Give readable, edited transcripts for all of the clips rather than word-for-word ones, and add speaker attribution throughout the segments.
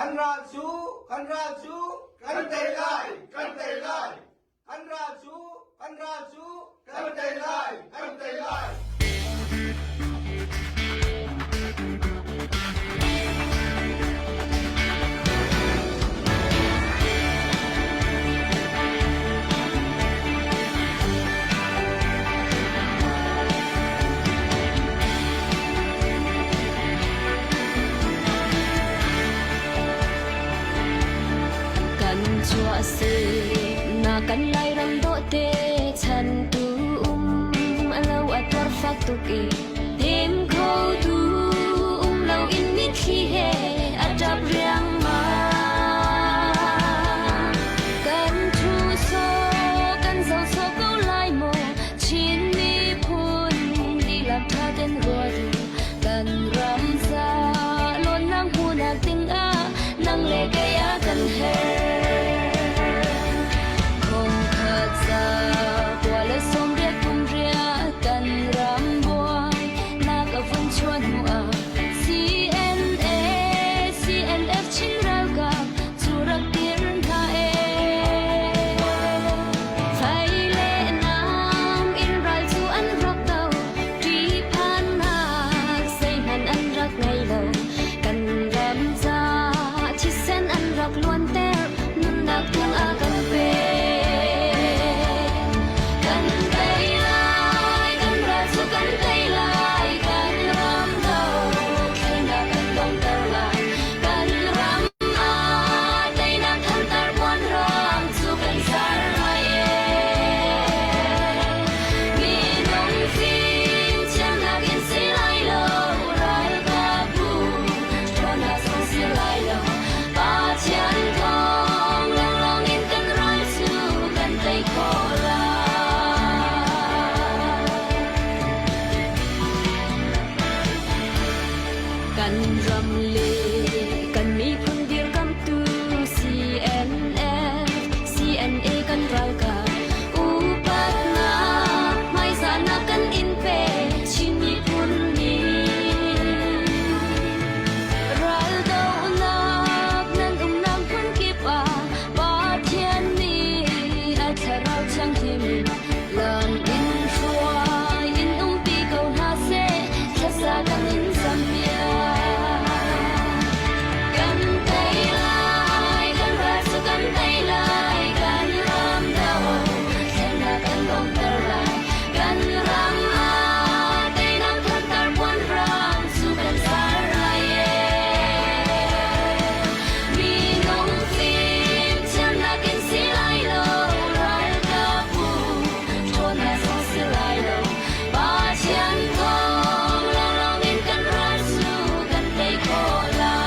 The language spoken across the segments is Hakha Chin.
Speaker 1: Kan ral cu, kan ral cu,
Speaker 2: kan tei lai, kan tei lai.
Speaker 1: Kan ral cu, kan ral cu,
Speaker 2: kan tei lai, kan tei lai.
Speaker 3: Kan chuah si na kan Lairam dawhte chan tu um alo a tuar fak tuk i hnem kho tu um lo in mitthli he a ṭap riangmang. Kan thu so kan zo so ko lai maw Chin miphun dihlak ṭha ten ruat u kan ram ca lawnnak hmuhnak dingah nang le kei a kan herh. Khongkhat za kua le 80 kum riah kan ram buai nak a vun chuah hnu ah CNA CNF Chin ralkap cu rak dir hna ee. Fai le nam in ral cu an rak do ṭihphannak zeihmanh an rak ngei lo. Kan ram ca thisen an rak luanter nunnak tiang a kan pek. Kan tei lai, kan ral cu kan tei lai, kan ram dothlennak kan donghter lai. Kan ram ah teinak thantar puanrang cu kan zar lai ee. Minung fimthiamnak in si lai lo, ralkapbu ṭhawnnak zong si lai lo. Pathian thawng lawnglawng in kan ral cu kan tei khawh lai. Kan ram le kan miphun dirkamhtu CNF, CNA kan ralkap upatnak hmaizahnak kan in pe Chin miphun nih. Raldohnak nan umnak hmun kip ah Pathian nih a thlarau thianghlim in lam in hruai in umpi ko hna seh thlasa kan in zampiak. Kan tei lai, kan ral cu kan tei lai, kan ram do thlennak kan donghter lai. Kan ram ah teinak thantar puan rang cu kan zar lai ee. Minung fimthiamnak in si lai lo, ralkapbu ṭhawnnak zong si lai lo. Pathian thawng lawnglawng in kan ral cu kan tei khawh lai.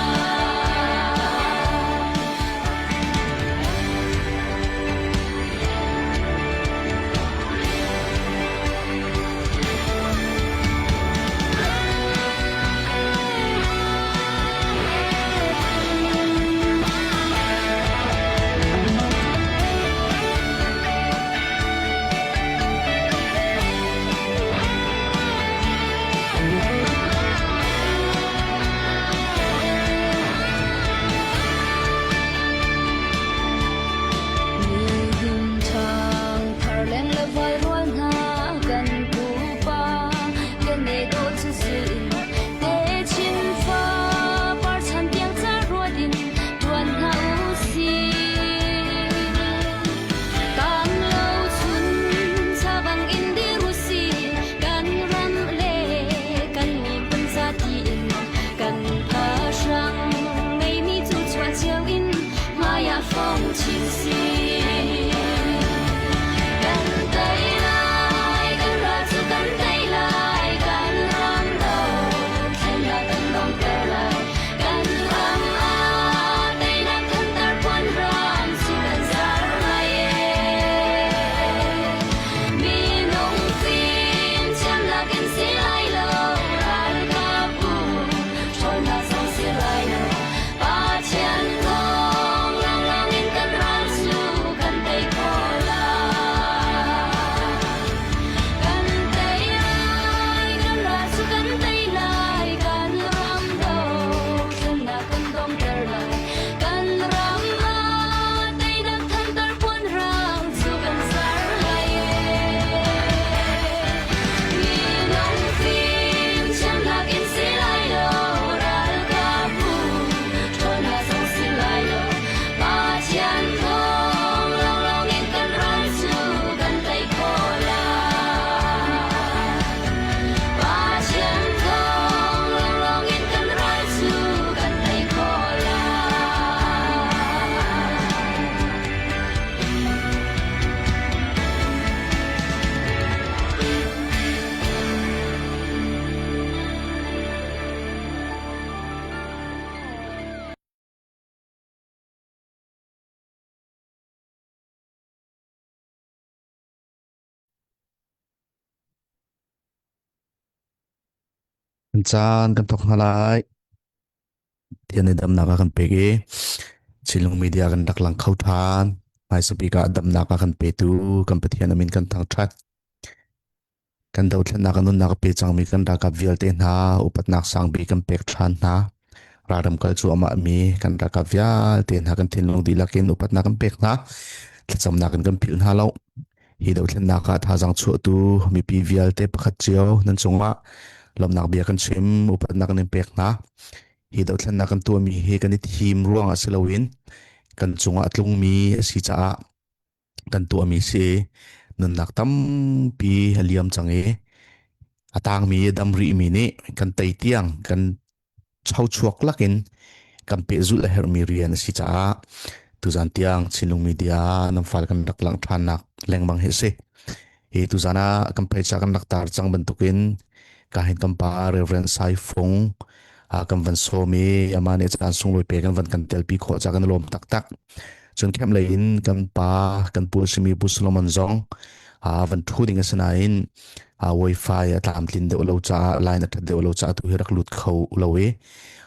Speaker 3: Nihin ṭhang thar leng le vai rual hna kan pupa kan e dawh cu zil in techin fa par chan tiang ca ruat in ṭuan hna u sih. Kan lo chun sa bang in dir u sih, kan ram le kan miphun zati in kan phahrang ngeimi cu chuah cio in hmai ah fong chin sih. Kan tei lai, kan ral cu kan tei lai, kan ram dothlennak kan donghter lai. Kan ram ah teinak thantar puan ram cu kan zar lai ee. Minung fimthiamnak in si lai lo, ralkapbu ṭhawnnak zong si lai lo. Pathian thawng lawnglawng in kan ral cu.
Speaker 4: Kan caan kan thawk hna lai. Pathian nih damnak a kan pek i Chinlung media kan rak lang kho ṭhan. Hmaisa bik ah damnak a kan petu kan Pathian a min kan thangṭhat. Kan dothlennak a nunnak a pe cangmi kan ralkap vialte hna upatnak sangbik kan pek ṭhan hna. Ralram kal cuahmah mi kan ralkap vialte hna kan thinlung dihlak in upatnak kan pek hna. Thlacamnak in kan philh hna lo. Hi dothlennak ah thazaang chuahtu mipi vialte pakhat cio nan cungah lawmhnak bia kan chim, upatnak kan in pek hna. Hi dothlennak kan tuahmi hi kan i thim ruangah si loin kan cungah a tlungmi a si caah kan tuahmi si. Nunnak tampi a liam cang i a tangmi dam rihmi nih kan tei tiang kan chochuak lakin kan pehzulh a herhmi rian a si caah tuzan tiang Chinlung Media nan fal kan rak langh ṭhannak lengmang hi a si. Hi tuzan ah kan phaisa kan rak tar cang bantukin ka hin kan pa Reverend Sai Fung kan van sawm i amah nih caan sunglawi pe kan van kan telpi khawh ca kan lawm taktak. Cun khem lei in kan pa kan pu a simi Pu Solomon zong van ṭhu ding a si nain wifi a tlamtlin deuh lo caah line a ṭhat deuh lo caah tu hi rak lut kho lo i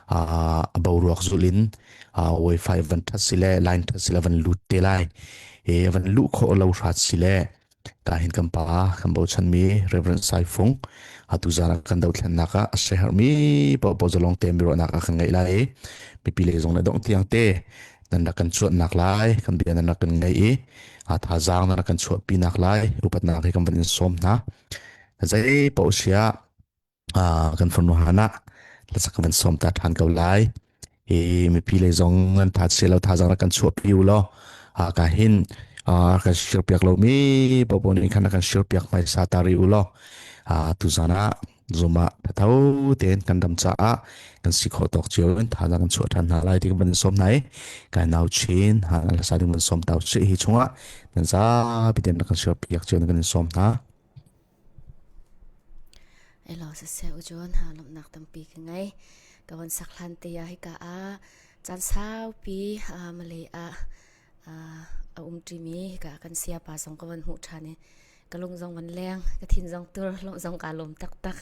Speaker 4: a boruak zulh in wifi van ṭhat si le line ṭhat si le van lut te lai i van luh khawh lo hrat si le ka hin kan pa kan bochanmi Reverend Sai Fung atu zan ah kan dothlennak ah a sehermi paohpaoh zalong te miruahnak ah kan ngeih lai i mipi lei zong le dongh tiang te nan rak kan chuannak lai kan bia nan rak kan ngaih i a thazaang nan rak kan chuahpinak lai upatnak he kan van in sawm hna zei paoh sia kan fanu hana hlasak kan van sawm ta ṭhan ko lai hi mipi lei zong nan tha si lo thazaang rak kan chuahpi u law ka hin kan share piak lo mi paohpaoh nih khan kan share piak hmaisa ta ri u law tuzan ah Zoom ah thatho tein kan ram caah kan si khawh tawk cio in thazaang kan chuah ṭhan hna lai ti kan van sawm hna i kai nau chin ha hlasa ding van sawm tau si hi chungah nan zapi tein kan share piak cio kan in sawm hna.
Speaker 3: Elo siseh u John ha lawmhnak tampi ka ngei. Ka van sak hlan te ah hika ah caan saupi Malay ah a um ṭimi hika kan siapa zong ka van hmuh ṭhan i ka lung zong van leng ka thin zong tur lawm zong kaa lawm taktak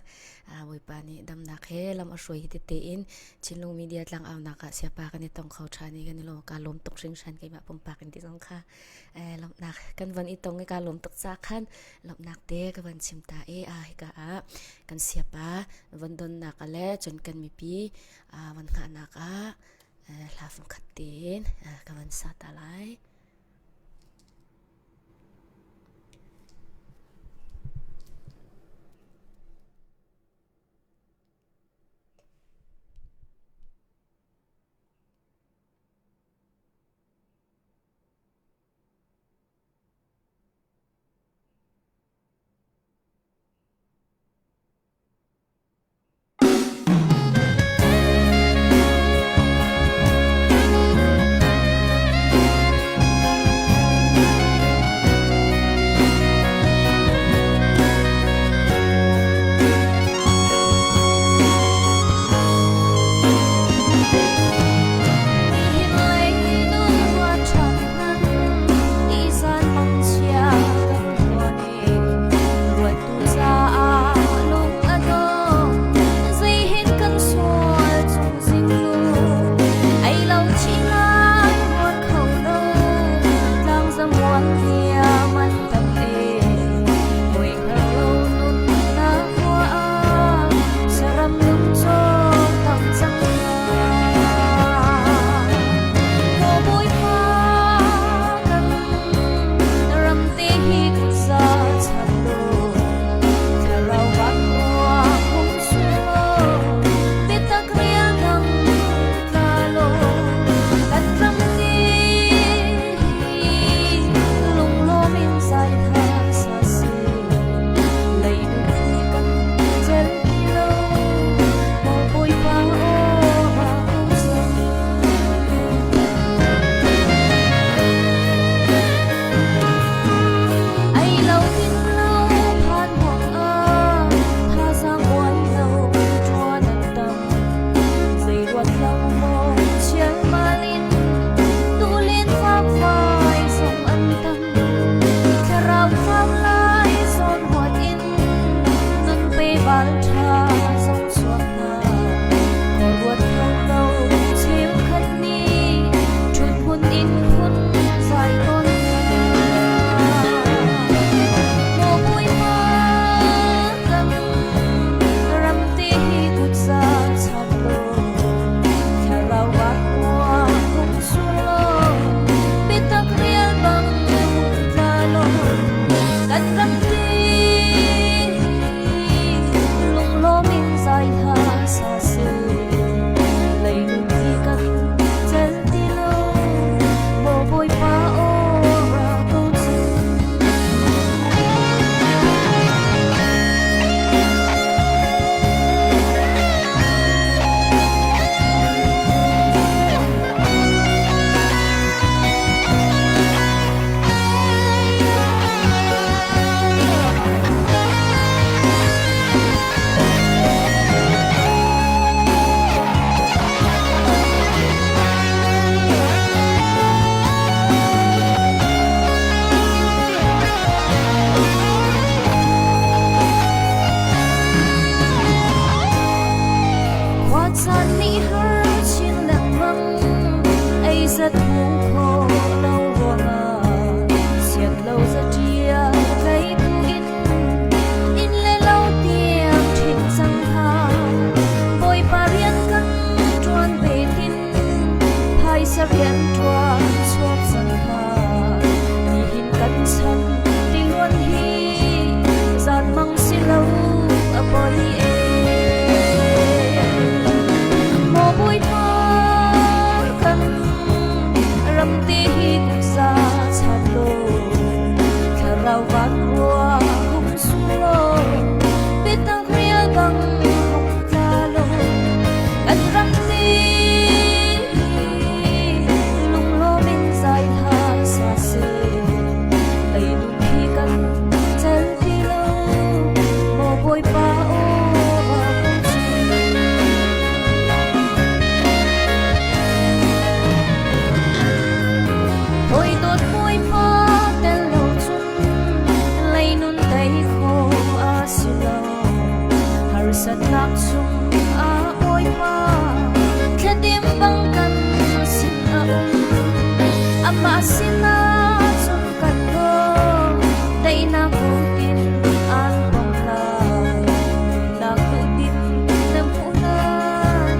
Speaker 3: Bawipa nih damnak he lam a hruai hi tete in Chinlung media tlang aunak ah siapa kan i tong kho ṭhan i kan i lawm kaa lawm tuk hringhran keimah pumpak in ti zong kha lawmhnak kan van i tong i kaa lawm tuk ca khan lawmhnak te ka van chim ta i hika ah kan siapa van donnak le cun kan mipi van hngahnak ah hla fungkhat tein ka van sa ta lai. Mah sinah cun kan daw, daihnak butin an pom lai. Nunnak duhdim na hmuh lai,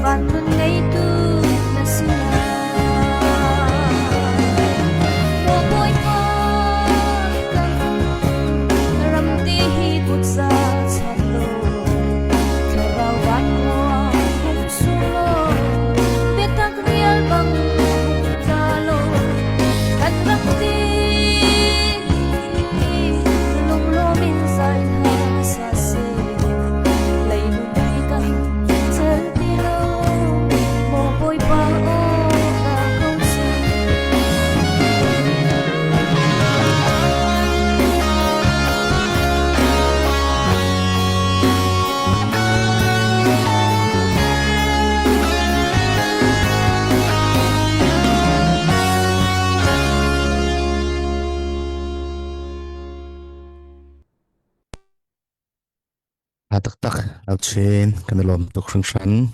Speaker 3: van nun ngeitu na si lai. Maw Bawipa kan ram ti hi kutza chan law, thlarau van ruang hung sung law, biatak rial bang hung tla law, kan ram ti lunglawm in zai hna sa seh, leilung hi kan cel ti lo, maw Bawipa aw ka ko cang.
Speaker 4: Tha taktak Alchin kan i lawm tuk hringhran.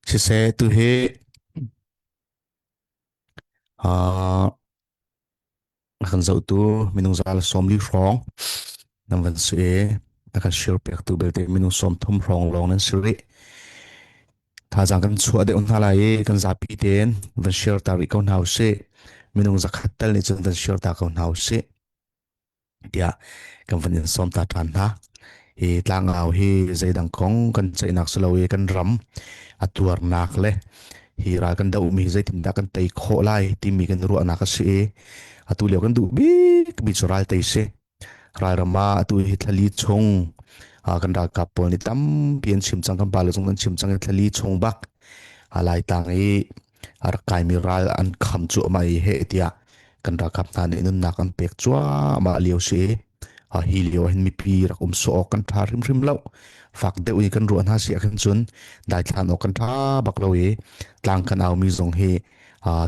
Speaker 4: Siseh tu hi uh, a kan zohtu minung za le 40 hrawng nan van si i a kan share piaktu belte minung 30 hrawng lawng nan si rih. Thazaang kan chuah deuh hna lai i kan zapi tein van share ta rih ko hna usih. Minung zakhat tal nih cun van share ta ko hna usih. Tiah kan van in sawm ta ṭhan hna. Hi tlangau hi zeidang kong kan ceihnak si lo i kan ram a tuarnak le hi ral kan dohmi zeitindah kan tei khawh lai timi kan ruahnak a si i atu lio kan duh bikmi cu ral tei si. Ralram ah atu hi thlali chung kan ralkap pawl nih tampi an chim cang kan pale zong an chim cang i thlali chung bak a Laitlang i a rak kaimi ral an kham cuahmah i heh tiah kan ralkap hna nih nunnak an pek cuahmah lio si i hi lio hin mipi rak um sawh awk kan ṭha hrimhrim lo fak deuh i kan ruah hna si ahkhin cun daithlan awk kan ṭha bak lo i tlang kan aumi zong hi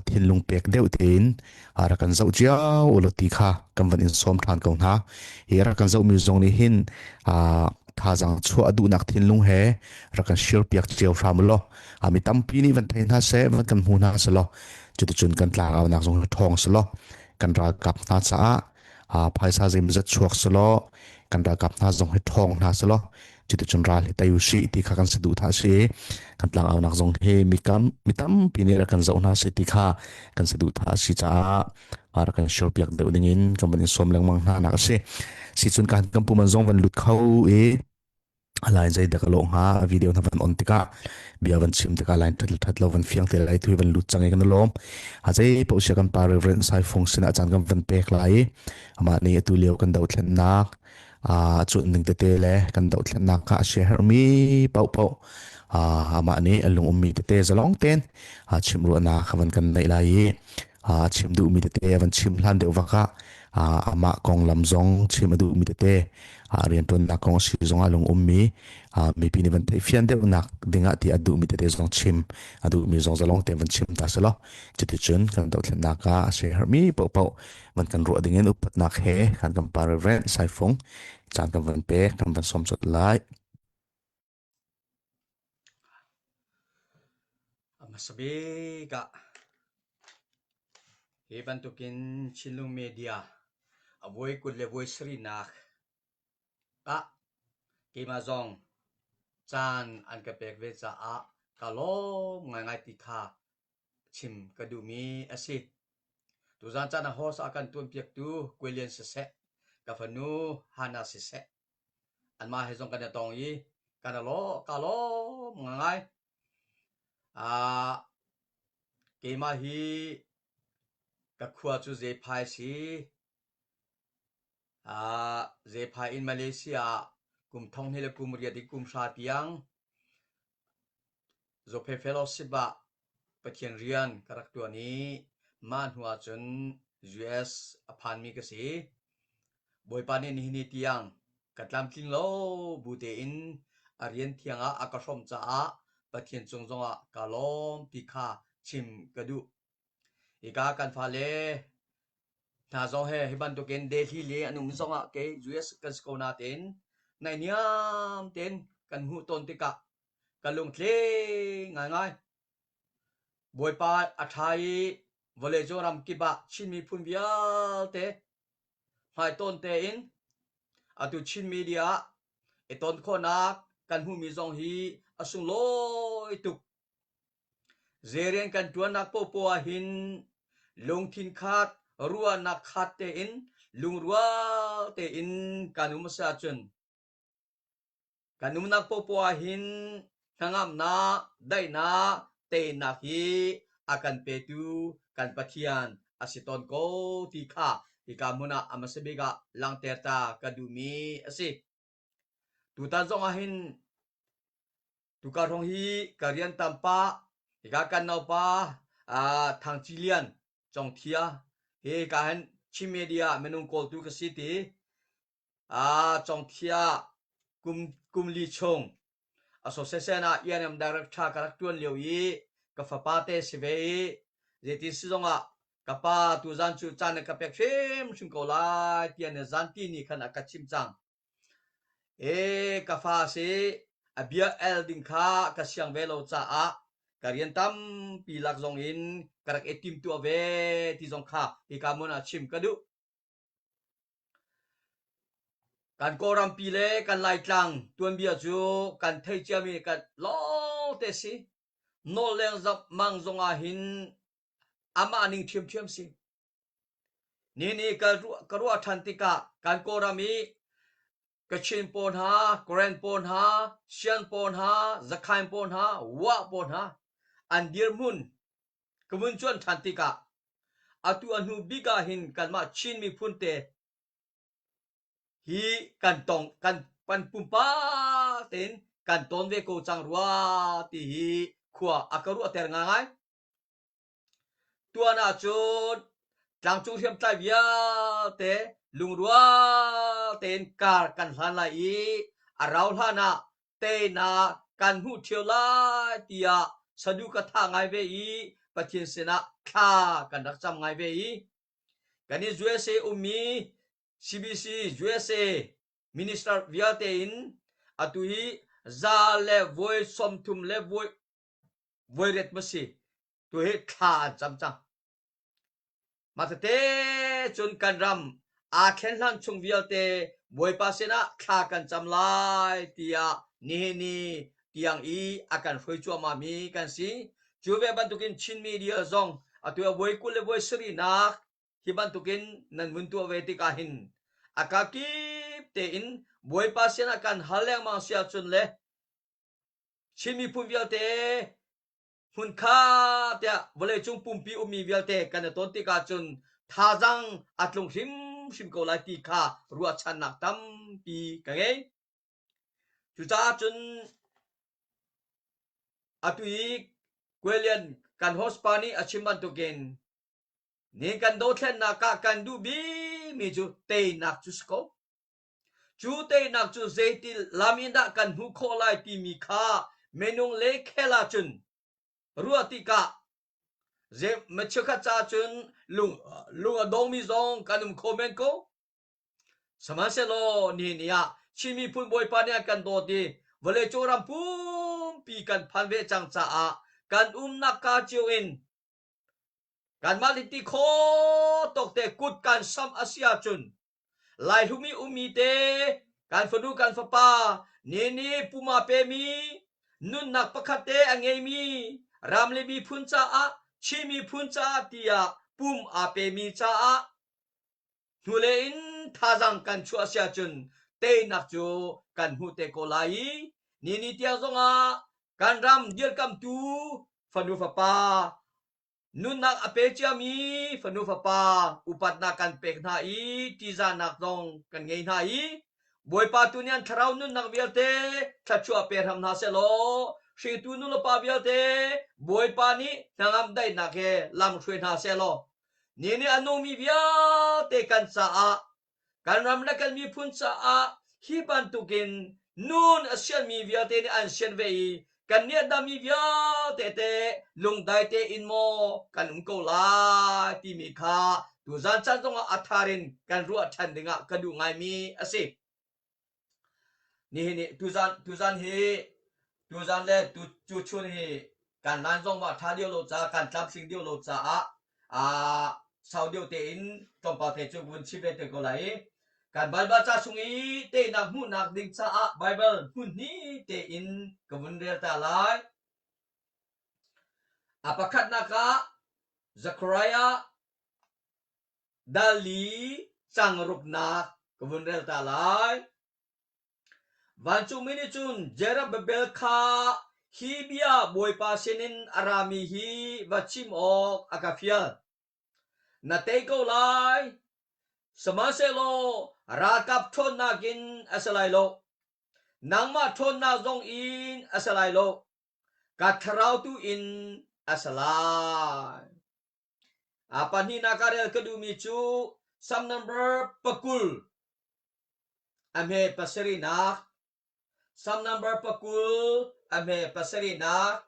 Speaker 4: thinlung pek deuh tein rak kan zoh cio ulaw ti kha kan van in sawm ṭhan ko hna hi rak kan zohmi zong nih hin thazaang chuah a duhnak thinlung he rak kan share piak cio hram ulaw mi tampi nih van thei hna seh van kan hmu hna selaw cuticun kan tlangaunak zong hi ṭhawng selaw kan ralkap hna caah phaisa zeimawzat chuak selaw kan ralkap hna zong hi ṭhawng hna selaw cuticun ral hi tei usih ti kha kan saduhthah si kan tlangaunak zong hi mikam mi tampi nih rak kan zoh hna si ti kha kan saduhthah si caah rak kan share piak deuh dingin kan van in sawm lengmang hna nak a si si cun kan kan puman zong van lut kho i lai zei dak lo hnga video na van on tikah bia van chim tikah line that that lo van fiang te lai thui van lut chang kan lom a zei po sia kan pa Reverend Sai Fung sin a chan kan van pek lai ama ni atu lio kan do thlen nak a chu ning tete le kan do thlen nak kha a share hermi pau pau ama ni alung ummi tete zalong ten a chim ru na kha van kan nei lai i chim duh mi tete van chim hlan deuh vaka amah konglam zong chim a duh mi tete rianṭuannak kong a si zongah lung ummi mipi nih van theihfian deuhnak dingah ti a duhmi tete zong chim a duhmi zong zalong tein van chim ta selaw cuticun kan dohthlennak ah a si herhmi paohpaoh van kan ruah dingin upatnak he kan kan pa Reverend Saifung caan kan van pek kan van sawm colh lai.
Speaker 1: A hmasa bik ah hi bantukin Chinlung Media a voi 20 le voi sarihnak ah keimah zong caan an ka pek ve caah ka lawm ngaingai ti kha chim ka duhmi a si. Tuzaan caan ah host a kan tuanpiaktu Kwelian siseh, ka fanu Hannah siseh, anmah he zong kan i tong i kan i lawm ka lawm ngai. Keimah hi ka khua cu Zephai si. Zephai in Malaysia ah kum thong hnih le kum riat i kum hra tiang Zophe Fellowship ah Pathian rian ka rak ṭuan i mah hnu ahcun US a phanmi ka si. Bawipa nih nihin ni tiang ka tlamtling lo bu tein a rian thiang ah a ka hrawmh caah Pathian cung zongah kaa lawm ti kha chim ka duh. Hika kan fale hna zong he hi bantukin Delhi le an um zongah kei US kan si ko nain naihniam tein kan hmuh tawn tikah ka lungtling ngaingai. Bawipa a ṭha i. Vawleicung ramkip ah Chin miphun vialte hmaitawn tein atu Chin media ah i ton khawhnak kan hmuhmi zong hi a sunglawi tuk. Zei rian kan ṭuannak paohpaoh ahhin lungthin khat, ruahnak khat tein, lungrual tein kan um a si ahcun Kan umnak paohpaoh ahhin hnangamnak, daihnak, teinak hi a kan petu kan Pathian a si tawn ko ti kha hika hmun ah a hmasa bik ah langhter ta ka duhmi a si. Tutan zong ahhin tukar hrawng hi ka rian tam pah hika kan naupa Thang Ci Lian Congthia hi ka hin Chin Media minung kawltu ka si ti Congthia kum li chung association ah ENM director ka rak ṭuan lio i ka fapa te si ve i zeitin si zongah ka pa tuzan cu caan na ka pek hrimhrim ko lai tiah na zanti ni khan a ka chimh cang. E ka fa si a bia el ding kha ka siang ve lo caah ka rian tampi lak zong in ka rak i timtuah ve ti zong kha hika hmun ah chim ka duh. Kan Kawlrampi le kan Laitlang tuanbia cu kan theih ciami kan lawngte si. Nawl leng mang zong ah hin amah ning ṭhiamṭhiam si. Nihin i ka ruah ṭhan tikah kan Kawlram i Kachin pawl hna, Karen pawl hna, Shan pawl hna, Zakhain pawl hna, Wah pawl hna an dirhmun ka vun cuan ṭhan tikah atu a hnu bik ah hin kanmah Chin miphun te hi kan tong kan kan pumpak tein kan tawn ve ko cang rua ti hi khua a ka ruahter ngaingai. Tuan ahcun tlangcung hriamtlai vialte lungrual tein kar kan hlan lai i a rau hlan ah teinak kan hmuh ṭheo lai tiah sadu ka thah ngai ve i Pathian sinah thla kan rak cam ngai ve i kan i USA ummi CBC USA minister vialte in atu hi za le voi 30 le voi voi ret ma si tu hi thla an cam cang. Mah tete cun kan ram aa thlen hlan chung vialte Bawipa sinah thla kan cam lai tiah nihin ni tiang i a kan hruai cuahmah mi kan si. Cu ve bantukin Chin media zong atu ah voi 20 le voi sarihnak hi bantukin nan vun tuah ve tikah hin a kakip tein Bawipa sinah kan hal lengmang si ahcun le Chin miphun vialte hmunkha tiah vawleicung pumpi ummi vialte kan i ton tikah cun thazaang a tlung hrimhrim ko lai ti kha ruahchannak tampi ka ngei. Cucaah cun atu i Kuelian kan host pa nih a chim bantukin ni kan dothlennak ah kan duh bikmi cu teinak cu si ko. Cu teinak cu zeiti lam in dah kan hmuh khawh lai timi kha minung le khel ahcun ruah tikah cheukhat caah cun lung, lung a dongmi zong kan um kho men ko. Sihmanhsehlaw nihin ni ah Chin miphun Bawipa nih a kan dawt i vawleicung ram pumpi kan phan ve cang caah kan umnak ka cio in kanmah le ti khawh tawk te kut kan samh a si ahcun Laihlum i ummi te kan fanu kan fapa nini puma pemi nunnak pakhat te a ngeimi ram le miphun caah Chin miphun caah tiah pum aa pemi caah hnulei in thazaang kan chuah si ahcun teinak cu kan hmuh te ko lai i nini tiang zongah kan ram dirkamtu fanu fapa Nunnak a pe ciami fanu fapa upatnak kan pek hna i ṭihzahnak zong kan ngei hna i Bawipa tu nih an thlarau nunnak vialte thluachuah pe hram hna sehlaw hringtu nulepa vialte Bawipa nih hnangam daihnak he lam hruai hna sehlaw ni nih a nungmi vialte kan caah Kan ram le kan miphun caah hi bantukin nun a sianmi vialte nih an sian ve i kan nih a dammi vialte te lungdai tein maw kan um ko lai timi kha tuzan caan zongah a thar in kan ruah ṭhan dingah ka duh ngaimi a si. Nihin i tuzan tuzan hi tuzan le tu cu chun hi kan lan zong ma ṭha deuh lo caah kan tlamtling deuh lo caah. Sau deuh tein tlawmpal te cu vun chim ve te ko lai i kan Baibal ca chung i teinak hmuhnak ding caah Baibal hmun hnih tein ka vun rel ta lai. A pakhatnak ah Zechariah dal li cang ruknak ka vun rel ta lai. Vancungmi nih cun Zerubbabel kha hi bia Bawipa sinin a rami hi va chim awk a ka fial. Na tei ko lai, sihmanhsehlaw ralkap ṭhawnnak in a si lai lo, nangmah ṭhawnnak zong in a si lai lo, ka thlarau tu in a si lai. A pahnihnak ah rel ka duhmi cu Psalm number pakul a hme pasarihnak Psalm number pakul a hme pasarihnak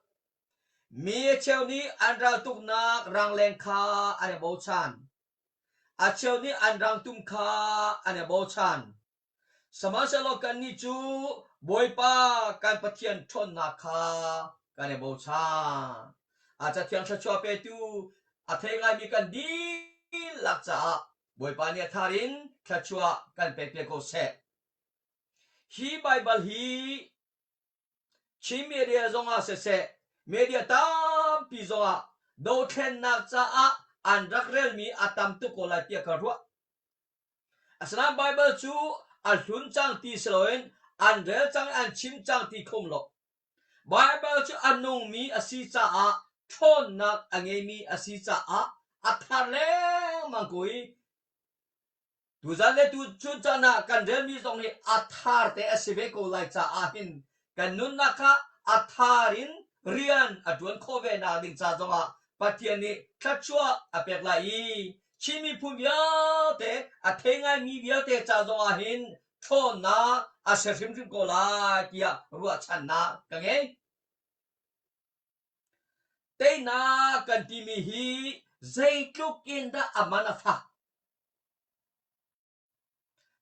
Speaker 1: Mi a cheu nih an raltuknak rangleng kha an i bochan. A cheu nih an rangtum kha an i bochan. Sihmanhsehlaw kannih cu Bawipa kan Pathian ṭhawnnak kha kan i bochan. A Cathiang thluachuah petu a thei ngaimi kan dihlak caah Bawipa nih a thar in thluachuah kan pek ko seh. Hi Baibal hi Chin media zongah siseh, media tampi zongah dothlennak caah an rak relmi a tam tuk ko lai tiah ka ruah. Asinain Baibal cu a hlun cang ti si loin an rel cang i an chim cang ti khom lo. Baibal cu a nungmi a si caah ṭhawnnak a ngeimi a si caah a thar lengmang ko i Tuzan le tuchun caan ah kan relmi zong hi a thar te a si ve ko lai caah hin kan nunnak kha a thar in rian a ṭuan khawh ve nak ding ca zongah Pathian nih thluachuah a pek lai i Chin miphun vialte a thei ngaimi vialte ca zongah hin ṭhawnnak a si hrimhrim ko lai tiah ruahchannak ka ngei. Teinak kan timi hi zeitluk in dah a man a fak?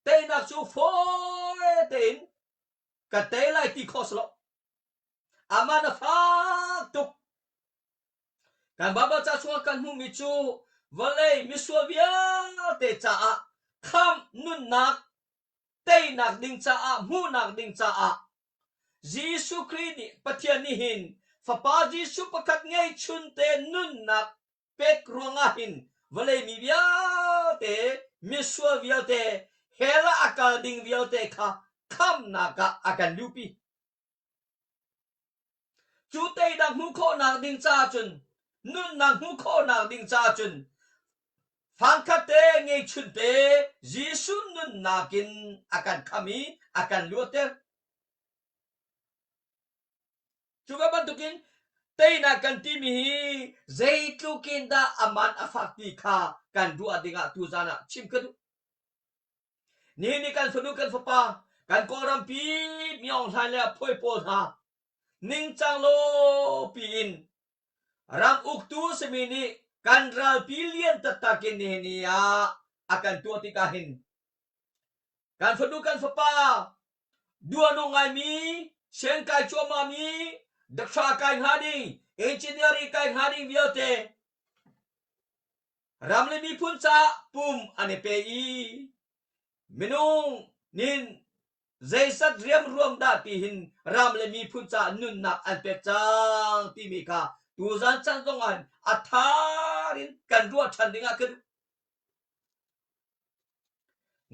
Speaker 1: Teinak cu fawi tein ka tei lai ti khawh si lo. A man a fak tuk. Kan Baibal ca chungah kan hmuhmi cu vawlei misual vialte caah khamh nunnak teinak ding caah hmuhnak ding caah Jesuh Khrih nih Pathian nih hin Fapa Jesuh pakhat ngeihchunte nunnak pek ruangah hin vawlei mi vialte misual vialte hell ah a kal ding vialte kha khamnak ah a kan luhpi. Cu teinak hmuh khawhnak ding caah cun nunnak hmuh khawhnak ding caah cun fangkhat te ngeihchun te Jesuh nunnak in a kan kham i a kan luatter. Cu ve bantukin teinak kan timi hi zeitluk in dah a man a fak ti kha kan ruah dingah tuzan ah chim ka duh. Nihin ni kan fanu kan fapa kan Kawlrampi Myaung Hlaing le a phuai pawl hna ningcang lo piin ram uktu simi nih kan ralpi lian taktak in nihin ni ah a kan tuah tikah hin kan fanu kan fapa duanung ngaimi sian kai cuahmah mi doctor kai hnga ding engineering kai hnga ding vialte ram le miphun caah pum an i pe i minung nin zeizat riamruam dah ti hin ram le miphun caah nunnak an pek cang timi kha tuzan chan zong ah a thar in kan ruah ṭhan ding ah ka duh.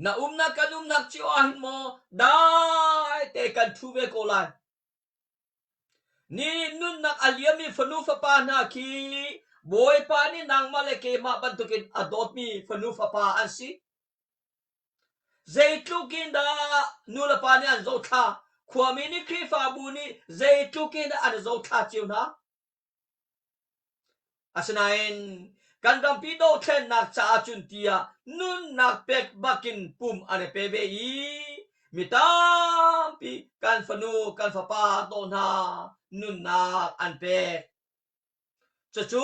Speaker 1: Na umnak kan umnak cio ah hin maw dai te kan ṭhu ve ko lai. Ni nunnak a liammi fanu fapa hna khi Bawipa nih nangmah le keimah bantukin a dawtmi fanu fapa an si. Zeitluk in dah nulepa nih an zohthla, khuami nih Khrihfabu nih zeitluk in dah an zohthla cio hna. Asinain kan rampi dothlennak caah cun tiah nunnak pek bakin pum an i pe ve i mi tampi kan fanu kan fapa tawh hna nunnak an pek. Cucu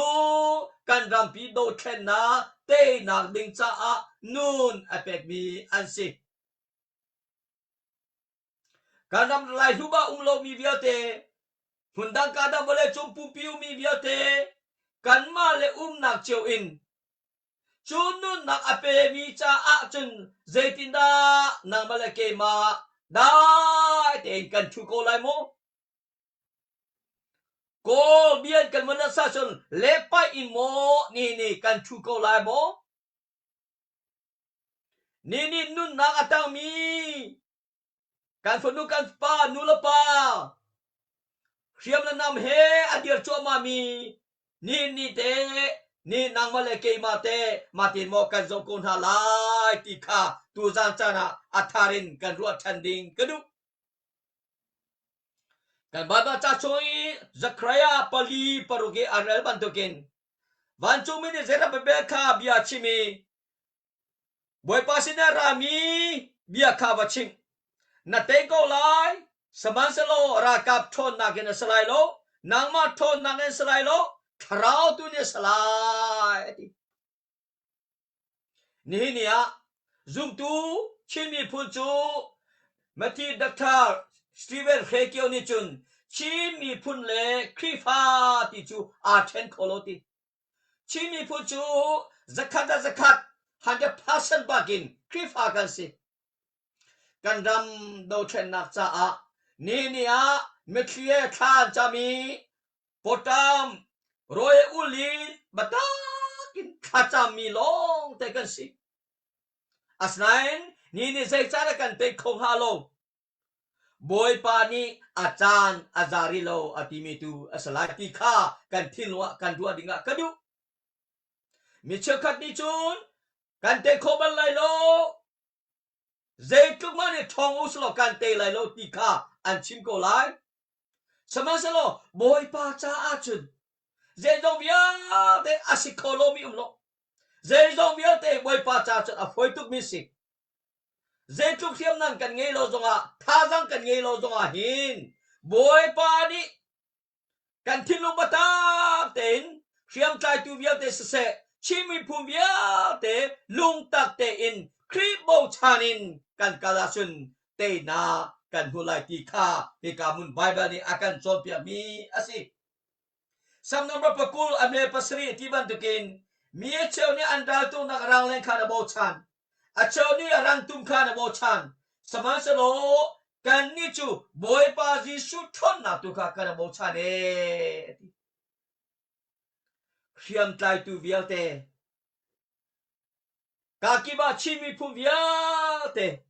Speaker 1: kan rampi dothlennak teinak ding caah nun a pekmi an si. Kan ram Laihlum ah um lomi vialte, hmundang kadang vawleicung pumpi ummi vialte, kanmah le umnak cio in. Cu nunnak a pemi caah cun zeitindah nangmah le keimah dai tein kan ṭhu ko lai maw? Kawl bian kan vun sa cun lepaih in maw ni nih kan ṭhu ko lai maw? Ni nih nunnak a tangmi kan fanu kan pa nu le pa hriam le nam he a dir cuahmah mi ni ni te ni nangmah le keimah te mahtin maw kan zoh ko hna lai ti kha tuzan caan ah a thar in kan ruah ṭhan ding ka duh. Kan Baibal ca chung i Zekhariah 4:6 i a rel bantukin vancungmi nih Zerubbabel kha bia a chim i Bawipa sinah rami bia kha va chim. Na tei ko lai, sihmanhsehlaw ralkap ṭhawnnak in a si lai lo, nangmah ṭhawnnak in a si lai lo, thlarau tu nih a si lai, a ti. Nihin ni ah zumtu Chin miphun cu Matthew Doctor Steven Hre Kio nih cun Chin miphun le Khrihfa ti cu aa ṭhen kho lo ti. Chin miphun cu zakhat ah zakhat 100% bakin Khrihfa kan si. Kan ram dothlennak caah ni ni ah mitthli he thla an cam i pawṭam rawi ul in biatak in thlacammi lawng te kan si. Asinain ni nih zeicahdah kan tei kho hnga lo? Bawipa nih a caan a za rih lo a timi tu a si lai ti kha kan thinlung ah kan ruah dingah ka duh. Mi cheukhat nih cun kan tei kho bal lai lo, zeitluk hmanh nih ṭhawng u selaw kan tei lai lo ti kha an chim ko lai. Sihmanhsehlaw Bawipa caah cun zeizong vialte a si kho lomi um lo. Zeizong vialte Bawipa caah cun a fawi tukmi si. Zeitluk hriamnam kan ngei lo zongah, thazaang kan ngei lo zongah hin Bawipa nih kan thinlung biatak tein hriamtlaitu vialte siseh, Chin miphun vialte lungtak tein Khrih bochan in kan kal ahcun teinak kan hmu lai ti kha hika hmun Baibal nih a kan cawnpiakmi a si. Sam number 20 a me 7 ti bantukin mi a cheu nih an raltuknak rangleng kha na bochan a cheu nih a rangtum kha na bochan sihmanhsehlaw kannih cu Bawipa Jesuh ṭhawnnak tu kha kan bochan ee ti. Hriamtlaitu vialte kakip ah Chin miphun vialte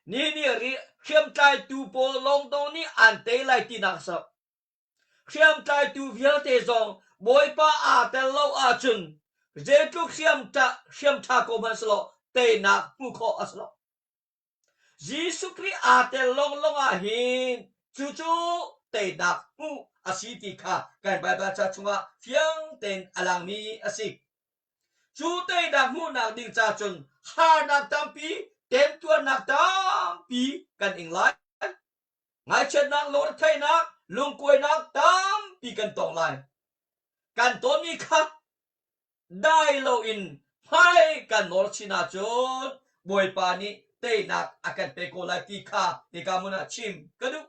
Speaker 1: ni nih hriamtlaitu pawl lawngdong nih an tei lai tinak a Hriamtlaitu vialte zong Bawipa aa tel lo ahcun zeitluk hriamṭha ko hmanh selaw teinak hmuh khawh a si lo. Jesuh Khrih aa tel lawnglawng ah hin cucu teinak hmuh a si ti kha kan Baibal ca chungah fiang tein a langmi a si. Cu teinak hmuhnak ding ca cun harnak tampi, temtuarnak tampi kan ing lai. Ngaihchiatnak, lungretheihnak, lungkuainak tampi kan tong lai. Kan tonmi kha dai loin hmai kan nawl chin ahcun Bawipa nih teinak a kan pe ko lai ti kha hika hmun ah chim ka duh.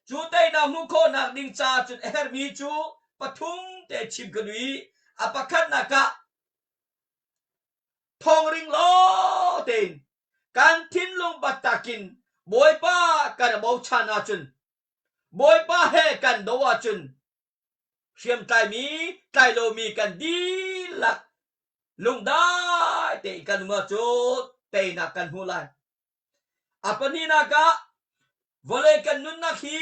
Speaker 1: Cu teinak hmuh khawhnak ding caah cun a herhmi cu pathum te chim ka duh i a pakhatnak ah thawng ring law tein kan thinlung biatak in Bawipa kan bochan ahcun Bawipa he kan do ahcun hriamtlaimi tlai lomi kan dihlak lungdai tein kan um ahcun teinak kan hmu lai. A pahnihnak ah vawlei kan nunnak hi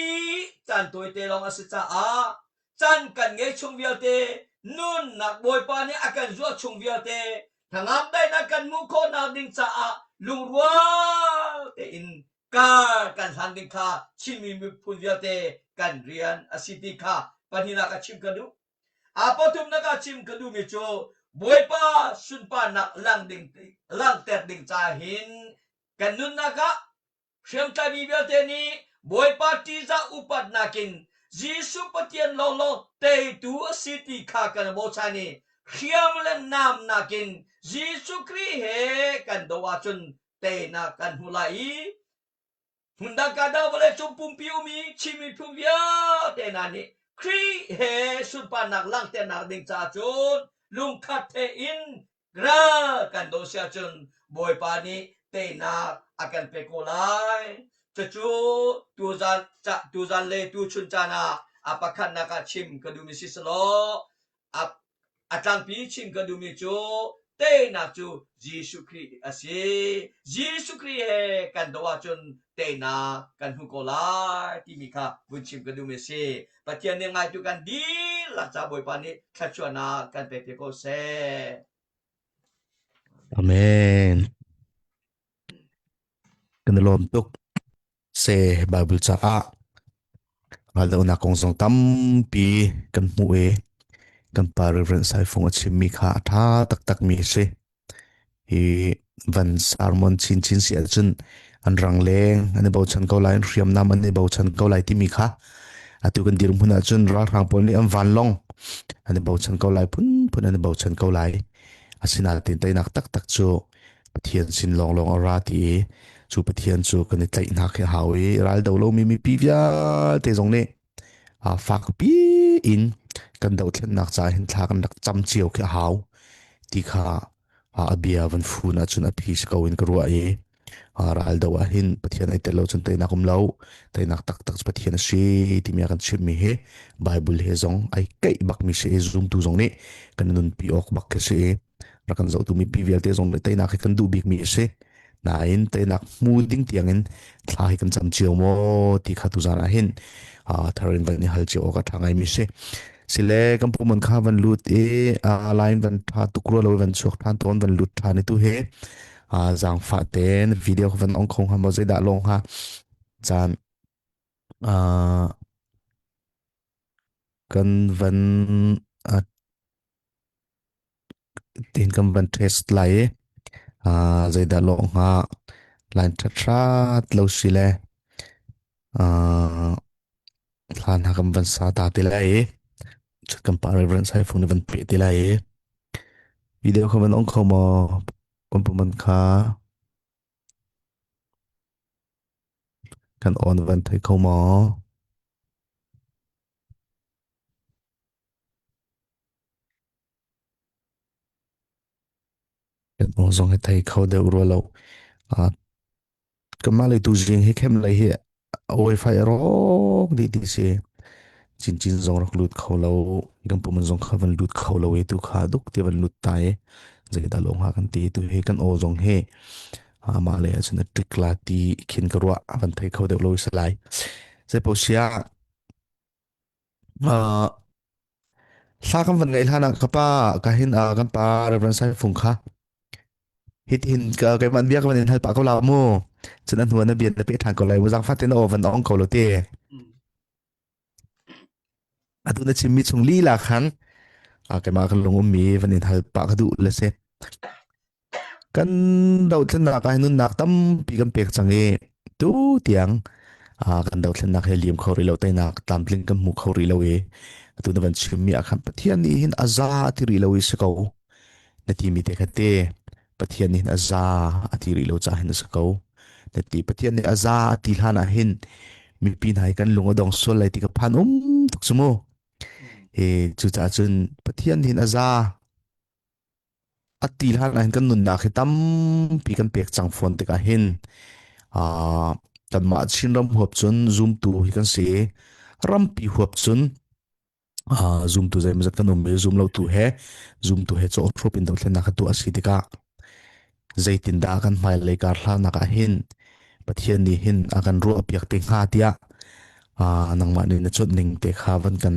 Speaker 1: caan tawite lawng a si caah caan kan ngei chung vialte nunnak Bawipa nih a kan zuah chung vialte hnangam daihnak kan hmuh khawhnak ding caah lungrual tein kar kan hlan ding kha Chinmi miphun vialte kan rian a si ti kha pahnihnak ah chim ka duh. A pathumnak ah chim ka duhmi cu Bawipa sunparnak lang ding langhter ding ca hin kan nunnak ah hriamtlaimi vialte nih Bawipa ṭihzah upatnak in Jesuh Pathian lawnglawng teitu a si ti kha kan bochan i hriam le nam nakin Jesuh Khrih he kan doh ahcun teinak kan hmu lai i Hmundang dah vawleicung pumpi um i Chin miphun vialte hna nih Khrih he sunparnak langhternak ding caah cun lungkhat tein Ral kan doh si ahcun Bawipa nih teinak a kan pek ko lai. Cucu tuzan, tuzan le tuchun caan ah a pakhatnak ah chim ka duhmi si selaw a, a tlangpi chim ka duhmi cu teinak cu Jesuh Khrih a si. Jesuh Khrih he kan doh ahcun teinak kan hmu ko lai timi kha vun chim ka duhmi a si. Pathian nih ngaitu kan dihlak ca Bawipa nih thluachuahnak kan pek te ko seh.
Speaker 4: Amen. Kan i lawm tuk. Se Bible caah raldohnak kong zong tampi kan hmuh i kan pa Reverend Saifung a chimmi kha a ṭha taktakmi a si. Hi van sermon chinchin si ahcun an rangleng an i bochan ko lai, an hriamnam an i bochan ko lai timi kha atu kan dirhmun ahcun ralhrang pawl nih an vanlawng an i bochan ko lai, phunphun an i bochan ko lai. Asinain teinak taktak cu Pathian sin lawnglawng a ra ti i cu Pathian cu kan i tlaih hna khi a hau i ral do lomi mipi vialte zong nih fakpi in kan dohthlennak caah hin thla kan rak cam cio khi a hau ti kha a bia van fun ahcun a phi si ko in ka ruah i ral do ah hin Pathian ai tel lo cun teinak um lo teinak taktak cu Pathian a si timi a kan chimmi hi Bible he zong ai keih bakmi si i zumtu zong nih kan nunpi awk bak khi si i rak kan zohtu mipi vialte zong nih teinak hi kan duh bikmi a si. Nain teinak hmu ding tiangin thla hi kan cam cio maw ti kha tuzan ah hin thar in van i hal cio awk a ṭha ngaimi si. Sile kan puman kha van lut i line van ṭha tuk rua lo van chuak ṭhan tawn van lut ṭhan i tu hi zaangfah tein video kha van ong kho hnga maw zeidah lawng hnga caan kan van Tiin kan van test lai i uh, zeidah lawh hnga line ṭhaṭhat lo si le uh, hla hna kan van sa ta te lai i cun kan pa Reverend Saifung nih van peh te lai i video kha van ong kho maw kan puman kha kan on van thei kho maw Kan aw zong hi thei kho deuh rua lo. Uh, kanmah lei tuzing hi khem lei hi wifi a rawk dih ti si. Chinchin zong rak lut kho lo. Kan pum zong kha van lut kho lo i tu kha duk ti van lut ta i zeidah lawng ha kan ti tu hi kan aw zong hi amah le ahcun a trik la ti khin ka ruah van thei kho deuh lo i salai. Zeiposia Uh, Hla kan van ngaih hlan ah ka pa ka hin ah kan pa Reverend Sai Fung kha hitihin ka keimah bia ka van in hal pah ko la mu cun a hnu ah na bia na peh ṭhan ko lai mu zaangfah tein na aw van ong ko lo te atu na chimmi chung lila khan ah keimah ka lung ummi van in hal pah ka duh le si Kan dothlennak ah hin nunnak tampi kan pek cang i tu tiang ah kan dothlennak he liam kho rih lo teinak tlamtling kan hmu kho rih lo i atu na van chimmi ah khan Pathian nih hin a za a ti rih lo i si ko na timi te kha te Pathian nih hin a za a ti rih lo caah hin a si ko na ti Pathian nih a za a ti hlan ah hin mipi hna hi kan lung a dong sual lai ti ka phan um tuk cu mu hi cucaah cun Pathian nih hin a za A ti hlan ah hin kan nunnak hi tampi kan pek cang fawn tikah hin uh, kanmah Chinram huap cun zumtu hi kan si. Rampi huap cun uh, zumtu zeimawzat kan um i zum lotu he zumtu he cawhhrup in dothlennak kha tuah a si tikah zeitindah kan hmailei kar hlanak ah hin Pathian nih hin a kan ruahpiak te hnga tiah uh, nangmah nih na cuanh ning te kha van kan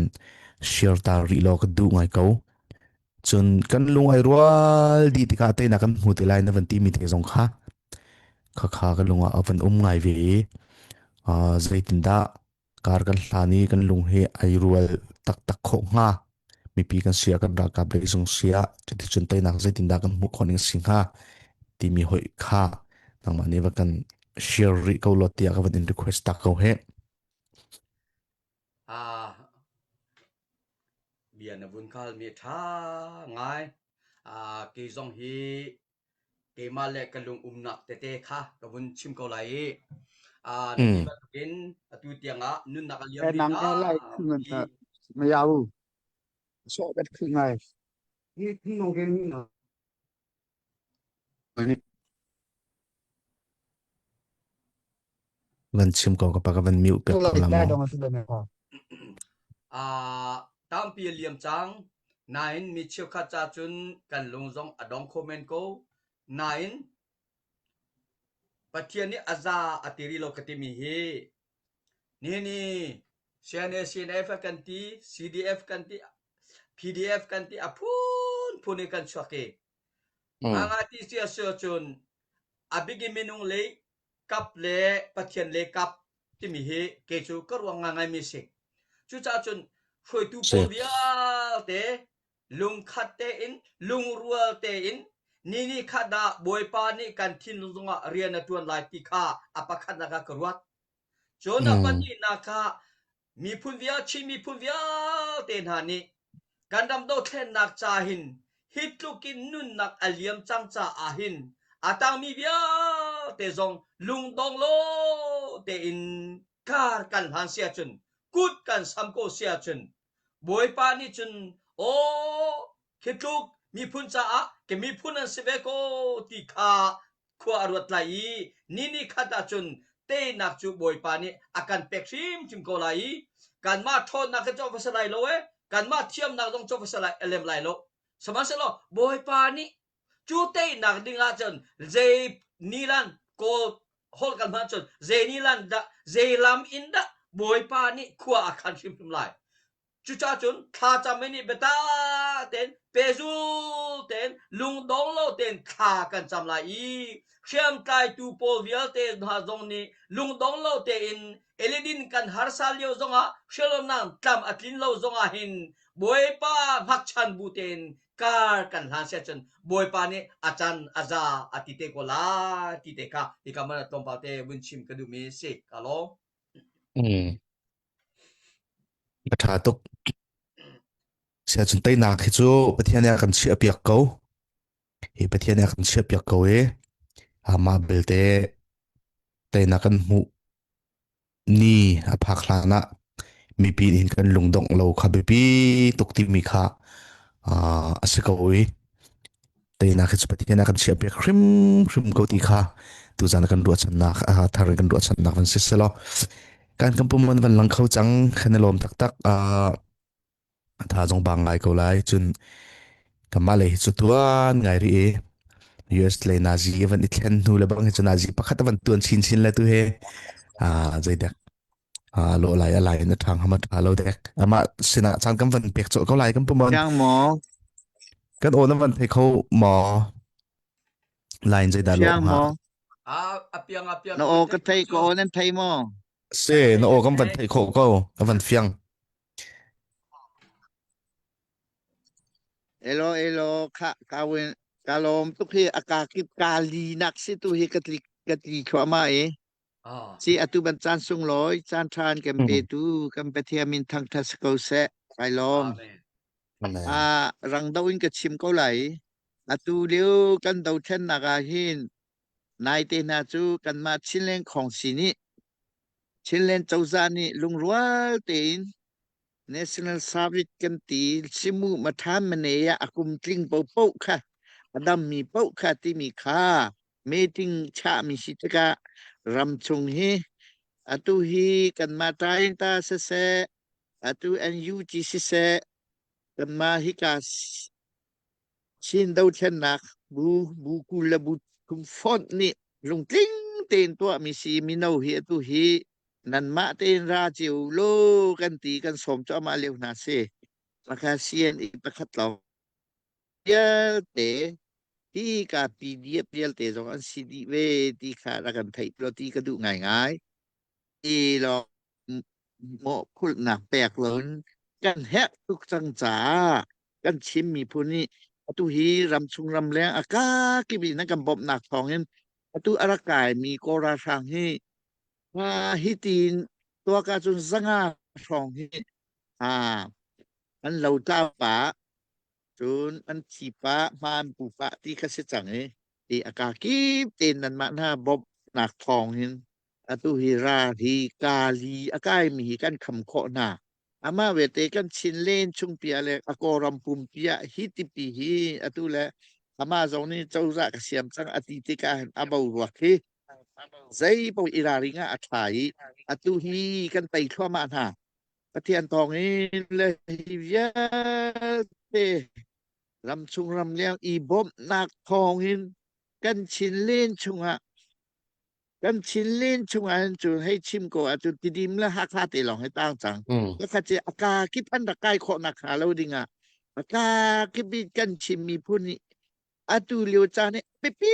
Speaker 4: share ta rih law ka duh ngai ko. Cun kan lung ai rual dih tikah teinak kan hmu te lai na van timi te zong kha khakha ka lung ah a van um ngai ve i uh, zeitindah kar kan hlan i kan lung hi ai rual taktak khawh hnga mipi kan sia kan ralkap lei zong sia cuticun teinak zeitindah kan hmuh khawh ning si hnga timi hoi kha nangmah nih va kan share rih ko law tiah ka van in request tak ko he
Speaker 1: Ah, bia na vun khalmi a ṭha ngai. Ah, kei zong hi keimah le ka lung umnak tete kha ka vun chim ko lai i ah, na ti
Speaker 4: Mm.
Speaker 1: bantukin atu tiangah nunnak a liam rih
Speaker 2: Nang e lai
Speaker 1: tampi.
Speaker 2: ma yau so bet khu ngai.
Speaker 4: Van chim ko ka pa ka van mute piak ko la mu.
Speaker 1: Ah, tampi a liam cang. Nain mi cheukhat ca cun kan lung zong a dong kho men ko. Nain Pathian nih a za a ti rih lo ka timi hi nihin i CNA CNF kan ti, CDF kan ti, PDF kan ti a phunphun in kan chuak i Ngangai ti si a si ahcun a bik in minung lei kap le Pathian lei kap timi hi kei cu ka ruang ngaingaimi a si. Cucaah cun hruaitu pawl vialte lungkhat tein lungrual tein ni ni khat ah Bawipa nih kan thinlung zongah rian a ṭuan lai ti kha a pakhatnak ah ka ruat. Cun a pahnihnak ah miphun vial Chin miphun vialte hna nih kan ram dothlennak ca hin hi tluk in nunnak a liam cang caah hin a tangmi vialte zong lungdong lo tein kar kan hlan si ahcun kut kan sam ko si ahcun Bawipa nih cun aw khi tluk miphun caah ka miphun an si ve ko ti kha khua a ruat lai i ni ni khat ahcun teinak cu Bawipa nih a kan pek hrimhrim ko lai i kanmah ṭhawnnak hi cu va si lai lo ee kanmah thiamnak zong cu va si lai lem lai lo sihmanhsehlaw Bawipa nih cu teinak ding ahcun zei nilan kawl holh kan hman cun zei nilan dah zei lam in dah Bawipa nih khua a khan hrimhrim lai Cucaah cun thlacam in biatak tein pehzul tein lungdong lo tein thla kan cam lai i hriamtlaitu pawl vialte hna zong nih lungdong lo tein eledin kan harsa lio zongah hrialawmnak tlam a tlin lo zongah hin Bawipa hngakchan bu tein kar kan hlan siah cun Bawipa nih a can a za a ti te ko lai ti te kha hika man tlawmpal te vun chim ka duhmi si ka lawm.
Speaker 4: A ṭha tuk. Siahcun teinak hi cu Pathian nih a kan chiahpiak ko. Hi Pathian nih a kan chiahpiak ko i amah belte teinak kan hmuh ni a phak hlan ah mipi nih hin kan lungdongh lo kha biapi tuk timi kha a si ko i Teinak hi cu Pathian a kan chiahpiak hrimhrim ko ti kha tuzan kan ruahchannak thar in kan ruahchannak van si selaw kan kan pum van van lang kho cang kan i lawm taktak tha zong bang ngai ko lai cun kanmah lei hi cu tuan ngai ri i US lei nazi van i thlen hnu le bang hi cu nazi pakhat van tuan chin chin le tu he zeidek lo lai a lai na ṭhang hama ṭha lo dek amah sinah caan kan van pek colh ko lai kan pumon
Speaker 5: Siang maw?
Speaker 4: kan aw na van thei kho maw line zeidah lo
Speaker 5: Siang
Speaker 4: hnga
Speaker 5: maw?
Speaker 1: A a piang a piang
Speaker 5: Na aw ka thei ko aw nan thei maw?
Speaker 4: se na aw kan van thei kho ko ka van fiang
Speaker 5: Elo elo kha ka win ka lawm tuk hi a ka kip ka li nak si tu hi ka tli ka tli thluahmah i Si atu ban caan sunglawi caan ṭha an kan petu kan Pathian min thangṭhat si ko seh. Kai lawm.
Speaker 4: Amen.
Speaker 5: Ah, rang do in ka chim ko lai. Atu lio kan dothlennak ah hin naite hna cu kanmah Chinland Khawngsi nih Chinland cozah nih lungrual tein National Service kan ti simu mathan mane ah a kum tling popoh kha a dammi poh kha timi kha meeting chahmi si tikah ramchung hi atu hi kanmah Tainta siseh atu NUG siseh kanmah hika Chin dothlennak bu bu 20 le bu thum fonh nih lungtling tein tuahmi si mino hi atu hi nanmah tein ra cio law kan ti kan sawm cuahmah lio hna si. Pakha CNA pakhat lawng vialte hi ka PDF vialte zong an si dih ve ti kha rak kan theih lo ti ka duh ngaingai. I lawng mawhphurhnak pek loin kan herh tuk cang caah kan Chin miphun nih atu hi ramchung ramleng a kakip in nan kan bawmhnak thawngin atu a rak kaimi Kawl ralhrang hi hi tiin tuak ahcun 500 hrawng hi an lotlau pah cun an thi pah hma an pu pah ti kha si cang i ti a kakip tein nanmah hna bawmhnak thawng hin atu hi ra hi kali a kaimi hi kan kham khawh hna. Amah vete kan Chin len chungpi ah le a Kawlram pumpi ah hi tipi hi atu le Amah zong nih cozah ka siam cang a ti tikah hin a boruak hi zei paoh i ralring ah a ṭha i atu hi kan tei thluahmah hna. Pathian thawng in le hi vialte ramchung ramleng i bawmhnak thawng in kan Chinlen chungah kan Chinlen chungah hin cun hei chim ko ahcun Tidim le Hakha te lawng hi tang cang. Pakhat cu a kaa kip an rak kai khawh nak hnga lo dingah a kaa kip i kan Chin miphun nih atu lio caan hi biapi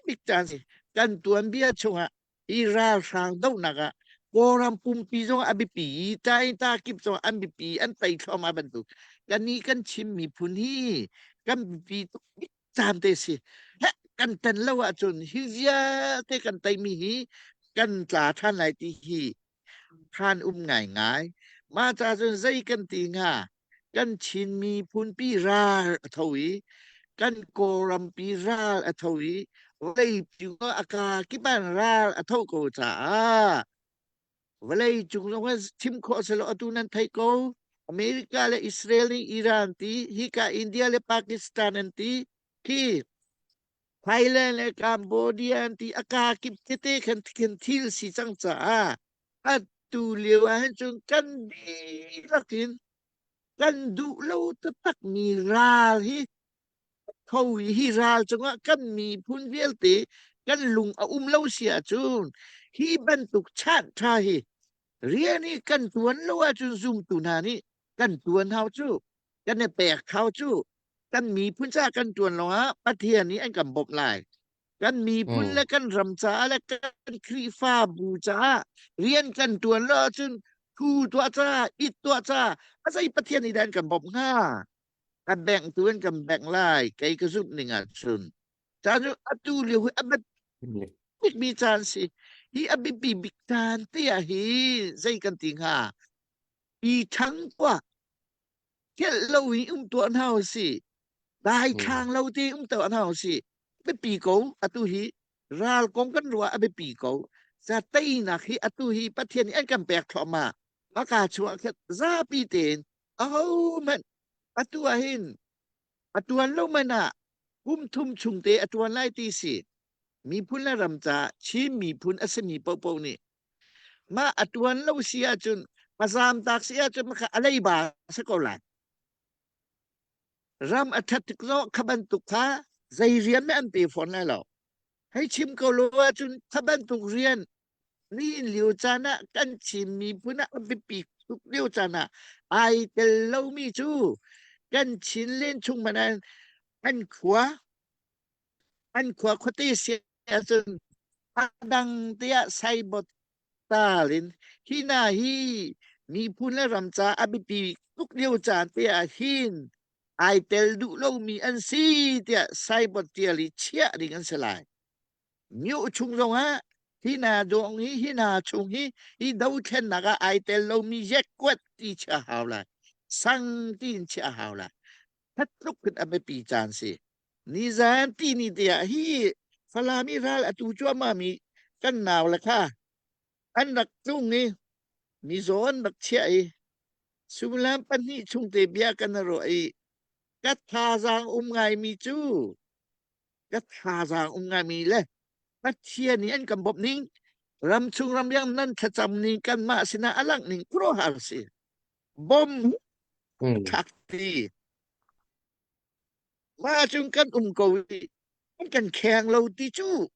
Speaker 5: bik caan si. Kan tuanbia chungah hi ralhrang dohnak ah Kawlram pumpi zong a biapi i ta kip zong an biapi an tei thluahmah bantuk kannih kan Chin miphun hi kan biapi tuk bik caan te si. Heh, kan tan lo ahcun hi vialte kan teimi hi kan tla ṭhan lai ti hi khan um ngaingai. Mah ca cun zei kan ti hnga? Kan Chin miphunpi ral a tho i kan Kawlrampi ral a tho i vawlei a ka kip ah ral a tho ko caah vawlei cung zong ah chim khawh a si lo atu nan theih ko. America le Israel nih Iran ti hika India le Pakistan an ti khi Thailand le Cambodia an ti a ka kip tete khan khin thil si cang caah atu lio ah hin cun kan dihlak in kan duh lo taktak mi ral hi tho i hi ral cungah kan miphun vialte kan lung a um lo si ahcun hi bantuk chan ṭha hi rian hi kan tuan lo ahcun zumtu hna nih kan tuan hau cu kan i pek hau cu kan miphun caah kan tuan lawngah Pathian nih an kan bawmh lai kan miphun le kan ram caah le kan Khrihfabu caah rian kan tuan lo ahcun thu tuah ca it tuah ca a zei Pathian nih dah an kan bawmh hnga a bengh tu an kan bengh lai kei ka zumh ning ahcun caan cu atu lio hi a biapit caan si hi a biapi bik caan te ah hi zei kan ti hnga i ṭhang tuah kelh lo i um tuah hna usih dai thlang lo te um tuah hna usih biapi ko atu hi ral kong kan ruah a biapi ko za teinak hi atu hi Pathian nih an kan pek thluahmah maka chuah khat zapi tein ahohmanh atu ah hin a tuan lo man ah kum thum chung te a tuan lai ti si miphun le ram ca Chin miphun a simi paohpaoh nih mah a tuan lo si ahcun a zaamtak si ahcun makha a leiba a si ko lai ram a ṭhat tik zong kha bantuk kha zei rian meh an pe fawn lai lo hei chim ko lo ahcun kha bantuk rian nihin lio caan ah kan Chin miphun ah a biapi tuk lio caan ah ai tel lomi cu kan Chin len chung hmanh ah an khua an khua khuate si ahcun a dang tiah saibot tal in hi hna hi miphun le ram ca a biapi tuk lio caan te ah hin ai tel duh lomi an si tiah saibot tial i chiah ding an si lai. Myo chung zongah hi hna dawng hi hi hna chung hi hi dothlennak ah ai tel lomi yekkuat ti chiah hau lai. Sang tiin chiah hau lai. That tluk in a biapi caan si. Nizan ti ni te ah hi Falam i ral atu cuahmah mi kan nau le kha an rak tlung i mizaw an rak chiah i suimilam pahnih chung te bia kan ruah i ka thazaang um ngaimi cu ka thazaang um ngaimi le Pathian nih an kan bawmh ning ramchung ramleng nan thlacam ning kanmah sinah a langh ning khuaruahhar si bom thlak ti Mah cun kan um ko i an kan kheng lo ti cu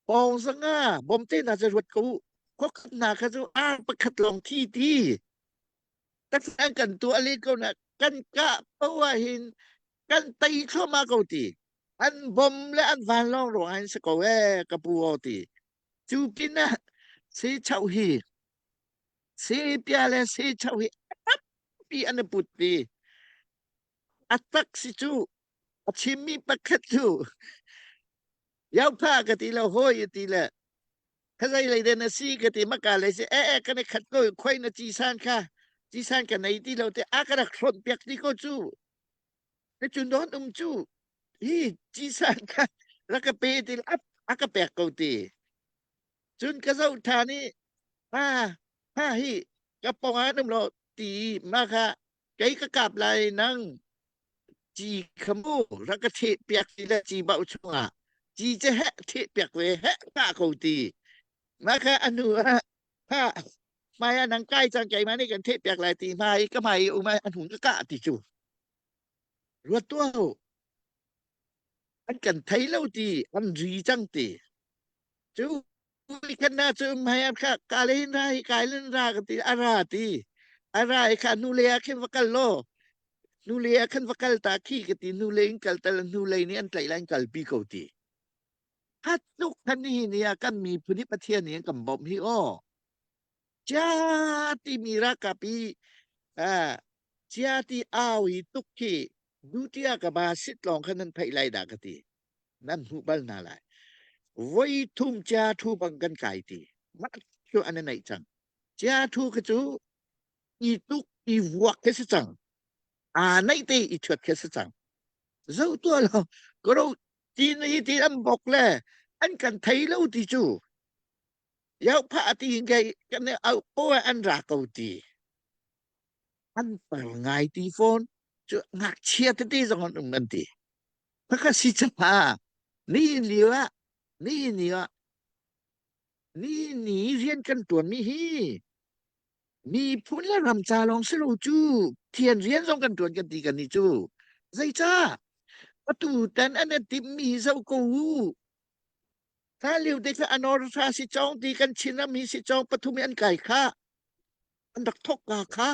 Speaker 5: pawng zanga bawmte hna cu ruat ko u. Khuakhat hna kha cu ar pakhat lawng thi ti. An kan tuah len ko na kan kah poah hin kan tei thluahmah ko ti. An bom le an vanlawng ruang ah hin si ko ee ka pu aw ti. Cu pinah si chauh hi Sepia le sechau hi a tampi an i put ti. A tak si cu a chimmi pakhat cu Yaupha ka ti lo hawi a ti le khazei lei den a si ka ti maka lei si e e kan i khat ko khoi na cisan kha cisan ka nei ti lo te a ka rak hrawt piak ti ko cu na cu non um cu hi cisan kha rak ka pe ti a ka pek ko ti Cun ka zoh ṭhan i, Ha, ha hi, ka pawng ah um law ti mah kha kei ka kap lai nang. Ci kha mu rak ka theh piak ti le ci bauh chungah ci cu heh theh piak ve heh ngah ko ti. Mah kha a hnu ah ha hmai ah nang kai cang keimah nih kan theh piak lai ti hmai ka hmai i um ah a hnung ka kah ti cu. Ruat tuah u. An kan thei lo ti an ri cang ti. Cu kan na cu hmai ah kha ka le hin ra hi kai len ra ka ti a ra ti. A ra i kha nu le ah khin va kal law nu le ah khan va kal ta khi ka ti nu le in kal tal nu lei nih an tlaih lai in kalpi ko ti. Hat tuk khan ni ni ah kan miphun hi Pathian nih an kan bawmh hi aw. Chia timi ralkap i chia ti au i tuk khi duty ah ka ba sit lawng khan nan theih lai dah ka ti. Nan hmuh bal hna lai. Voi thum chia thu bang kan kai ti. Mah cu an i neih cang. Chia thu khi cu i tuk i vuak khi si cang. Aa neih te i thuat khi si cang. Zo tuah lo karo ti ni ti an bok le an kan thei lo ti cu Yau pha ti hin kei kan i auh po an ra ko ti. An par ngai ti fawn. Cu ngakchia tete zong an um an ti. Khakha si ca ni lio ah ni ni ah ni ni rian kan tuan mi hi miphun le ram ca lawng si lo cu thian rian zong kan tuan kan ti kan ni cu zeicah atu tan an i timh mi hi zoh ko u Hlan lio te kha anor tha si cawng ti kan Chin ram hi si cawng pathum i an kai kha an rak thok ka kha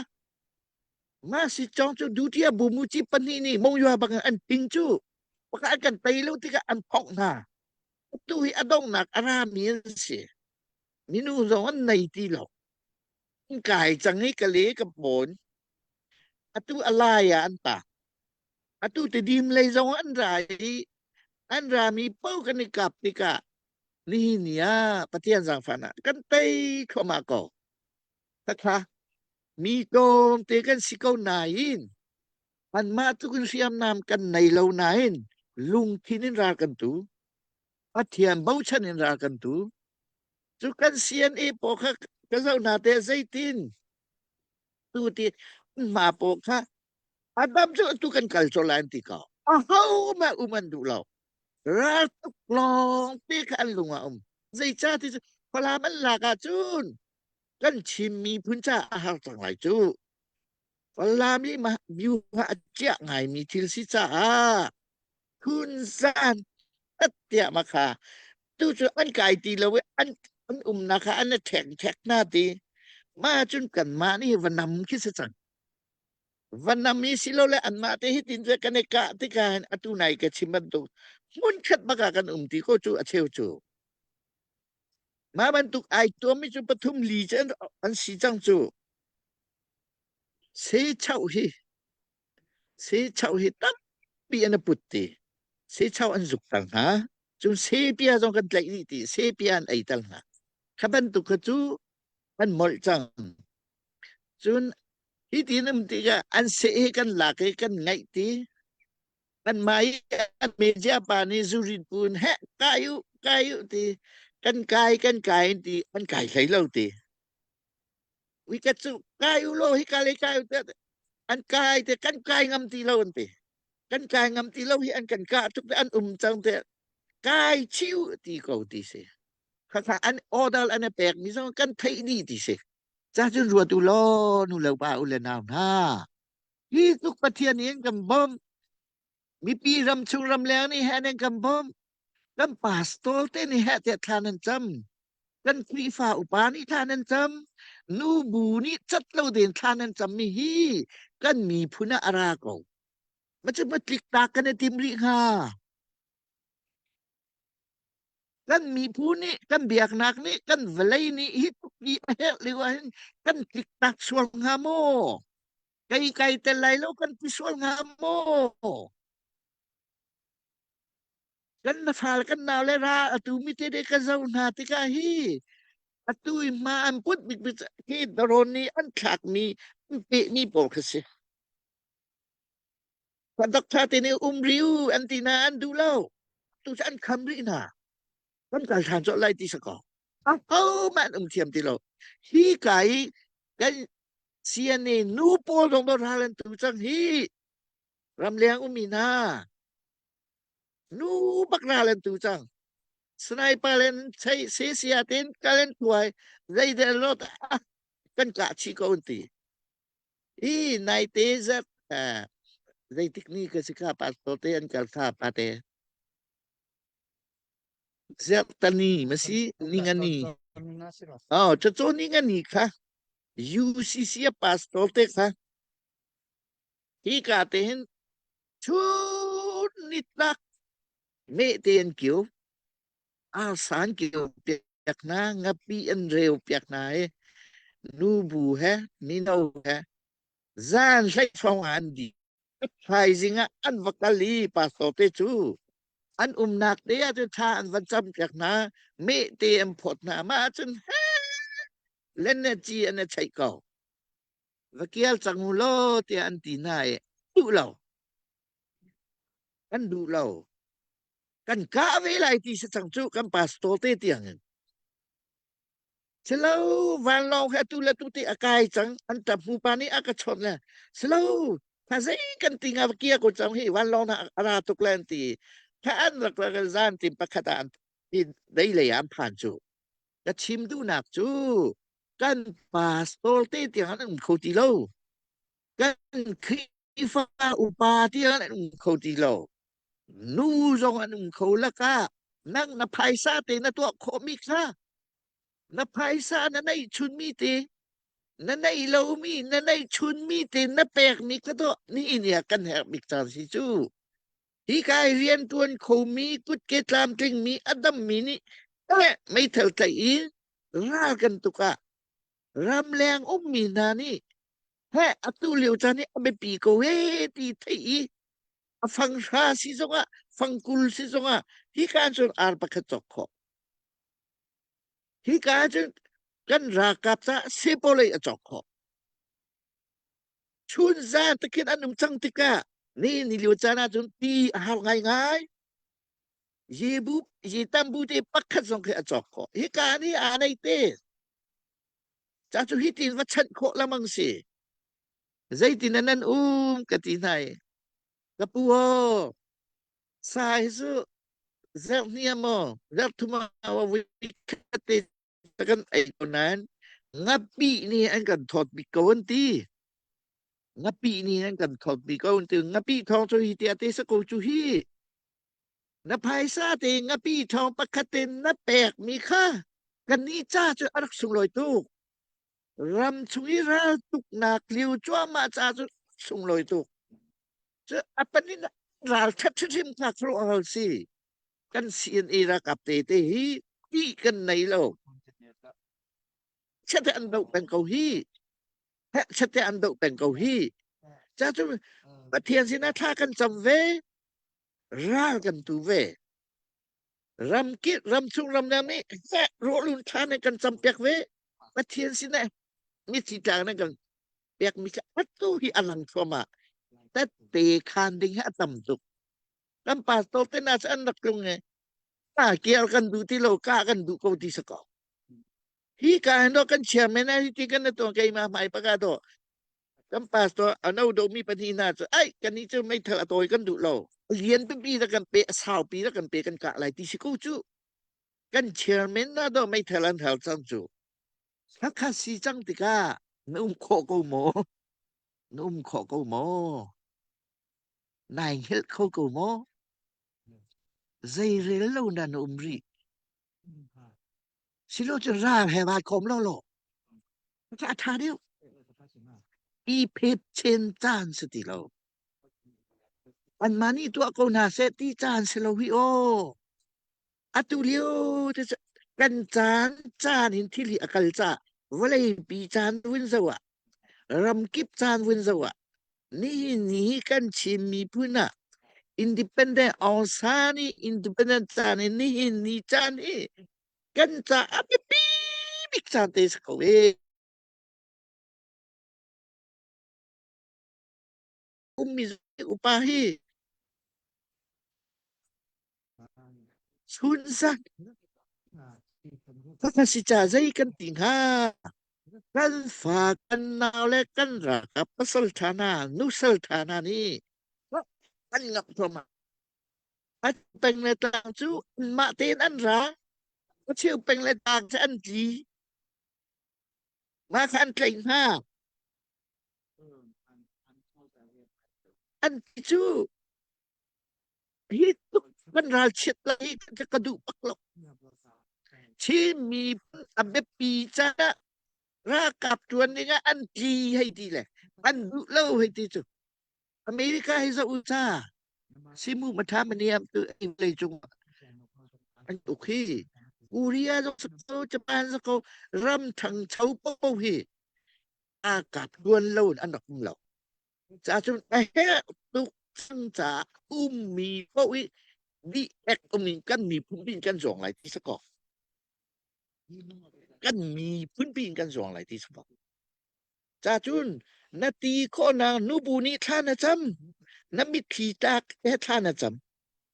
Speaker 5: ma si cawng cu duty a bu mu ci pahnih nih mongyua bang an ping cu paka an kan tei lo tikah an phongh hna tu hi a donghnak a rami an si minu zong an nei ti lo an kai cang i ka le ka pawn atu a lai ah an ta Atu Tidim lei zong an ra i an rami paoh kan i kap tikah nihin ni ah Pathian zaangfahnak kan tei thluahmah ko. Khakha mi tlawmte kan si ko nain anmah tluk in hriamnam kan nei lo nain lungthin in ral kan tu. Pathian bochan in ral kan tu. Cu kan CNA pawl kha ka zoh hna te zeitin tu ti mah pawl kha Adam cu atu kan kal colh lai an ti ko. Ahohmanh um an duh lo. Ral tuk lawng te kha an lung ah um. Zeicah ti cu Falam an lak ahcun kan Chin miphun caah a har cang lai cu. Falam i vyuha a ciah ngaimi thil si caah phunzan tiah ma kha tu cu an kai ti lo i an an umnak kha an i ṭhek ṭhek hna ti. Mah cun kanmah nih va nam khi si cang. Va nam i silole anmah te hitin cu kan i kah tikah hin atu nai ka chim bantuk hmunkhat bak ah kan um ti ko cu a cheu cu. Mah bantuk ai tuammi cu pathum li cu an si cang cu. Sechauh hi sechauh hi tampi an i put ti. Sechauh an zuk tal hna. Cun sepia zong kan tlaih dih ti. Sepia an ei tal hna. Kha bantuk kha cu an molh cang. Cun Hitin um tikah an seh hi kan lak i kan ngaih ti. Anmah i an media pa nih zurit bu in heh kai u kai u ti kan kai kan kai ti an kai hlei lo ti. Ui ka cu kai u law hi ka le kai u an kai te kan kai ngam ti lo an ti. Kan kai ngam ti lo hi an kan kah tuk te an um cang te kai chiu ti ko ti si. Khakha an order an i pek mi zong kan theih dih ti si. Ca cun ruat u law nu le pa u le nau hna. Hi tluk Pathian nih an kan bawmh. Mipi ram chung ram leng nih he an kan bawmh. Kan pastor te nih heh tiah thla nan cam. Kan Khrihfa upa nih thla nan cam. Nu bu nih cat lo tein thla nan cam mi hi kan miphun ah a ra ko. Ma cu ma tlik ta kan i tim rih hnga. Kan miphun nih kan biaknak nih kan vawlei nih hi tluk i a herh lio ahhin kan tliktak sual hnga maw? Kei kai tel lai lo kan ti sual hnga maw? Kan na fal kan nau le ra atu mi te de ka zoh hna tikah hi atu i hma an put bik khi daron nih an thlakmi an pehmi pawl kha si. Kan doctor te nih um rih u an ti na an duh lo. Tu cu an kham rih hna. Kan kal ṭhan colh lai ti si ko. Ahohmanh an um thiam ti lo. Hi ka i kan CNA nu pawl zong ral an tu cang hi. Ramleng ummi hna nu bak ral an tu cang. Sniper len chei se sia ten kal an tuai zeidel lot ah kan kah chih ko an ti. Hi naite zat zeitik ni ka si kha pastor te an kal kha pate. Zertani masi ningani. Oh, chacho ningani kha UCC a pastor te kha hi ka te hin chun nitlak meh te an kio arsa an kio piak hna ngapi an reu piak hna i nubu he mino he zan hlei hrawng ah an di thaizing ah an va kal i pastor te cu an umnak te ah cun tha an van cam piak hna meh te an phawt hna mah ahcun he len ne ci an i cheih ko va kial cang u law tiah an ti hna i duh lo kan duh lo kan kah ve lai ti si cang cu kan pastor te tiang in silo vanlawng he atu le tu te a kai cang an tap mu pa nih a ka chawt le silo tha zei kan ti nga kia ko cang hi vanlawng na a ra tuk le an ti tha an rak rak zan tim pakhat ah an i dei lei an phan cu ka chim duhnak cu kan pastor te tiang an um kho ti lo kan Khrihfa upa tiang an um kho ti lo nu zong an um kho lakah nang na phaisa te na tuah khawhmi kha na phaisa na neih chunmi te na neih lomi na neih chunmi te na pekmi kha tuah nihin ah kan herh bik caan si cu hi kai rian tuan khomi kutke tlamtlingmi a dammi nih eh meithal tlaih in ral kan tuk ah ramleng ummi hna nih he atu lio caan hi a biapi ko he ti theih i a fang hra si zongah fang 20 si zongah hika cun ar pakhat cawk khawh hika cun kan ralkap ca sepawlei a cawk khawh chun zan takhin an um cang tikah ni ni lio caan ahcun ti a har ngaingai Jebu Jetambu te pakhat zong khi a cawk khawh hika nih aa nei te ca cu hi tin va chanh khawh lamang si zeitin nan um ka ti hna i ka pu aw sa hi cu zerh hnia maw zerh thum ah vui khat te kan ei ko nain ngapih nih an kan thawt bik ko an ti ngapih nih an kan thawt bik ko an ti ngapih thawng cu hi tia te sa ko cu hi na phaisa te ngapih thawng pakhat te na pek mi kha kan nih ca cu a rak sunglawi tuk ram chung i ral tuknak lio cuahmah ca cu sunglawi tuk cu a panin ral ṭhat hrimhrim kha khuaruahhar si kan CNA ralkap te te hi ti kan nei lo chiate an doh peng ko hi chiate an doh peng ko hi ca cu Pathian sinah thla kan cam ve ral kan tu ve ram kip ram chung ram lam nih rawlun thla ne kan cam piak ve Pathian sinah mithi tlang ne kan pek mi atu hi a lang thluahmah tette khan ding hi a tam tuk kan pastor te na an rak tlung e ta kial kan duh ti lo ka kan duh ko ti sa ko hi ka hin kan chairman ai ti kan na to keima hmai paka do kan pastor ano do mi pahnih hna cu ai kan ni cu meithal a tawi kan duh lo lian pipi da kan pe a sau pi da kan pe kan kah lai ti si ko cu kan chairman na do meithal an hal cang cu Hakha si cang tikah na um khawh ko maw na um khawh ko maw Nai hngilh kho ko maw? Zeirel lo na na um rih. Silo cun ral he vai kom lo law. A ṭha deuh. I phet chen caan si ti lo. Anmah nih tuah ko hna seh ti caan si lo hi aw. Atu lio te cu kan caan caan in thil hi a kal caah vawleipi caan vun zoh ah ramkip caan vun zoh ah nihin ni hi kan Chin miphun ah independent Aung San i independent caan in nihin ni caan hi kan caah a biapi bik caan te si ko ee. Ummi upa hi chunzan si ca zei kan ti hnga kan fa kan nau le kan ralkap pasal ṭha hna nusal ṭha hna nih. An ngap thluahmah. A peng le tlang cu anmah tein an ra. A cheu peng le tlang cu an tli. Mah kha an tlaih hna. An ti cu hi tuk kan ralchiat lai hi ka duh bak lo. Chin miphun a biapi caah ralkap ṭuan ding ah an tli hei ti le an duh lo hei ti cu America hi zoh u ca simu matha maniam tu lei cung an uk hi Korea zong ko Japan zong ko ram ṭhangcho popo hi ralkap ṭuan lo in an rak um lo. Ca cun a herh tuk cang caah ummi paoh i dih ek um in kan miphun pin kan zuang lai ti si kaw. Kan miphun pin kan zuang lai ti si kaw. Ca cun na ti khawhnak nubu nih thla na cam, na mitthli tlak he thla na cam.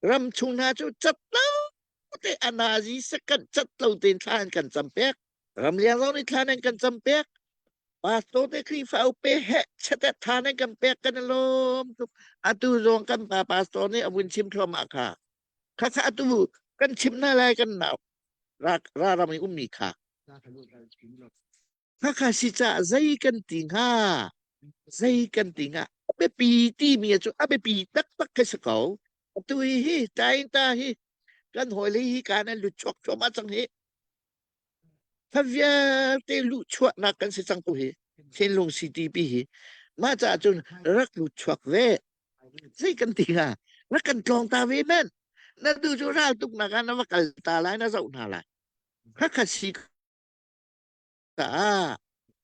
Speaker 5: Ram chung hna cu cat lo te anazi second cat lo tein thla an kan cam pek. Ramliang zong nih thla nan kan cam pek. Pastor te Khrihfa upe he chetet tha nan kan pek kan i lawm tuk. Atu zong kan pa pastor nih a vun chim thluahmah kha. Kha kha atu kan chim hna lai kan nau. Ra, ra ram i ummi kha. Khakha si caah zei kan ti hnga? Zei kan ti hnga? A biapi timi cu a biapi taktak khi si ko. Atu hi hi tain ta hi kan hawile hi ka nan lut chuak thluahmah cang hi. Kha vialte luhchuahnak kan si cang tu hi thinlung CTP hi mah caah cun rak lut chuak ve zei kan ti hnga rak kan tlawng ta ve men na tu cu ral tuknak ah na va kal ta lai na zoh hna lai khakha si caah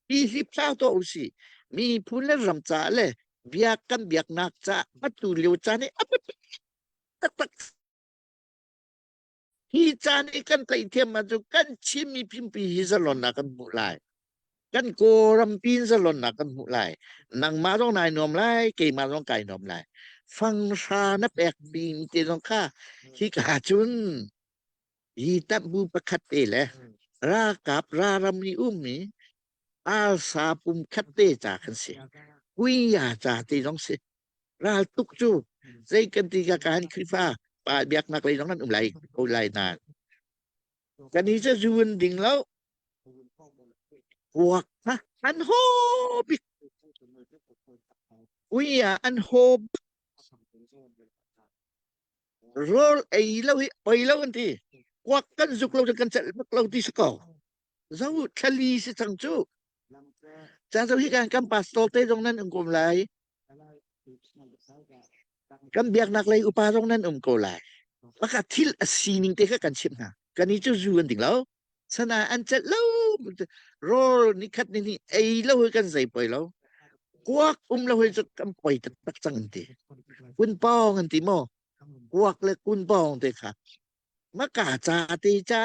Speaker 5: hi hlipthlau tuah usih miphun le ram caah le biak kan biaknak caah atu lio caan hi a biapi taktak Hi caan i kan tlaih ahcun kan Chin miphunpi hi zalonnak kan hmuh lai. Kan Kawlrampi in zalonnak kan hmuh lai. Nangmah zong nai nuam lai, keimah zong kai nuam lai. Fanghra na pek ding te zong kha hika cun hi tambu pakhat te le ralkap raram i ummi arsa pum khat te ca kan si. Kuiya ca te zong si. Raltuk cu zei kan ti ka kan Khrihfa pa biaknak lei zong an um lai ko lai na. Kan hi cu zun ding lo. Kuak ha an ho bik. Ui ah an ho bik. Rawl ei lo hi oi lo an ti. Kuak kan zuk lo kan celh bak lo ti si ko. Zo thlali si cang cu. Caan zo hi kan kan pastor te zong nan um ko lai. Kan biaknak lei upa zong nan um ko lai. Maka thil a sining te kha kan chimh hna. Kan i cu zu an ding lo. Sana an celh lo. Rawl nikhat ni ni ei lo hi kan zei poi lo. Kuak um lo hi cu kan poi taktak cang an ti. Kun pawng an ti maw? Kuak le kun pawng te kha. Maka ca te ca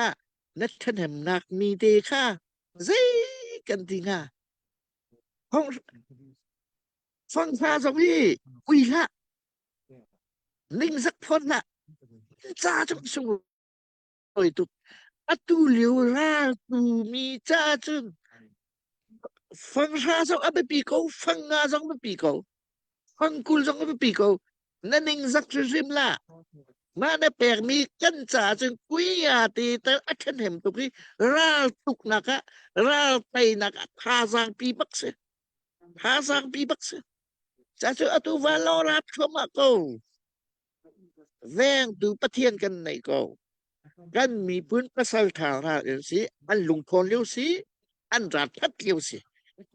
Speaker 5: na ṭhahnemnak mi te kha zei kan ti hnga? Hong fangfa zong hi ui hlah ningzak phon hlah ca cu sunglawi tuk atu lio raltu mi ca cun fanghra zong a biapi ko fangnga zong biapi ko fangkul zong a biapi ko na ningzak hrimhrim lah mah na pekmi kan caah cun kuia te tal a ṭhahnem tuk i ral tuknak ah ral teinak ah thazaang pi bak si thazaang pi bak si ca cu atu vanlawng rap thluahmah ko Vengtu Pathian kan nei ko. Kan miphun pasal ṭha ral in si, an lungthawn lio si, an ralṭhat lio si.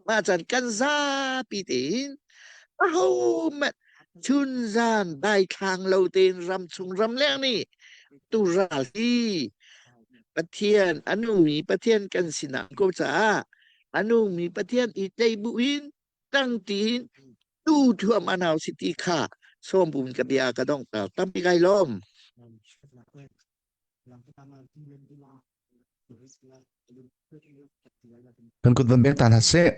Speaker 5: Mah caan kan zapi tein ahohmanh chunzan daithlang lo tein ramchung ramleng nih tu ral hi Pathian a nungmi Pathian kan sinah ko caah a nungmi Pathian i tei bu in tang tiin tu thuam anau si ti kha sawmbun ka bia ka dongter tampi kai lawm.
Speaker 4: Kan kut van bek ta hna seh.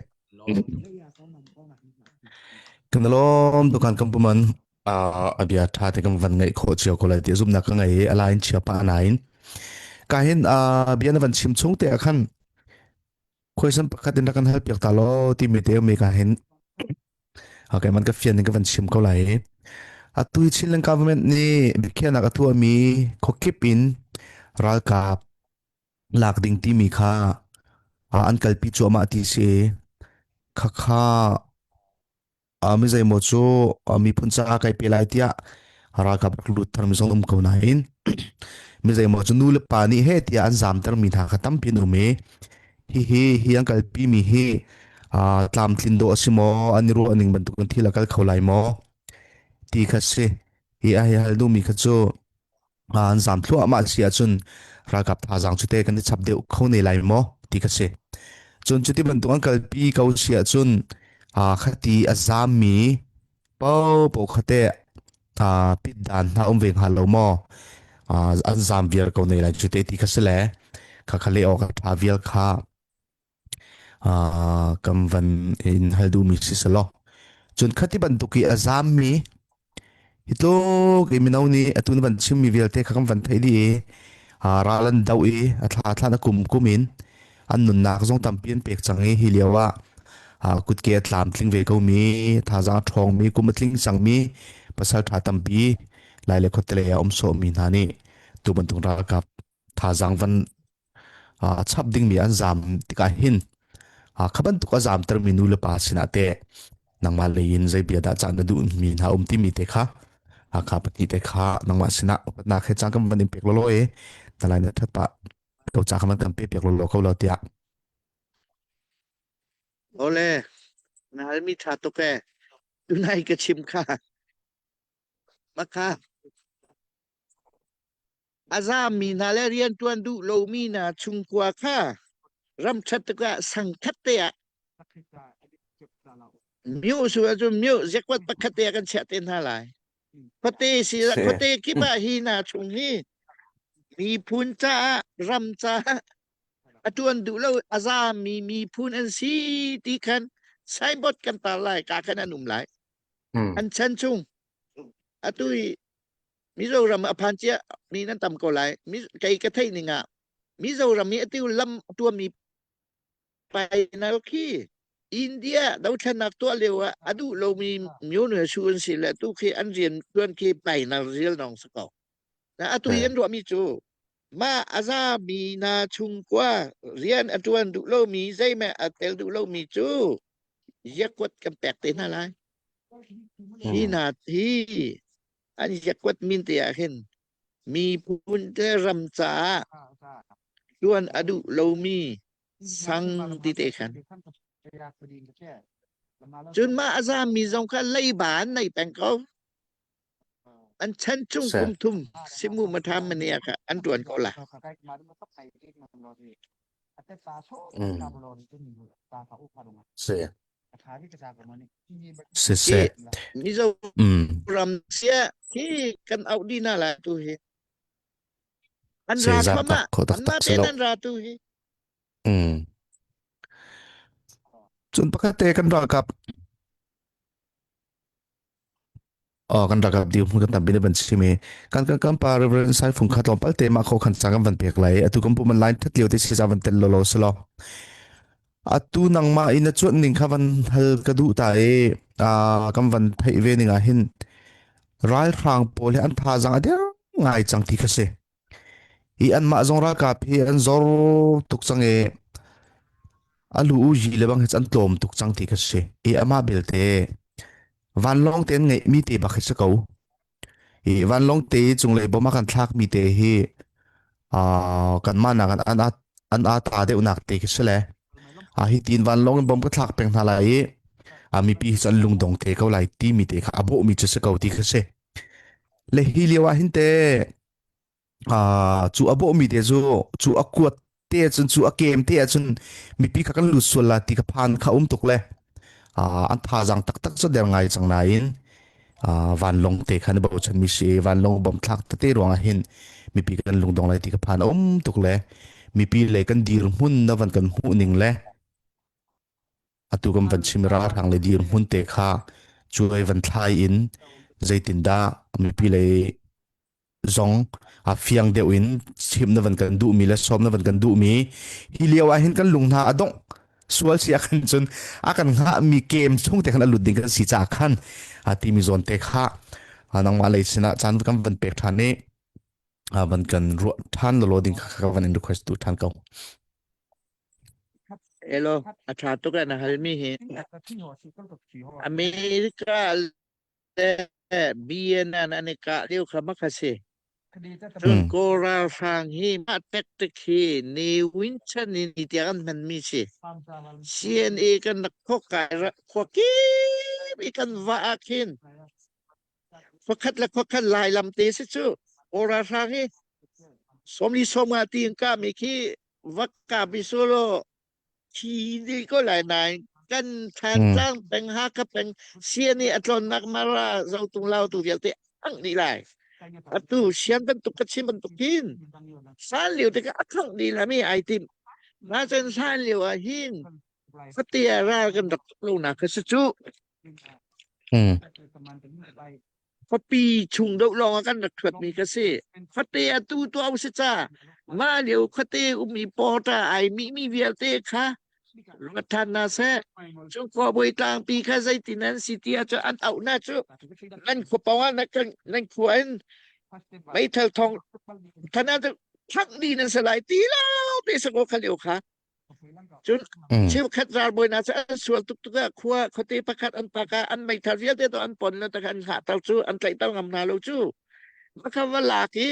Speaker 4: Kan lawm dukan kan puman a bia tha te kan van ngaih khawh cio ko lai ti zumnak ka ngei i a lain chia pa nain ka hin bia na van chim chung te ah khan Question pakhat in rak kan hal piak ta law timi te mi ka hin okay man ka fian in ka van chim ko lai. Atu hi Chinland government nih biakhiahnak a tuahmi khuakip in ralkap lak ding timi kha an kalpi cuahmah ti si. Khakha mi zeimaw cu miphun caah kai pe lai tiah ralkap rak lut tharmi zong um ko nain mi zeimaw cu nu le pa nih he tiah an zamtermi hna kha tampi an um i hihi hi an kalpi mi hi tlamtlin dawh a si maw an i ruah ning bantukin thil a kal kho lai maw ti kha si hi a hei hal duhmi kha cu an zam thluahmah si ahcun ralkap thazaang cu te kan i chap deuh kho ne lai maw ti kha si. Cun cuti bantuk an kalpi ko si ahcun khati a zammi paopaoh kha te pit dan hna um ve hnga lo maw an zam viar ko ne lai cu te ti kha si le kha kha le awk a ṭha vial kha kan van in hal duhmi si selaw cun khati bantuk i a zammi hi tluk i mino nih atu na van chimmi vialte kha kan van theih dih i ral an doh i a thla thlan a kum kum in an nunnak zong tampi an pek cang i hi lio ah kutke a tlamtling ve komi thazaang a ṭhawngmi kum a tling cangmi pasal ṭha tampi lai le khuate lei ah um sawhmi hna nih tu bantuk ralkap thazaang van chap dingmi an zam tikah hin kha bantuk a zamtermi nu le pa sinah teh nangmah lei in zei bia dah caan na duhmi hna um timi te kha kha pahnih te kha nangmah sinah upatnak he caan kan van in pek lawlaw i na lai na that pah ko ca kan van kan pe piak lawlaw ko lo tiah
Speaker 5: Ole na halmi tha tuk e tunai ka chim kha makha A zaammi hna le rianṭuan duh lomi hna chungkhua kha ram ṭhat tikah sangkhat te ah myo su ahcun myo ziakuat pakhat te ah kan chiah te hna lai. Khuate si khuate kip ah hi hna chung hi miphun caah ram caah a ṭuan duh lo a zaammi miphun an si ti khan signboard kan tar lai ka khan an um lai. An chan chung atu i Mizoram a phan cia mi nan tam ko lai. Kei ka theih ning ah Mizoram i atu lam a tuami painal khi India dothlennak tuah lio ah a duh lomi myo su an si le tu khi an rian tuan khi painal rial nong si ko. Na atu i an ruahmi cu mah a zami na chungkua rian a tuan duh lomi zeihmanh a tel duh lomi cu yakuat kan pek te hna lai. Hi na hi an yakuat min te ah hin miphun te ram caah tuan a duh lomi sang ti te khan cun mah a zaammi zong kha leiba an nei peng ko an chan chung kum thum simu matham mania kha an tuan ko la
Speaker 4: Si. Siseh.
Speaker 5: Mizoram sia hi kan auh dina la tu hi. An ra thama an ma te an ra tu hi.
Speaker 4: Cun pakhat te kan ralkap Oh, kan ralkap dirhmun kan tampi na van chim i kan kan kan pa Reverend Sai Fung kha tlawmpal te mah kho khan cang kan van pek lai atu kan pum an line that lio te si za van tel lo lo selo atu nangmah in na chuan ning kha van hal ka duh ta i a kan van theih ve ning ah hin ralhrang pawl hi an thazaang a der ngai cang ti kha si hi anmah zong ralkap hi an zor tuk cang i a lu u yi le bang hi an tlawm tuk cang ti kha si i amah belte vanlawng te an ngeihmi te bak hi si ko hi vanlawng te cunglei bom a kan thlakmi te hi kanmah nak an an an a ta deuhnak te khi si le a hi tin vanlawng in bom ka thlak peng hna lai i a mipi hi cu an lungdong te ko lai timi te kha a bawhmi cu si ko ti kha si le hi lio ah hin te cu a bawhmi te cu cu a kuat te cun cu a kem te ahcun mipi kha kan lut sual la ti ka phan kha um tuk le an thazaang taktak cu der ngai cang nain vanlawng te kha na bochan mi si vanlawng bom thlak tete ruangah hin mipi kan lungdong lai ti ka phan um tuk le mipi le kan dirhmun na van kan hmuh ning le atu kan van chim ralhrang le dirhmun te kha cuai van thlai in zeitindah mipi lei zong a fiang deuh in chim na van kan duhmi le sawm na van kan duhmi hi lio ah hin kan lung hna a dongh sual si ah khan cun a kan hngahmi kem chung te khan a lut ding kan si caah khan a timi zawn te kha. Nangmah lei sinah caan kan van pek ṭhan i van kan ruah ṭhan lawlaw ding kha ka van in request tu ṭhan ko.
Speaker 5: Elo, a ṭha tuk na halmi hi. America le BNN an i kah lio kha makha si. Cun Kawl ralhrang hi mah tactic hi Ne Win chan in hi tiang an hmanmi si. CNA kan rak khua kai khua kip i kan vah ah khin khuakhat le khuakhat lai lam te si cu Kawl ralhrang hi sawmli sawmnga ti in kahmi khi va kap i solo thi dih ko lai nain kan Thantlang peng Hakha peng sian i a tlawnnak Mara Zotung Lautu vialte ang dih lai. Atu sian bantuk ka chim bantuk hin san lio tikah a khangh dih lami ai tim. Nain san lio ah hin fate ah ral kan rak tuk lo nak kha si cu. Khuapi chung deuh lawng ah kan rak ṭhuatmi ka si. Khuate atu tuah si ca mah lio khuate um i porter ai mihmi vialte kha ruat ṭhan hna seh. Cu khuabawi tlangpi kha zeitin an si ti ahcun an auh hna cu nan khua pawng ah nan khua in meithal thong than ah thak dih nan si lai ti lo te sakaw kha lio kha. Cun cheukhat ralbawi hna cu an sual tuk tikah khua khuate pakhat an pak ah an meithal vialte tu an pon le tak an hngahter cu an tlaihter ngam hna lo cu. Va kha va lak i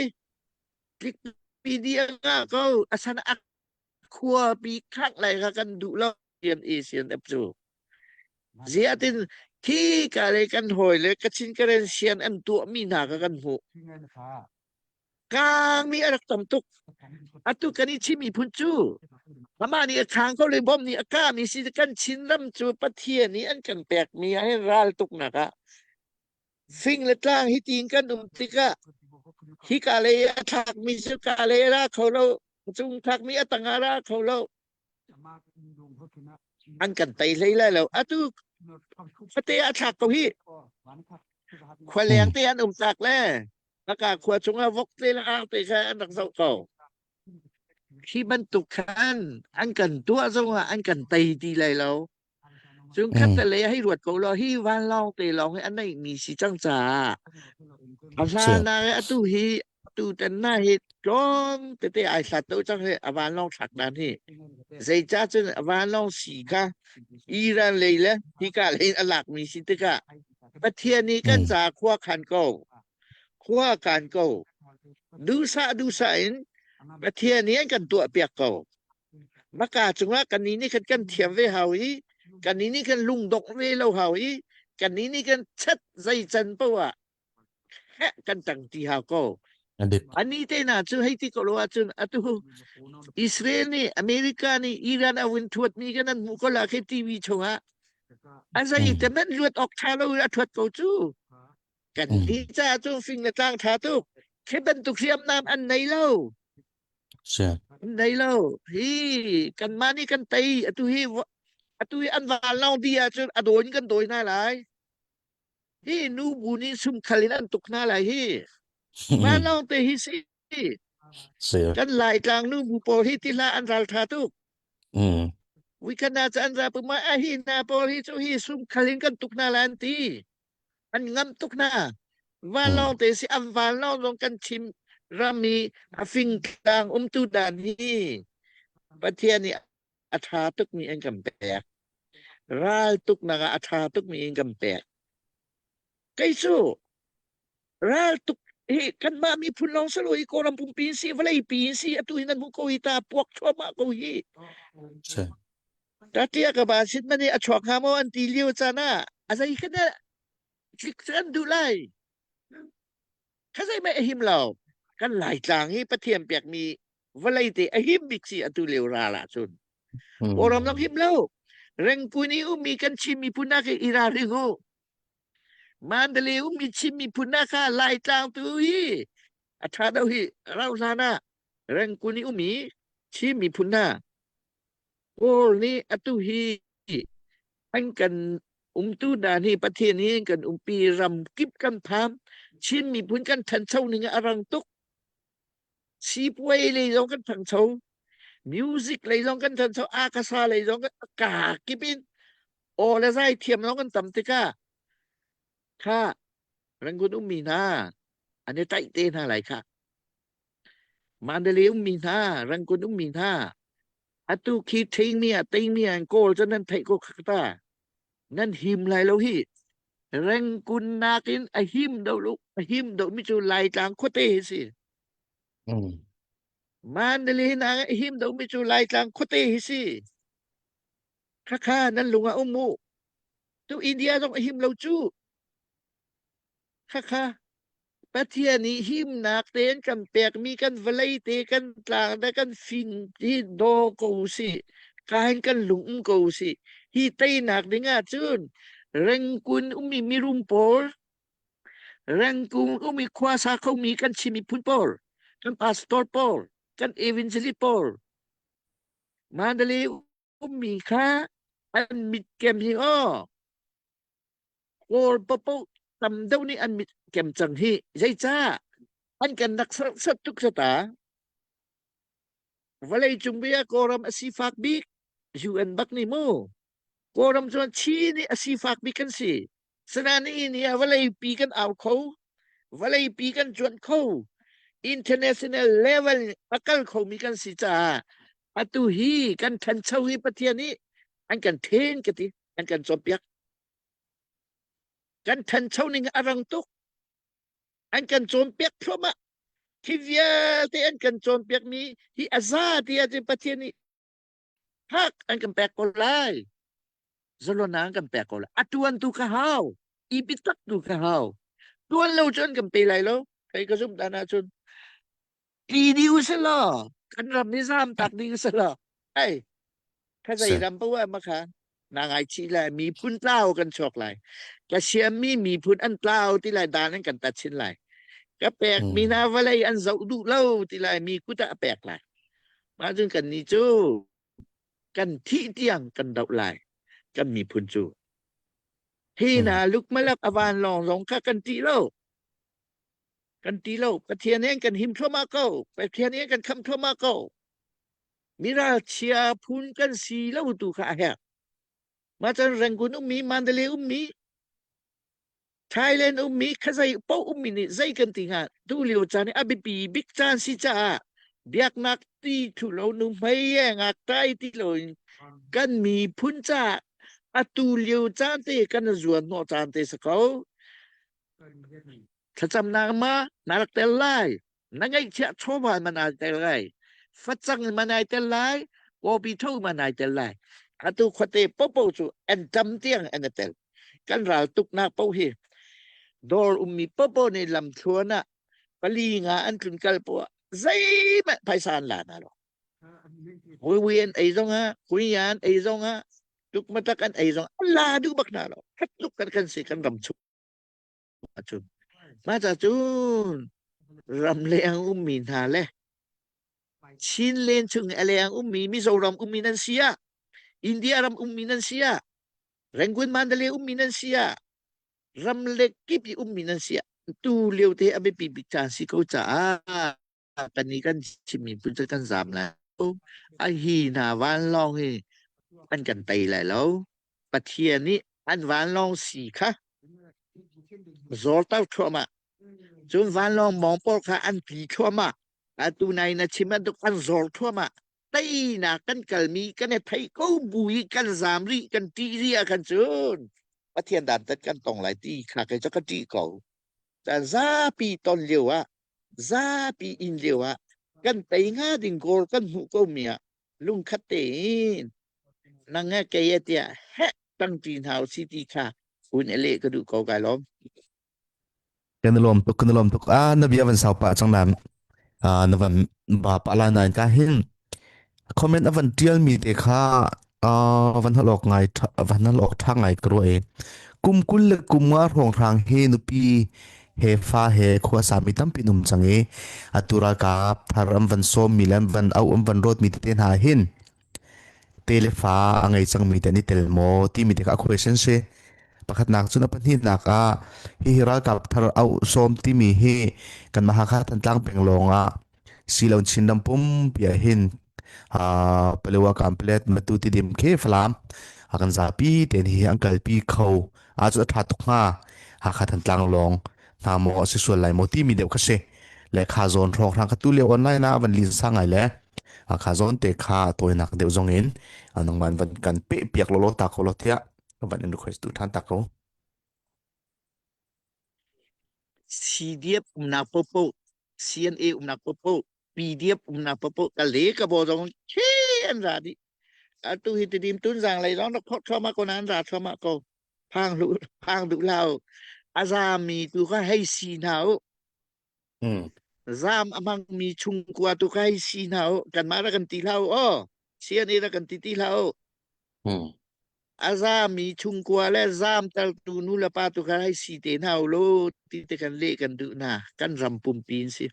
Speaker 5: tlikpi dih a ngah ko a san a khua pi khak lai kha kan duh lo tian ACNF cu. Ziatin khi ka le kan hawi le Kachin Karen sian an tuahmi hna kha kan hmuh. Kangmi a rak tam tuk. Atu kan i Chin miphun cu amah nih a khang ko le bom nih a kahmi si kan Chinram cu Pathian nih an kan pekmi ah hin ral tuknak ah fing le tlang hi tiin kan um tikah hika lei a thlakmi cu ka lei a ra kho lo cung thlakmi a tang ah ra kho lo an kan tei hlei lai lo atu fate a thlak ko hi khualeng te an um tak le Haka khua chungah vok te le ar te kha an rak zoh ko. Hi bantuk khan an kan tuah zongah an kan tei ti lai lo. Cun khat te lei hei ruat ko law hi vanlawng te lawng hi a neihmi si cang caah a hlan ah atu hi atu tan na hi tlawm tete ai hlat to cang hi a vanlawng thlak dan hi zeicah cun a vanlawng si kha Iran lei le hika lei in a lakmi si tikah Pathian nih kan ca khua khan ko khua kan ko. Duhsah duhsah in Pathian nih an kan tuahpiak ko. Maka cungah kannih nih khan kan thiam ve hau i kannih nih khan lungdongh ve lo hau i kannih nih khan chat zei can poah heh kan tang ti hau ko. Ani te na cu hei ti ko lo ahcun atu Israel nih America nih Iran a vun thuatmi kan an hmuh ko la khi TV chungah a zei te man luat awk tha lo a thuat ko cu. Kan ti caah cu fing le tlang ṭha tuk. Khi bantuk hriamnam an nei lo. An nei lo. Hi kanmah nih kan tei. Atu hi atu hi an vanlawng di ahcun a dawi in kan dawi hna lai. Hi nu bu nih sumkhal in an tuk hna lai hi. Vanlawng te hi si. Kan Laitlang nu bu pawl hi ti hlah an ral ṭha tuk. Weekend ah cu an ra puma a hi hna pawl hi cu hi sumkhal in kan tuk hna lai an ti. An ngam tuk hna. Vanlawng te si an vanlawng zong kan chim ram i a fingtlang umtu dan hi Pathian nih a ṭha tukmi an kan pek. Ral tuknak ah a ṭha tukmi in kan pek. Kei cu ral tuk hi kanmah miphun lawng si lo hi Kawlram pumpi in si vawlei pi in si atu hi nan hmuh ko hi ta puak thluahmah ko hi. Tatia ka ba sit mani a chuak hnga maw an ti lio caan ah a zei kha dah tlik cu an duh lai. Kha zei mei a him lo. Kan Laitlang hi Pathian pekmi vawlei te a him bik si atu lio ral ahcun. Kawlram zong him lo. Rengkun i ummi kan Chin miphun ah i ralring u. Mandalay ummi Chin miphun ah kha Laitlang tu hi a ṭha deuh hi rau hlan ah Rengkun i ummi Chin miphun hna Kawl nih atu hi an kan umtu dan hi Pathian hi an kan umpi ram kip kan pham Chin miphun kan ṭhancho ning a rang tuk sipuai lei zong kan ṭhangcho music lei zong kan ṭhancho akasa lei zong ka kip in aw le zai thiam zong kan tam tikah kha. Rangoon ummi hna an i tlaih te hna lai khah. Mandalay ummi hna, Rangoon ummi hna, atu khi theimi ah teimi ah an kawl cu nan theih ko kha ta. Nan him lai lo hi. Rangoon nakin a him deuh lo, a him deuh mi cu Laitlang khuate hi si.
Speaker 4: Mm.
Speaker 5: Mandalay nak a him deuh mi cu Laitlang khuate hi si. Khakha nan lung ah um u. Tu India zong a him lo cu. Khakha Pathian nih himnak tein kan pekmi kan vawlei te kan tlang le kan fing hi daw ko usih. Kahin kan lung um ko usih. Hi teinak ding ahcun Rengkun ummi mirum pawl, Rengkung ummi khuasa khomi kan Chin miphun pawl, kan pastor pawl, kan evangelist pawl, Mandalay ummi kha an mitkem hi aw Kawl papoh tam deuh nih an mit kem cang hi. Zeicah? An kan rak serhsat tuk sata. Vawlei cung bia Kawlram a sifak bik UN bak nih mu. Kawlram cuan Chin nih a sifak bik kan si. Sinain ni ah vawleipi kan au kho. Vawleipi kan cuanh kho. International level a kal khomi kan si caah atu hi kan ṭhancho hi Pathian nih an kan then ka ti. An kan cawnpiak. Kan ṭhancho ning a rang tuk. An kan cawnpiak thluahmah. Hi vialte an kan cawnpiakmi hi a za ti ahcun Pathian nih hak an kan pek ko lai. Zalonnak an kan pek ko lai. A ṭuan tu ka hau. I biatak tu ka hau. Ṭuan lo cu an kan pe lai lo. Kei ka zumh dan ahcun tli dih u sih law kan ram hi zaam tak ding sih law ei kha zei ram paoh ah makha na ngaichih lai miphun tlau kan chuak lai ka siammi miphun an tlau ti lai dan an kan tat chin lai ka pek mi hna vawlei an zoh duh lo ti lai mi kut ah a pek lai mah cun kan nih cu kan thih tiang kan doh lai kan miphun cu hi na lukmalak avan lawng zong kha kan ṭih lo kan ti lo Pathian nih kan him thluahmah ko Pathian nih kan kham thluahmah ko miralchia phun kan si lo tu kha a herh mah cun Rangoon ummi Mandalay ummi Thailand ummi khazei paoh ummi nih zei kan ti hnga tu lio caan hi a biapi bik caan si caah biaknak ti thlu lo nu hmei e ngak tai ti lo in kan miphun caah atu lio caan te kan zuan hnawh caan te si ko Thlacamnak ma na rak tel lai. Na ngeihchiah chawva man ai tel lai. Facang man ai tel lai. Kawpi tho man ai tel lai. Atu khuate popo cu an tam tiang an i tel. Kan ral tuknak po hi dawr ummi popo nih lamthluan ah pali nga an tlun kal po ah zeihmanh phaisa an la hna lo. Wiwi an ei zong ah, kuya an ei zong ah, tukmatak an ei zong ah, an la duh bak hna lo. Khat tuk kan kan si kan ram chung. Ahcun mah ca cun ramleng ummi hna le Chinland chung i a leng ummi Mizoram ummi nan si ah India ram ummi nan si ah Rangoon Mandalay ummi nan si ah ramle kip i ummi nan si ah tu lio te a biapi bik caan si ko caah kan i kan chimmi phun cu kan zaam lai a hi hna vanlawng hi an kan tei lai lo Pathian nih an vanlawng si kha zawrter thluahmah cun vanlawng mawng pawl kha an tli thluahmah atu nai na chim bantuk an zawr thluahmah teinak kan kalmi kan i theih ko bu i kan zaam rih kan ṭih rih ah khan cun Pathian dantat kan tong lai ti kha kei cu ka ṭih ko caan zapi ton lio ah zapi inn lio ah kan tei hnga ding goal kan hmuh ko mi ah lungkhat tein nang he kei he tiah heh tangṭi hna usi ti kha hun i leh ka duh ko kai lawm.
Speaker 4: Kan i lawm tuk kan i lawm tuk ah na bia van sau pah cang nan ah na van ba pah la nain ka hin comment a van tial mi te kha ah van hal awk ngai van hal awk tha ngai ka ruah e kum kul le kum nga hrawng hrang he nupi he fa he khua sami tampi num cang i atu ralkap thar am van sawm mi le an van au am van rawt mi te hna hin te le fa a ngei cangmi te an i tel maw timi te kha a question si. Pakhatnak cun a pahnihnak ah hihi ralkap thar auh sawm timi hi kanmah Hakha Thantlang peng lawng ah silo Chinram pumpi ah hin uh, Palewa Kamplet Matu Tidim khi Falam a kan zapi ten hi an kalpi kho a cu a tha tuk hnga Hakha Thantlang lawng. Hna maw a si sual lai maw timi deuh kha si. Le kha zawn hrawng hrang kha tu lio online ah van lin sa ngai le kha zawn te kha tawinak deuh zong in nangman van kan pe piak lolo ta ko lo tiah van in request tu than ta ko.
Speaker 5: CDF umnak popo CNA umnak popo PDF umnak popo ka le ka bo zong che an ra di atu hi tidim tun zang lei zong rak phok thluahmah ko na an ra thluahmah ko phang lu phang duh lau a zami tu kha hei si hna u zam a hmangmi chungkua tu kha hei si hna u kanmah ra kan ti hlah u aw CNA ra kan ti ti hlah u a zami chungkua le zam tertu nu le pa tu kha hei si te hna u law ti te kan leh kan duh hna kan ram pumpi in si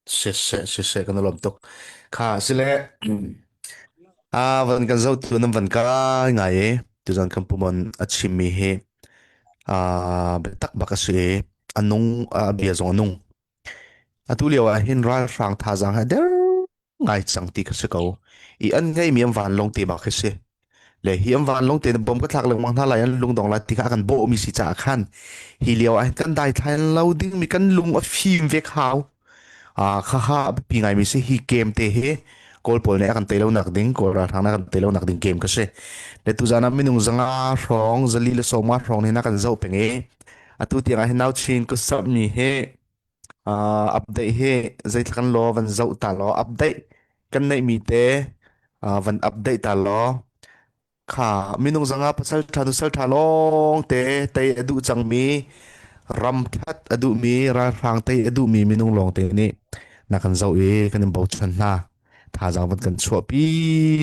Speaker 4: Siseh siseh kan lawm tuk. Kha sile a van kan zotu nan van kai ngai i tuzan kan pumon a chimmi hi a biatak bak a si i a nung a bia zong a nung. Atu lio ah hin ralhrang thazaang hi a der ngai cang ti kha si ko. I an ngeimi an vanlawng te bak khi si. Le hi an vanlawng te bom ka thlak lengmang hna lai an lungdong lai ti kha a kan bawhmi si caah khan hi lio ah hin kan daithlai lo dingmi kan lung a fim ve hau. Kha ha a biapi ngaimi si hi game te hi Kawl pawl nih a kan tei lo nak ding Kawl ralhrang nih a kan tei lo nak ding game ka si. Le tuzan ah minung zanga hrawng zali le sawma hrawng nih na kan zoh peng i atu tiang ah hin nau chin ku mi hi Update hi zeitluk kan law van zoh ta law update kan neihmi te van update ta law kha minung zanga pasal ṭha nusal ṭha lawng te tei a duh cangmi ram ṭhat a duhmi ralhrang tei a duhmi minung lawng te nih na kan zoh i kan in bochan hna thazaang van kan chuahpi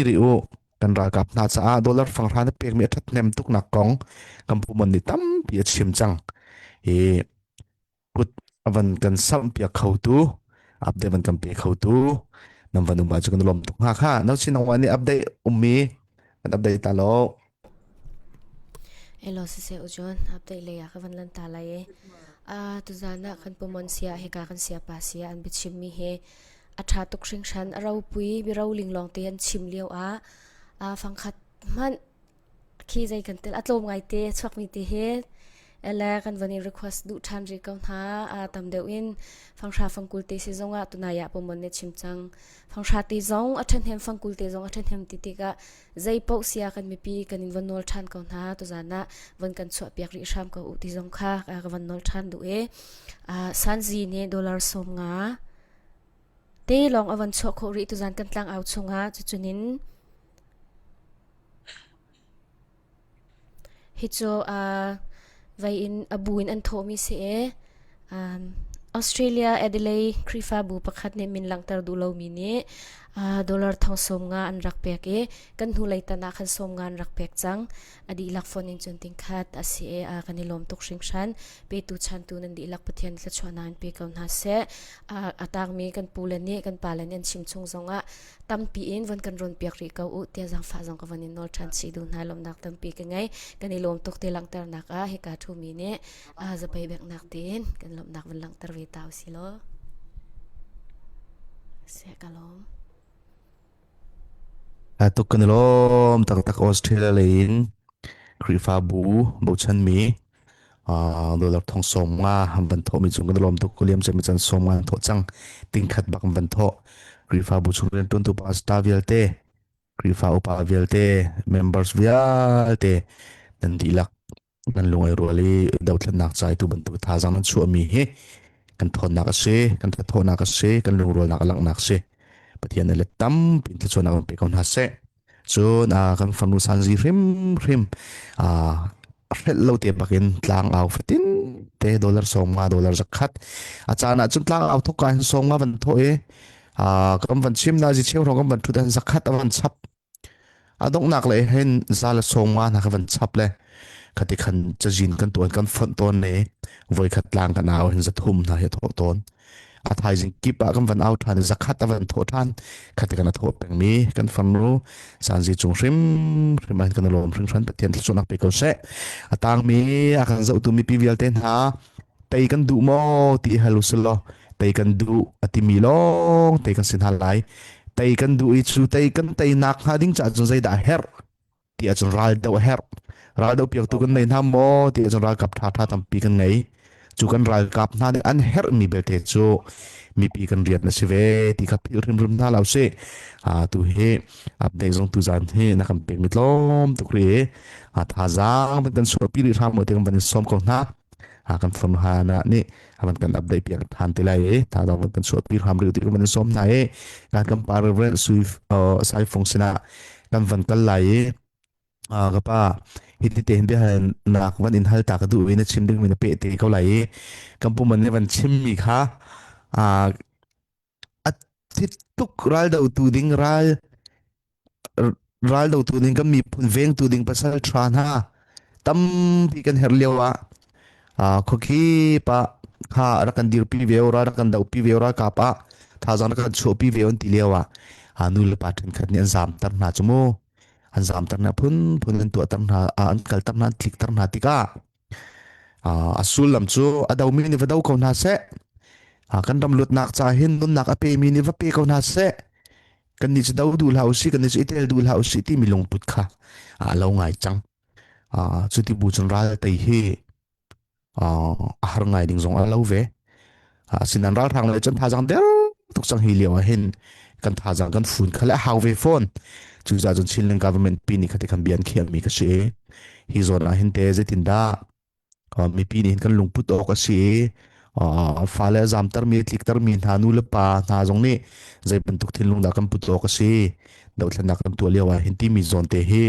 Speaker 4: rih u kan ralkap hna caah dollar fanghra na pekmi a ṭhathnem tuknak kong kan pumon nih tampi a chim cang i kut a van kan samhpiak khotu update van kan pe khotu nan van um ahcun kan lawm tuk hnga kha no chin nang nih update ummi kan update ta lo
Speaker 6: Elo siseh u John update lei ah ka van lan ta lai e a tuzan ah kan pumon sia hika kan sia pa sia an biachim mi he a tha tuk hringhran a ropui biro linglong te an chim lio ah a fangkhat hmanh Khi zei kan tel a tlawm ngai te a chuakmi te hi ele kan van i request duh ṭhan rih ko hna. A tam deuh in fanghra fangkul te si zong ah tunai ah pomon nih chim cang. Fanghra te zong a ṭhahnem fangkul te zong a ṭhahnem ti tikah zei paoh sia kan mipi kan in van nawl ṭhan ko hna. Tuzan ah van kan chuah piak rih hram ko u ti zong kha ka van nawl ṭhan duh i Sanzi nih dollar 50 te lawng a van chuah khawh rih tuzan kan tlang au chungah cucunin Hi cu vei in a bu in an thawhmi si i Australia Adelaide Khrihfabu pakhat nih min langhter duh lomi nih dollar thong 50 an rak pek i kan hnulei tan ah khan 50 an rak pek cang. A dihlak phone in cun tingkhat a si i kan i lawm tuk hringhran. Petu chantu nan dihlak Pathian thluachuahnak in pe ko hna seh. A tangmi kan pule nih kan pale nih an chim chung zongah tampi in von kan rawn piak rih ko u tiah zaangfah zong ka von in nawl ṭhan chih duh hna lawmnak tampi ka ngei kan i lawm tuk te langhternak ah hika ṭhumi nih zapei beknak tein kan lawmhnak von langhter ve ta usih law seh ka lawm
Speaker 4: Tuk kan i lawm taktak Australia lei in Khrihfabu bochanmi dollar thong 50 han van thawh mi cung kan lawm tuk liam cem chan 50 an thawh cang tingkhat bak an van thawh Khrihfabu chung rian tuantu pastor vialte Khrihfa upa vialte members vialte nan dihlak nan lung ai rual i dothlennak ca tu bantuk thazaang nan chuah mi hi kan thawnnak a si kan thathawhnak a si kan lungrualnak a langhnak a si Pathian le tampi thluachuahnak kan pe ko hna seh Cun kan fanu Sanzi hrimhrim hrelh lo te bakin tlang au fatin te dollar 50 dollar 100 a caan ah cun tlang au thok ka hin 50 van tho i kan van chim na zi cheu hrawng kan van thut han 100 a van chap a donghnak le hin za le 50 hna ka van chap le khati khan cazin kan tuan kan fonh tawn ne voi khat tlang kan au hin 300 hna hi thawh tawn A thaizing kip ah kan van au ṭhan i zakhat a van thawh ṭhan. Khati kan a thawh pengmi kan farnu Sanzi cung hrimhrim ah hin kan i lawm hringhran Pathian thluachuahnak pe ko seh. A tangmi a kan zohtu mipi vialte hna tei kan duh maw ti hal usih law tei kan duh a timi lawng te kan si hna lai. Tei kan duh i cu tei kan teinak hnga ding caah cun zeidah a herh? Ti ahcun ral doh a herh. Raldo piaktu kan nei hna maw ti ahcun ralkap ṭha ṭha tampi kan ngei. Cu kan ralkap hna nih an herhmi belte cu mipi kan rian a si ve ti kha philh hrimhrim hna lo sih. Tu hi update zong tuzan hi na kan pekmi tlawm tuk rih i thazaang kan chuahpi rih hram ti kan van in sawm ko hna. Kan phone hana nih van kan update piak than ti lai i thazaang van kan chuahpi hram rih ti kan van in sawm hna i kan kan pa Reverend Sui Sai Fung sinah kan van kal lai i ka pa hiti te hin biahalnak van in hal ta ka duh i na chim dingmi na peh te ko lai i kan puman nih van chimmi kha a thi tuk ral dotu ding ral ral dotu ding kan miphun vengtu ding pasal tha hna tampi kan herh lio ah khuakip ah kha rak kan dirpi ve ora rak kan dohpi ve ora kap ah thazaang rak kan chuahpi ve on ti lio ah nu le pa ṭhenkhat nih an zamter hna cu mu. An zamter hna phunphun an tuahter hna an kalter hna an tlikter hna tikah a sullam cu a domi nih va do ko hna seh kan ram luatnak ca hin nunnak a pemi nih va pe ko hna seh kannih cu do duh hlah usih kannih cu i tel duh hlah usih timi lungput kha a lo ngai cang cu ti bu cun ral tei hi a har ngai ding zong a lo ve. Asinain ralhrang lei cun thazaang der tuk cang hi lio ah hin kan thazaang kan fun kha le a hau ve fawn. Cucaah cun Chinland government pi nih khati khan bia an khiahmi ka si i hi zawn ah hin te zeitindah mipi nih hin kan lungput awk a si i fale a zamtermi a tliktermi hna nu le pa hna zong nih zei bantuk thinlung dah kan put awk a si dothlennak kan tuah lio ah hin timi zawn te hi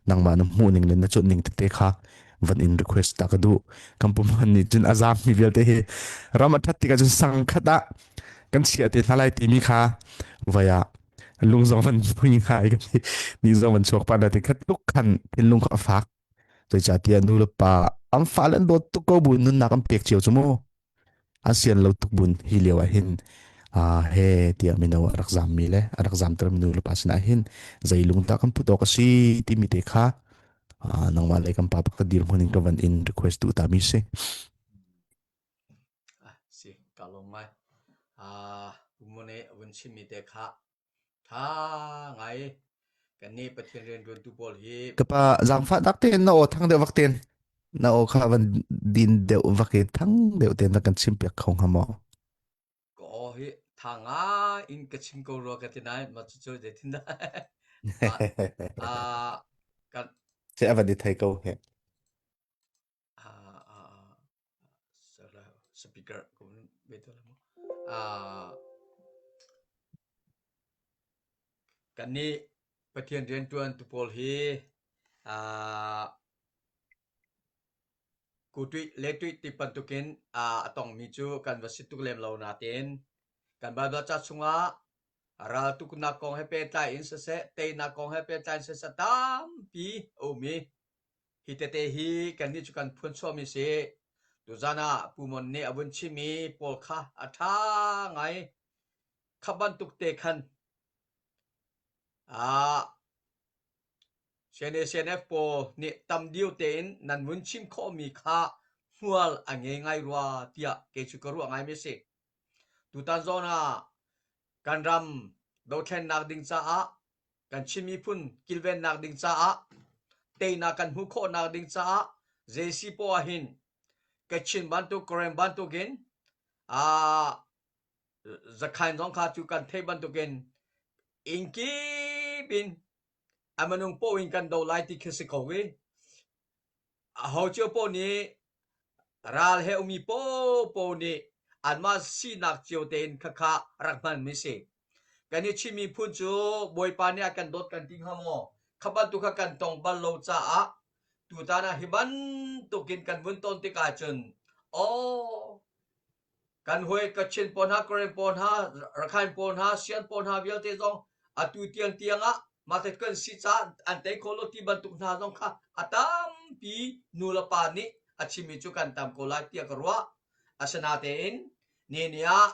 Speaker 4: nangmah na hmuh ning le na cuanh ning tete kha van in request ta ka duh kan pumhan nih cun a zaammi vialte hi ram a ṭhat tikah cun sang khat ah kan chiah te hna lai timi kha vai ah lung zong van phui ngai ka ti ni zong van chuak pa na ti khat tuk khan thinlung kha a fak zeicahtiah nu le pa an fale an dawt tuk ko bu nunnak an pek cio cu mu an sian lo tuk bun hi lio ah hin he tiah mino a rak zammi le a rak zamter mi nu le pa sinah hin zei lung dah kan put awk a si timi te kha nangmah le kan pa pakhat dirhmun in ka van in request duh ta mi si.
Speaker 1: Si ka lawm ngai. Pumone vun chimmi te kha Tha ngai. Kannih Pathian rianṭuantu pawl hi
Speaker 4: Ka pa zaangfah tak tein na aw thang deuh vak tein na aw kha van din deuh vak i thang deuh tein rak kan chim piak kho hnga maw?
Speaker 1: Ka aw hi tha ngai in ka chim ko rua ka ti nain mah cucu zeitindah ah ah kan
Speaker 4: Se a van i thei ko he.
Speaker 1: ah ah speaker ko betul mu. Ah kannih Pathian rianṭuan tu pawl hi ah kutuih le tuih ti bantukin ah a tongmi cu kan va si tuk lem lo natein kan Baibal ca chungah raltuknak kong he pehtlai in siseh teinak kong he pehtlai in siseh tampi a um i Hi tete hi kannih cu kan phun chuahmi si. Tuzan ah Pu Mon nih a vun chimmi pawl kha a ṭha ngai. Kha bantuk te khan ah CNA CNF pawl nih tam dio tein nan vun chim khawhmi kha hmual a ngei ngai rua tiah kei cu ka ruah ngaimi a si. Tutan zawn ah kan ram dothlennak ding caah kan Chin miphun kilvennak ding caah teinak kan hmuh khawhnak ding caah zei poah hin Kachin bantuk Karen bantukin aa Zakhain zong kha cu kan theih bantukin inn kip in a minung poh in kan do lai ti khi si ko i Aho cio paoh nih ral he ummi paohpaoh nih anmah sinak cio tein khakha rak hmanmi si. Kan i Chin miphun cu Bawipa nih a kan dawt kan ti hnga maw? Kha bantuk kha kan tong bal lo caah tutan ah hi bantukin kan vun ton tikah cun aw Kan hawi Kachin pawl hna, Karen pawl hna, Rakhine pawl hna, Sian pawl hna vialte zong atu tiangtiang ah mah kan si caah an tei kho lo ti bantuk hna zong kha a tampi nu le pa nih a chimmi cu kan tam ko lai tiah ka ruah. Asinatein ni ni ah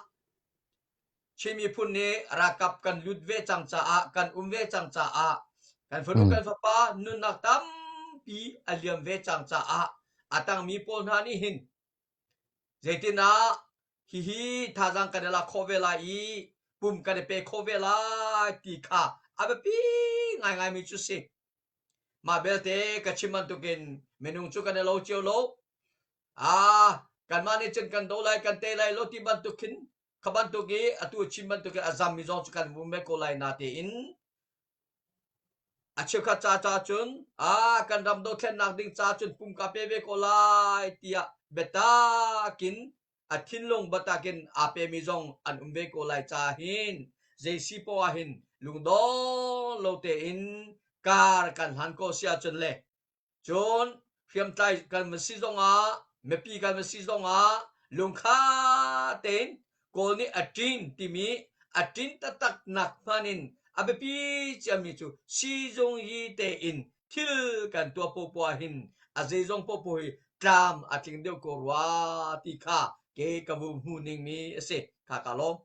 Speaker 1: Chin miphun nih ralkap kan lut ve cang caah kan um ve cang caah kan fanu kan fapa nunnak tampi a liam ve cang caah a tangmi pawl hna nih hin Zeitinah hihi thazaang kan i lak khawh ve lai i pum kan i pe khawh ve lai ti kha a biapi ngaingaimi cu si. Mah belte ka chim bantukin minung cu kan i lo cio lo. Ah, kanmah nih cun kan do lai kan te lai lo ti bantuk khin kha bantuk i atu chim bantuk in a zammi zong cu kan vum ve ko lai natein a cheukhat ca ca cun ah kan ram dothlennak ding ca cun pum ka pe ve ko lai tiah biatak in a thinlung biatak in aa pemi zong an um ve ko lai ca hin zei si poah hin lungdong lo tein kar kan hlan ko si ahcun le Cun hriamtlai kan van si zongah mipi kan van si zongah lungkha tein Kawl nih a ṭin timi a ṭin taktak nak hmanh in a biapi ciami cu siizung yi tein thil kan tuah popoh hin a zeizong popoh hi tlam a tling deuh ko rua ti kha ke ka vu hmu ning mi a si. Kha ka lawm.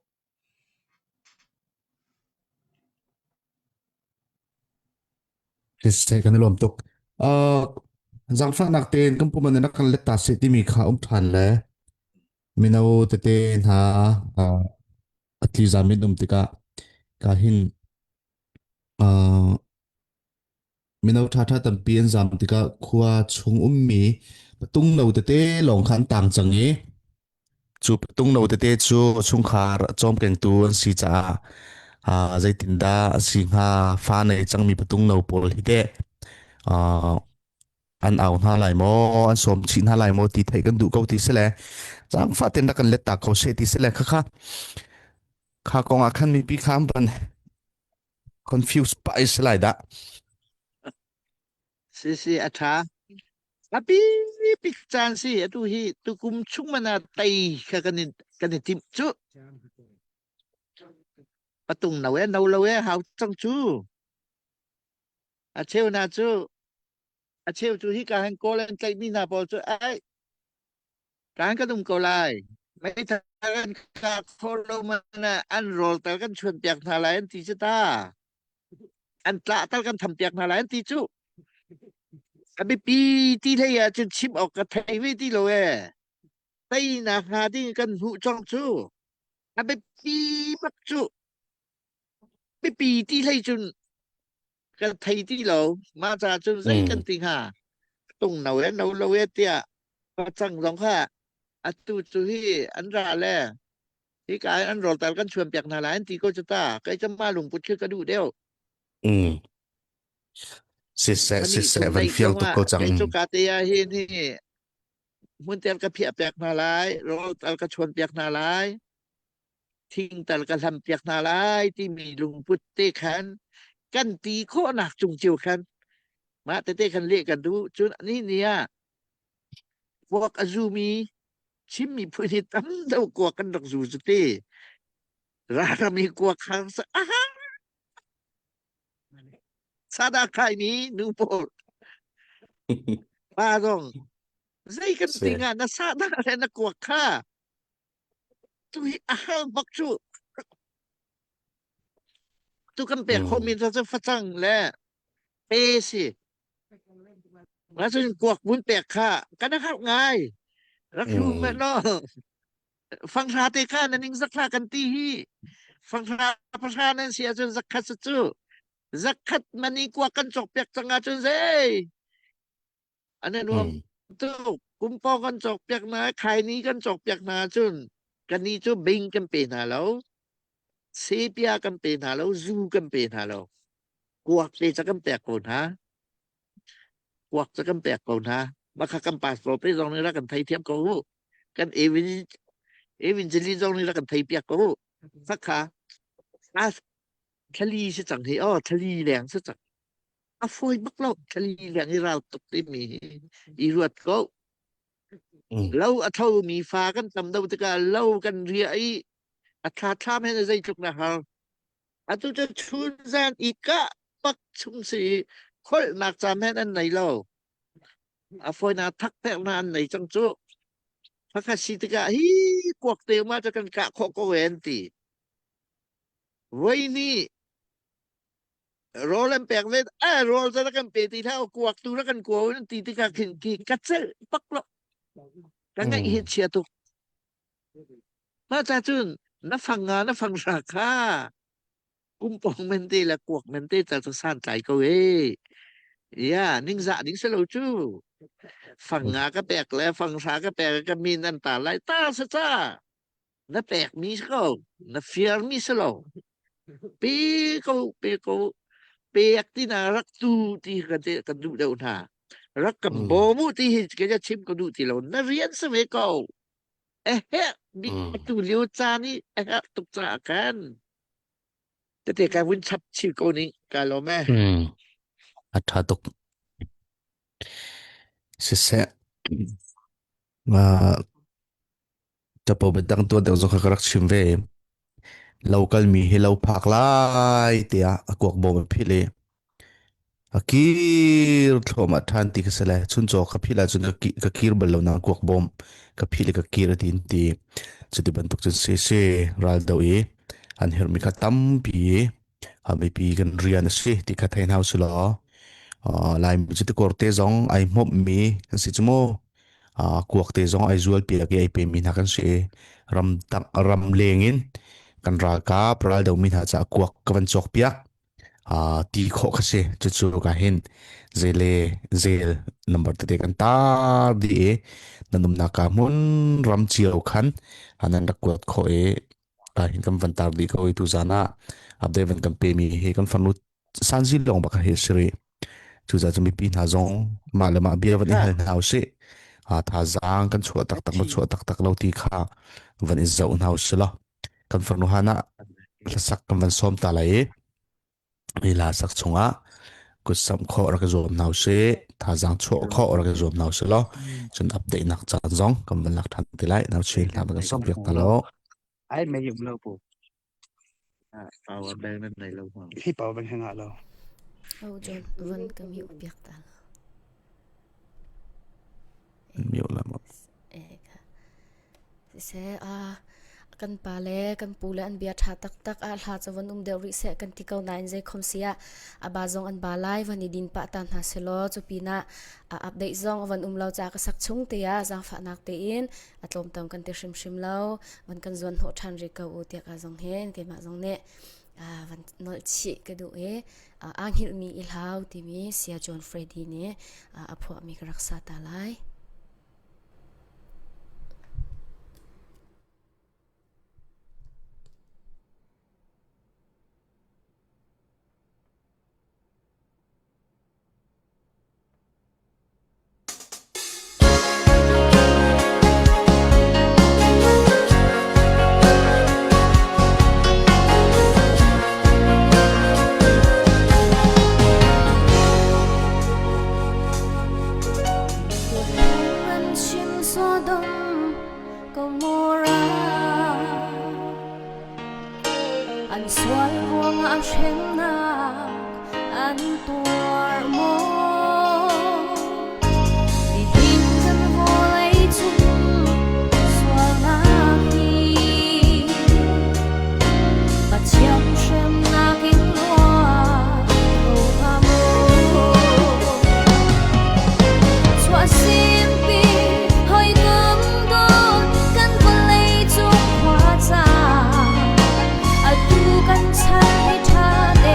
Speaker 4: Siseh kan i lawm tuk. Uh, zaangfahnak tein kan pum an rak kan let ta seh timi kha um ṭhan le mino tete hna uh, a tlizam in um tikah ka hin uh, mino ṭhaṭha tampi an zam tikah khua chung ummi patung no tete lawng kha an tang cang i cu patung no tete cu chungkhar cawmkengtu an si caah uh, zeitindah a si hnga fa nei cangmi patung no pawl hi teh uh, an au hna lai maw an sawm chih hna lai maw ti theih kan duh ko ti si le zaangfah ten rak kan let ta ko seh ti si le khakha kha kong ah khan mipi kha an van confuse pah i si lai dah.
Speaker 5: Si si a ṭha. A pi pik caan si atu hi tukum chung man ah tei kha kan i kan i timh cu. Patung no e no lo e hau cang cu. A cheu na cu a cheu cu hi ka han kawl an tlaihmi hna pawl cu ai Kaan kan um ko lai. Meithal kan kah khawh lo man ah an rawl tal kan chuan piak hna lai an ti cu ta. An tlah tal kan tham piak hna lai an ti cu. A biapi ti hlei ah cun chim awk ka thei ve ti lo ee. Teinak hnga ding kan hmuh cang cu. A biapi bak cu. Biapi ti hlei cun kan thei ti lo. Mah ca cun zei kan ti hnga? Tung no e no lo e tiah pacang zong kha atu cu hi an ra le hi ka an rawl tal kan chuan piak hna lai an ti ko cu ta. Kei cu mah lungput khi ka duh deuh.
Speaker 4: Mm. Siseh siseh van fiang tuk ko cang.
Speaker 5: Kei cu ka te ah hin hi hmun tel ka phiah piak hna lai, rawl tal ka chuan piak hna lai. Thingtal ka hlam piak hna lai timi lungput te khan kan ti khawhnak cung cio khan mah tete khan leh kan duh. Cun ni ni ah kuak a zumi Chin miphun hi tam deuh kuak kan rak zu cu ti. Ralram hi kuak hang sa aha sada khaimi nu pawl pa zong zei kan ti nga na sada le na kuak kha Tu hi a har bak cu. Tu kan pek khawhmi cu cu facang le pe si. Cun kuak vun pek kha kan a harh ngai. Rak hlum hmanh law fanghra te kha na ning zakhla kan ti hi. Fanghra pahra nan si ahcun zakhat si cu. Zakhat mani kuak kan cawk piak cang ahcun zei. An i nuam tuk. Kumpaw kan cawkpiak hna, khaini kan cawkpiak hna ahcun kannih cu bing kan pe hna lo, sepia kan pe hna lo, zu kan pe hna lo. Kuak te ca kan pek ko hna. Kuak ca kan pek ko hna. Mah kha kan pastor te zong nih rak kan theithiam ko u. Kan evangelist zong nih rak kan theipiak ko u. Khakha thlali si cang hi oh thlali leng si cang. A fawi bak lo thlali leng i ral tuk timi hi i ruat ko. Lo a thomi fa kan tam deuh tikah lo kan riah i a thla thlam he zeitluk na har. Atu cu chun zan i kah bak chung si i kholhnak caan hen an nei lo. A fawinak thakpeknak an nei cang cu. Phakhat si tikah hi kuak te ma cu kan kah khawh ko e an ti. Voi nih rawl an pek ve eh rawl cu kan pe ti hlah kuak tu ra kan kuau an ti tikah khin ki ka celh bak lo ka ngaih hi chia tuk mah ca cun na fang nga na fang hra kha kumpong men te le kuak men te tal cu san tlai ko e. Ya, ningzah ding si lo cu. Fang nga ka pek le fang hra ka pek ka min an ta lai ta sa ca. Na pek mi si ko. Na fiar mi si lo. Pe ko pe ko pek ti na rak tu ti ka te kan duh deuh hna. Rak kan bawm u ti hi ka chim ka duh ti lo. Na rian si ve ko. Ehe, bik atu lio caan i a herh tuk caah khan. Tete kai vun chap chih ko ning ka lawm e.
Speaker 4: A ṭha tuk. Siseh, ma capo biadang tuan deuh zong kha ka rak chim ve. Lo kalmi hi lo phak lai tiah a kuak bawm a philh i a kir thluahmah ṭhan ti kha si le chuncaw ka philh ahcun ka kir bal lo nain kuak bawm ka philh i ka kir a ti in ti. Cuti bantuk cun si si ral do i an herhmi kha tampi i mipi kan rian a si ti kha thei hna usih law Laimi cu tikor te zong ai hmawmmi kan si cu mu. Kuak te zong ai zual piak i ai pemi hna kan si i ram ram leng in kan ralkap ral domi hna caah kuak ka van cawk piak ti khawh kha si. Cucu ka hin zele zel number tete kan tar dih i nan umnak ka hmun ram cio khan nan rak kuat khawh i hin kan van tar dih ko i tuzan ah update van kan pe mi hi kan farnu sanzi lawng bak hi siri. Cucaah cu mipi hna zong mah le mah bia van i hal hna usih. Thazaang kan chuah taktak maw chuah taktak lo ti kha van i zoh hna usih law kan farnu han ah hlasak kan van sawm ta lai i hi hla sak chungah kutsamh khawh rak i zuam hna usih thazaang chuah khawh rak i zuam hna usih law cun update nak caan zong kan van lak ṭhan te lai. Nau chin hla van kan sak piak ta lo.
Speaker 7: Ai mei um lo pu.
Speaker 5: Power bank nan nei lo ma.
Speaker 7: Hi power bank hanga lo.
Speaker 6: Oh John, van ka mi piak ta la.
Speaker 4: Mio la ma.
Speaker 6: Siseh, kan pa le kan pu le an bia ṭha taktak ah hla cu van um deuh rih seh kan ti ko nain zeikhom si ah a ba zong an ba lai van i din pah ta hna selaw cu pinah a update zong van um lo caah ka sak chung te ah zaangfahnak tein a tlawmtam kan ti hrimhrim lo van kan zuan hnawh ṭhan rih ko u tiah ka zong hin keimah zong nih van nolh chih ka duh i aa hngilhmi i hlau timi Sia John Freddy nih a phuahmi ka rak sa ta lai. An chim Sodom Gomorrah An sual ruangah hremnak an tuar maw? Nihin kan vawlei cung sualnak hi Pathian hremnak in luat ko hnga maw? Chuahsimpi hawikom dawt kan vawlei cung khua ca atu kan chan hi ṭha te.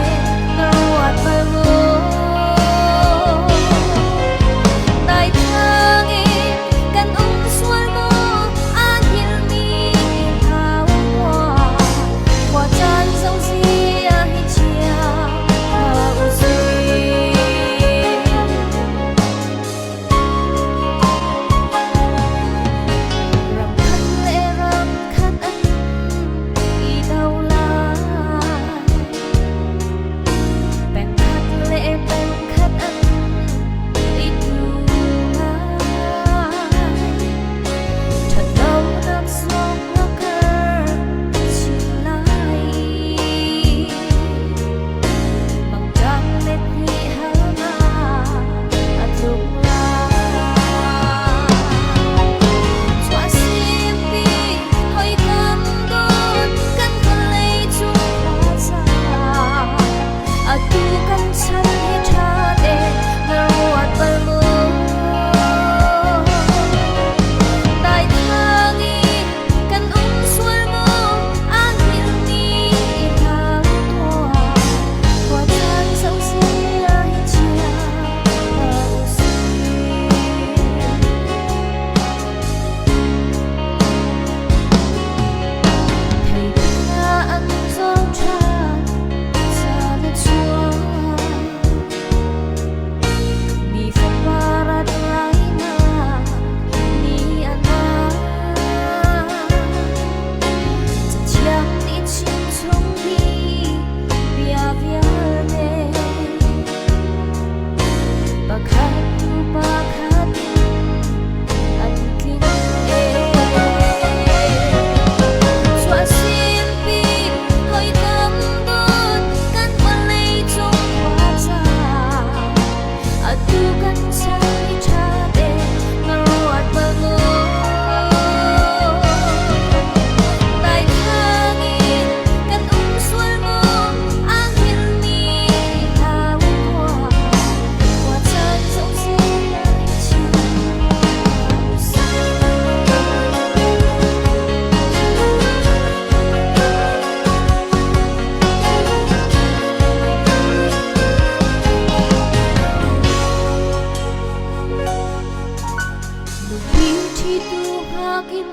Speaker 3: Ṭhitu hngak in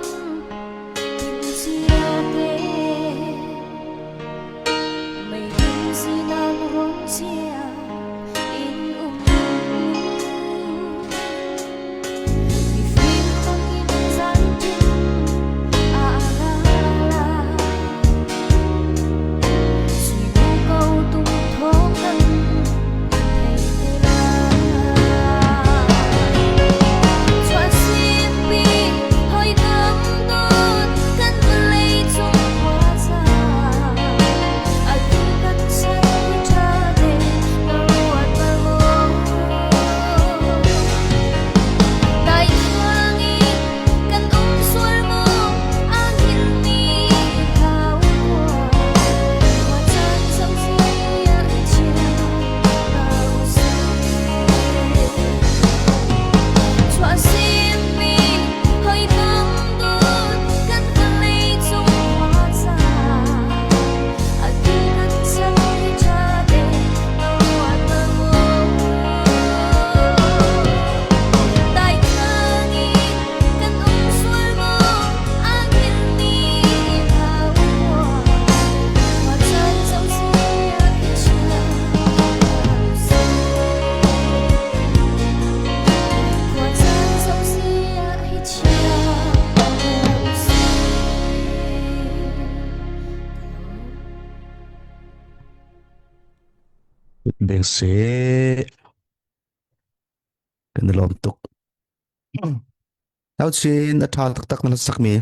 Speaker 3: timhcia te meiding zinan rong chia in um. Mifim bangin zanṭim a ra lai. Sui ko tung thawng kan thei te lai. Chuahsimmi hawikom dawt kan vawlei cung khuaza. Atu kan chan hi ṭha te na ruat bal maw? Daithlang in kan um sual maw? Aa hngilhmi thau khua. Khuacaan zohzia i chia hna usih. Chuahsimmi hawikom dawt kan vawlei cung khuaza. Atu kan chan hi ṭha te na ruat bal maw? Daithlang in kan um sual maw? Aa hngilhmi thau khua. Khuacaan zohzia i chia hna usih. Khuacaan zohzia i chia hna usih.
Speaker 4: Beng seh. Kan i lawm tuk. Tauchin a ṭha taktak na sakmi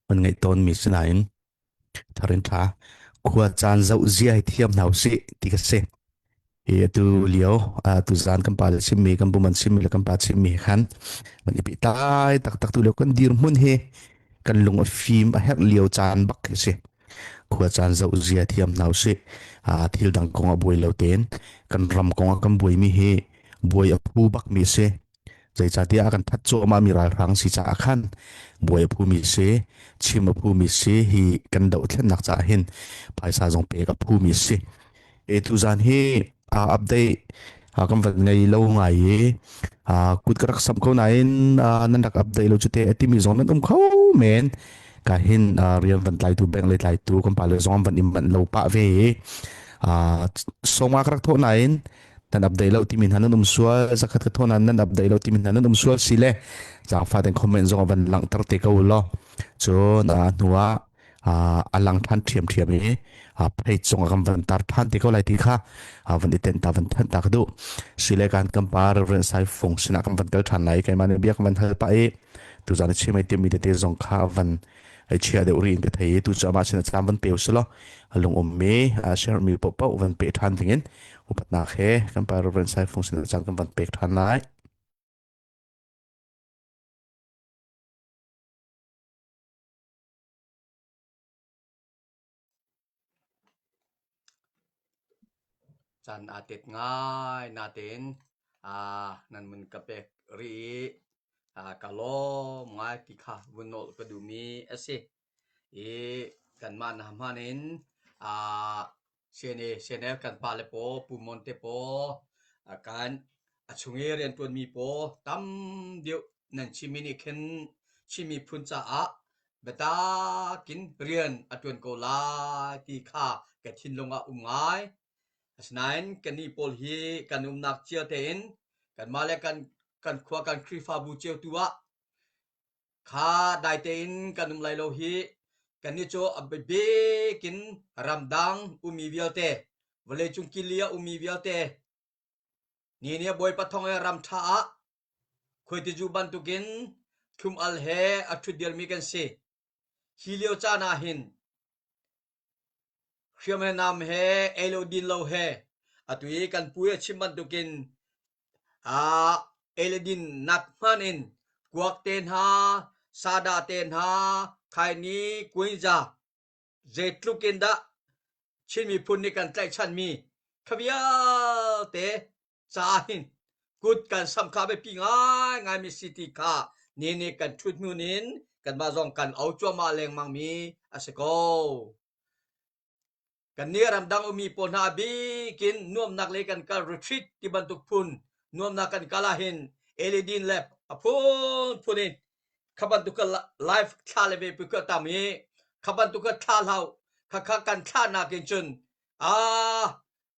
Speaker 4: man ngaih tawnmi si nain thar in ṭha khua caan zoh zia hi thiam hna usih ti ka si. Hi atu lio tu zan kan pa le chimmi kan buman chimmi le kan pa chimmi khan man i pehtlai taktak tu lio kan dirhmun hi kan lung a fim a herh lio caan bak khi si. Khua caan zoh zia thiam hna usih. Thil dang kong ah buai lo tein kan ram kong ah kan buaimi hi buai a phu bakmi a si. Zeicahtiah a kan that cuahmahmi ralhrang si caah khan buai a phumi si, chim a phumi si, hi kan dohthlennak caah hin phaisa zong pek a phumi si. E tuzan hi uh, update uh, kan van ngei lo ngai i uh, kut ka rak sam ko nain uh, nan rak update lo cu te timi zong nan um kho men ka hin uh, rian van tlaitu bank le tlaitu kan pale zong van im manh lo pah ve i uh, songma ka rak thawh nain nan update lo timi hna nan um sual zakhat ka thawh nain nan update lo timi hna nan um sual si le zaangfa ten comment zong van langhter te ko law cun uh, hnu ah a lang ṭhan ṭhiamṭhiam i page cung ah kan van tar ṭhan te ko lai ti kha van i tenh ta van thanh ta ka duh sile kan kan pa Reverend Sai Fung sinah kan van kal ṭhan lai keimah nih bia kan van hal pah i tuzan i chim ai timmi tete zong kha van ai chia deuh ri in ka thei i tu cu amah sinah caan van pe usih law a lung ummi a share mi paohpaoh van pe ṭhan dingin upatnak he kan pa Reverend Sai Fung sinah caan kan van pek ṭhan lai.
Speaker 1: Caan aa tet ngai natein aa nan mun ka pek rih i aa ka lawm ngai ti kha vun nawl ka duhmi a si. I kanmah hna hmanh in aa CNA, CNF kan pale paw, Pu Mon te paw, kan a chung i rianṭuanmi paw tam deuh nan chimmi nih khin Chin miphun caah biatak in rian a ṭuan ko lai ti kha ka thinlung ah um ngai. Asinain kannih pawl hi kan umnak cio tein kanmah le kan kan khua kan Khrihfabu cio tu ah kha dai tein kan um lai lo hi kannih cu a bik in ramdang ummi vialte vawleicung kili a ummi vialte ni nih Bawipa thawng i ram ṭha ah khuaitizu bantukin thlum-al he a ṭhutdirmi kan si. Hi lio caan ah hin hriam he nam he ei lo din lo he atu i kan pu a chim bantukin aa ei le din nak hman in kuak te hna, sadah te hna, khaini, kuinza zeitluk in dah Chin miphun nih kan tlaihchanmi kha vialte caah hin kut kan samh kha biapi ngaingaimi si ti kha ni nih kan ṭhut hnu in kanmah zong kan au cuahmah lengmangmi a si ko. Kannih ramdang ummi pawl hna a bik in nuamhnak lei kan kal retreat ti bantuk phun nuamhnak kan kal ahhin eledin le a phunphun in. Kha bantuk live thla le ve pi tam i kha bantuk thla hlau kha kha kan thla nakin cun ah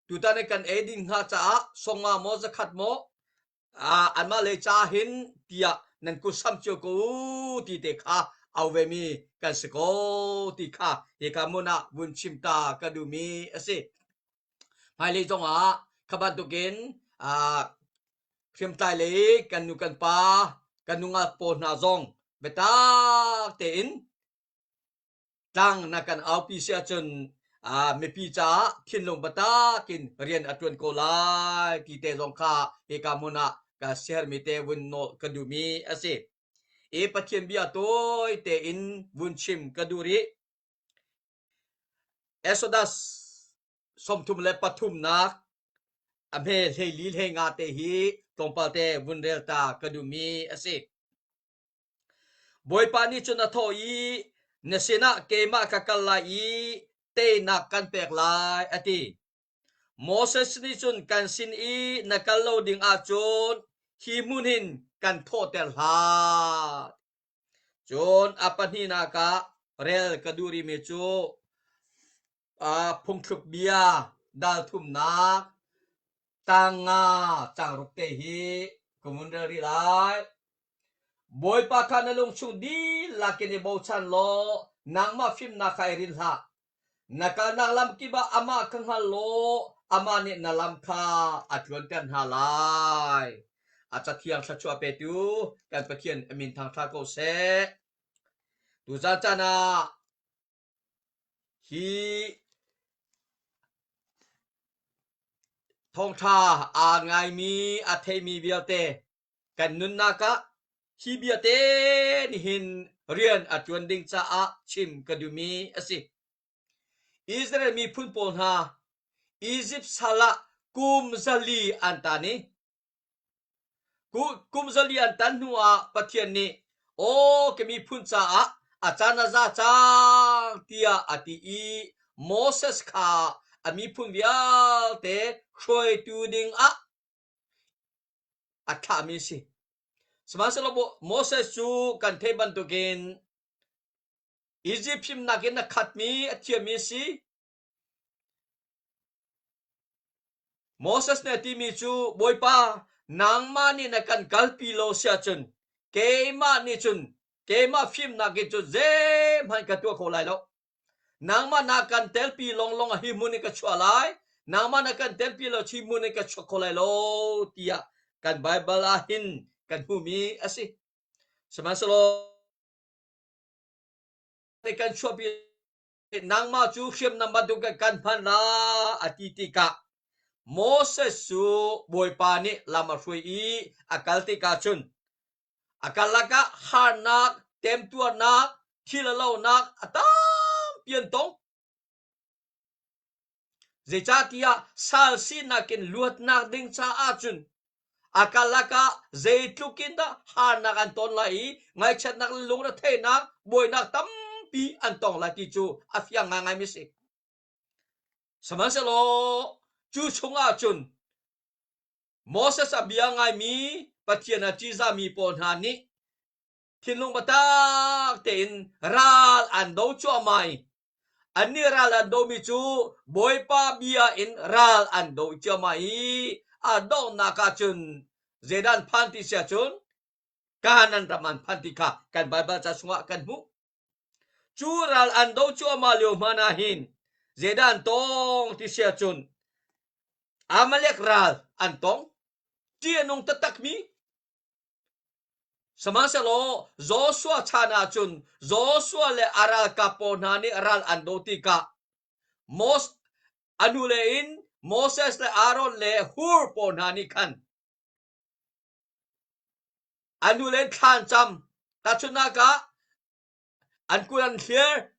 Speaker 1: tutan kan ei ding hnga caah songa maw zakhat maw ah anmah lei ca hin tiah nan kut sam cio ko u ti te kha au ve mi kan si ko ti kha hika hmun ah vun chim ta ka duhmi a si. Hmailei zongah kha bantukin ah hriamtlai lei kan nu kan pa kan nungak pawl hna zong biatak tein tlang na kan aupi si ahcun ah mipi caah thinlung biatak in rian a ṭuan ko lai ti te zong kha hika hmun ah ka share-mi te vun nawl ka duhmi a si. I Pathian bia tawi tein vun chim ka duh rih. Exodus 33nak a hme hleili hleinga te hi tlawmpal te vun rel ta ka duhmi a si. Bawipa nih cun a thawh i, Na sinah keimah ka kal lai i teinak kan pek lai, a ti. Moses nih cun kan sin i na kal lo ding ahcun hi hmun hin kan thawhter hlah. Cun a pahnihnak ah rel ka duh rihmi cu phungthluk bia dal thumnak tang nga cangruk te hi ka vun rel rih lai. Bawipa kha na lungchung dihlak in i bochan law nangmah fimnak kha i rinh hlah. Na kalnak lam kip ah amah kha hngal law amah nih na lam kha a tluanter hna lai. A cathiang thluachuah petu kan Pathian a min thangṭha ko seh. Tuzan caan ah Hi thawngṭha aa ngaimi a theimi vialte kan nunnak ah hi biate nihin rian a ṭuan ding caah chim ka duhmi a si. Israel miphun pawl hna Izipt sal ah kum 400 an tan i Kum 400 an tan hnuah Pathian nih aw ka miphun caah a caan a za cang tiah a ti i Moses kha a miphun vialte hruaitu dingah a thlahmi a si. Sihmanhsehlaw Moses cu kan theih bantukin Izipt fimnak in a khatmi a thiammi a si. Moses nih a timi cu, Bawipa, nangmah nih na kan kalpi lo si ahcun keimah nih cun keimah fimnak in cun zeihmanh ka tuah kho lai lo. Nangmah na kan telpi lawnglawng ah hi hmun in ka chuah lai. Nangmah na kan telpi lo hi hmun in ka chuak kho lai lo tiah kan Baibal ah hin kan hmuhmi a si. Sihmanhsehlaw kan chuahpi nangmah cu hriamnam bantuk kan hman la a ti tikah Moses cu Bawipa nih lam a hruai i a kal tikah cun a karlak ah harnak, temtuarnak, thil a lonak a tampi an tong. Zeicahtiah sal sinak in luatnak ding caah cun a karlak ah zeitluk in dah harnak an ton lai i ngaihchiatnak le lungretheihnak buainak tampi an tong lai ti cu a fiang ngaingaimi a si. Sihmanhsehlaw cu chungah cun Moses a bia ngaimi Pathian a ṭihzahmi pawl hna nih thinlung biatak tein ral an do cuahmah i Annih ral an domi cu Bawipa bia in ral an do ciammam i a donghnak ah cun zeidah an phan ti si ahcun Kanaan ram an phan ti kha kan Baibal ca chungah kan hmuh. Cu ral an do cuahmah lio hmanh ah hin zeidah an tong ti si ahcun Amalek ral an tong. Ṭih a nung taktakmi Sihmanhsehlaw Joshua chan ah cun Joshua le a ralkap pawl hna nih ral an doh tikah Moses a nule in Moses le Aaron le Hur pawl hna nih khan a nule in thla an cam. Tahchunhnak ah an kut an thlir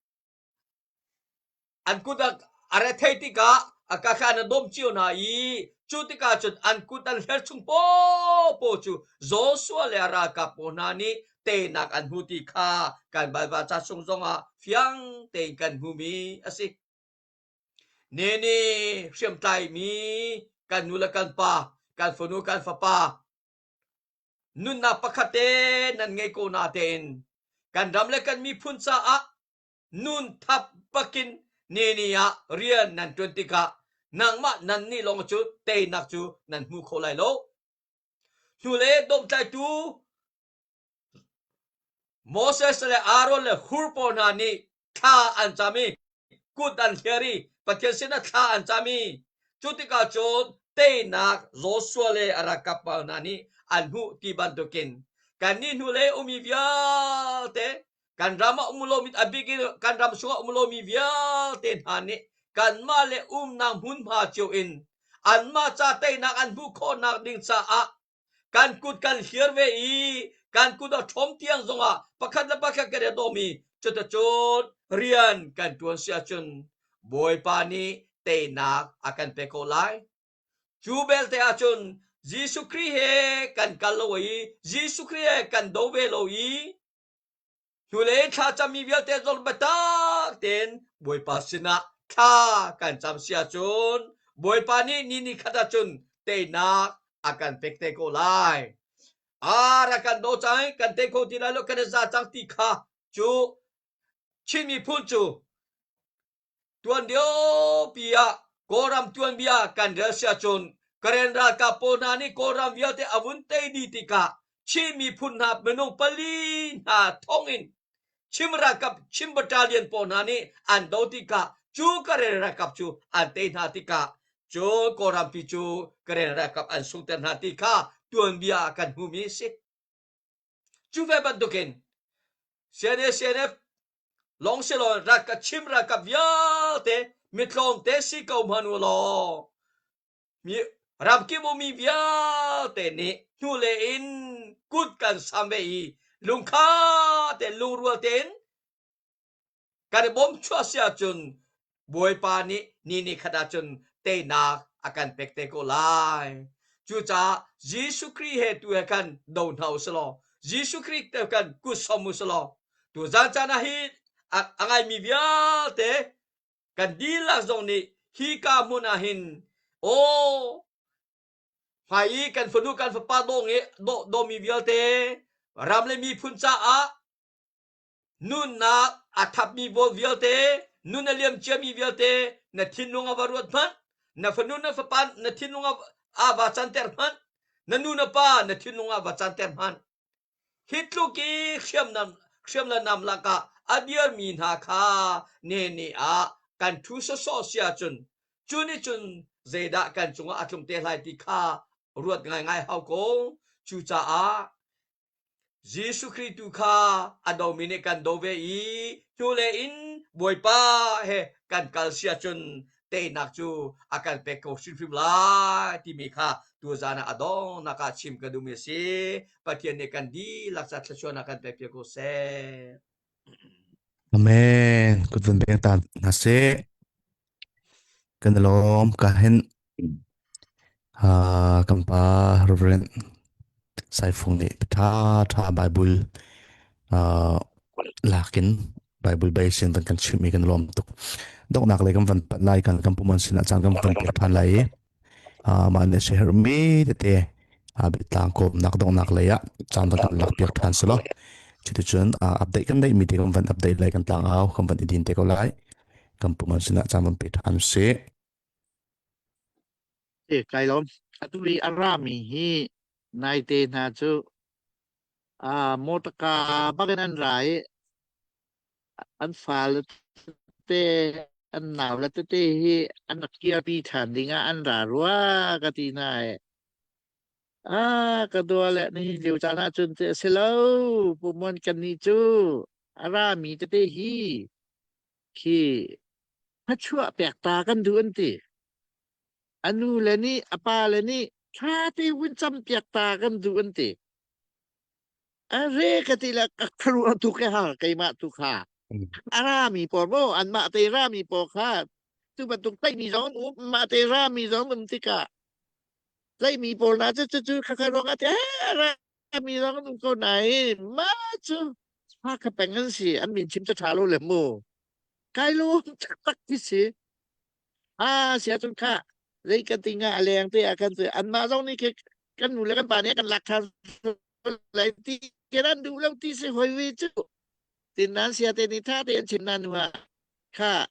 Speaker 1: An kut a rethei tikah a ka kha an dawm cio hna i cu tikah cun an kut an hler chung paohpaoh cu Joshua le a ralkap pawl hna nih teinak an hmu ti kha kan Baibal ca chung zongah fiang tein kan hmuhmi a si. Nene hriamtlaimi kan nu le kan pa, kan fanu kan fapa, nunnak pakhat te nan ngei ko natein. Kan ram le kan miphun caah nun thap bakin ni ni ah rian nan ṭuan tikah nangmah nan nih lawng cu teinak cu nan hmu kho lai lo. Hnulei domhtlaitu Moses le Aaron le Hur pawl hna nih thla an cam i kut an hliar i Pathian sinah thla an cam i cu tikah cun teinak Joshua le a ralkap pawl hna nih an hmuh ti bantukin kannih hnulei ummi vialte kan ram ah um lomi a bik in kan ram chungah um lomi vialte hna nih kanmah le umnak hmunhma cio in anmah ca teinak an hmuh khawhnak ding caah kan kut kan hliar ve i kan kut a ṭhawm tiang zongah pakhat le pakhat kan i dawm i cuticun rian kan ṭuan si ahcun Bawipa nih teinak a kan pek ko lai. Cu belte ahcun Jesuh Khrih he kan kal lo i Jesuh Khrih he kan do ve lo i Hnulei thlacammi vialte zong biatak tein Bawipa sinah thla kan cam si ahcun Bawipa nih ni ni khat ahcun teinak a kan pek te ko lai. A rak kan do cang kan tei kho ti lai lo kan i za cang ti kha cu Chin miphun cu Tuan liopi ah Kawlram tuanbia kan rel si ahcun Karen ralkap pawl hna nih Kawlram vialte a vun tei dih tikah Chin miphun hna minung pali hna thong in Chim ralkap Chim battalion pawl hna nih an do tikah cu Karen ralkap cu an tei hna tikah cu Kawlrampi cu Karen ralkap an sunghter hna ti kha tuanbia ah kan hmuhmi a si. Cu ve bantukin CNA CNF Lawng si law rak ka chim ralkap vialte mitlawmte si ko hmanh u law mi ramkip ummi vialte nih hnulei in kut kan sam ve i lungkha tein lungrual tein kan i bawmchuah si ahcun Bawipa nih ni ni khat ahcun teinak a kan pek te ko lai. Cucaah Jesuh Khrih he tu he khan do hna u sih law Jesuh Khrih te khan kut som u sih law tuzan caan ah hi a ngaimi vialte kan dihlak zong nih hi ka hmun ah hin aw hmai i kan fanu kan fapa dawng i dawmi vialte ram le miphun caah Nunnak a thapmi bawl vialte, nun a liam ciami vialte na thinlung a va ruat hmanh, na fanu na fapa na thinlung ah va canter hmanh, na nu na pa na thinlung ah va canter hmanh. Hi tluk i hriamnam hriam le nam lakah a dirmi hna kha ne ne ah kan ṭhu sawsawh si ahcun cu nih cun zeidah kan cungah a tlung te lai ti kha ruat ngaingai hau ko. Cucaah Jesuh Khrih tu kha a domi nih kan do ve i hnulei in Bawipa he kan kal si ahcun teinak cu a kan pek ko hrimhrim lai timi kha tuzaan ah a donghnak ah chim ka duhmi a si. Pathian nih kan dihlak ca thluachuahnak kan pek piak ko seh.
Speaker 4: Amen. Kut van beng ta hna seh. Kan i lawm. Ka hin uh, kan pa Reverend Saifung nih ṭha ṭha Bible uh, lakin Bible base in van kan chimh i kan lawm tuk. Donghnak lei kan van pat lai kan kan puman sinah caan kan van pek ṭhan lai i uh, mah nih a herhmi tete uh, biatlang kawmnak donghnak lei ah caan van kan lak piak ṭhan selaw. Cuticun uh, update kan neihmi te kan van update lai kan tlang au kan van i din te ko lai. Kan puman sinah caan van pe ṭhan sih.
Speaker 5: E kai lawm. Atu i a rami hi naite hna cu a motorka bakin an ra i an fale tete an naule tete hi an rak kirpi ṭhan dingah an ra rua ka ti hna i ah ka dua le nihin lio caan ahcun ti a si lo pumuan kannih cu a rami tete hi khi thluachuah pek ta kan duh an ti. A nu le nih a pa le nih ṭha te vun campiak ta kan duh an ti. A re ka ti le ka kharuah tu ke ha keimah tu kha. A rami pawl maw anmah te rami pawl kha tu bantuk tlaihmi zong an um mah te rami zong um tikah tlaihmi pawl hna cu cu cu khakha ruang ah te rami zong an um ko nain mah cu Hakha peng an si an min chim cu ṭha lo le mu kai lawm taktak khi si ah sia cun kha zei kan ti nga a leng te ah kan cu anmah zong nih khi kan nu le kan pa nih kan lak ṭhan lai ti kan an duh lo ti si hoi ve cu. Tin nan sia te nih tha tein chim na nu ah kha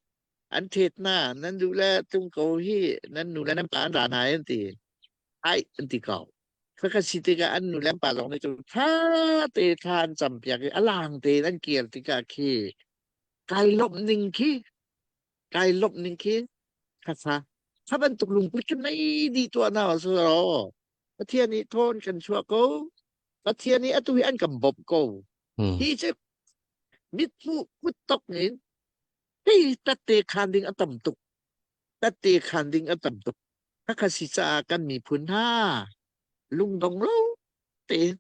Speaker 5: an thet na nan duh le tung ko hi nan nu le nan pa an ra hna an ti. Ai an ti ko. Khakha si tikah an nu le an pa zong nih cun tha te thla an cam piak i a lang tein an kir tikah khi kai lawmh ning khi kai lawmh ning khi khakha kha bantuk lungput cu nei dih tuah na su ro Pathian nih thawn kan chuah ko Pathian nih atu hi an kan bawmh ko hi cu mithmuh kut tok in hei tatte khan ding a tam tuk tatte khan ding a tam tuk khakha si caah kan miphun hna lungdong lo tein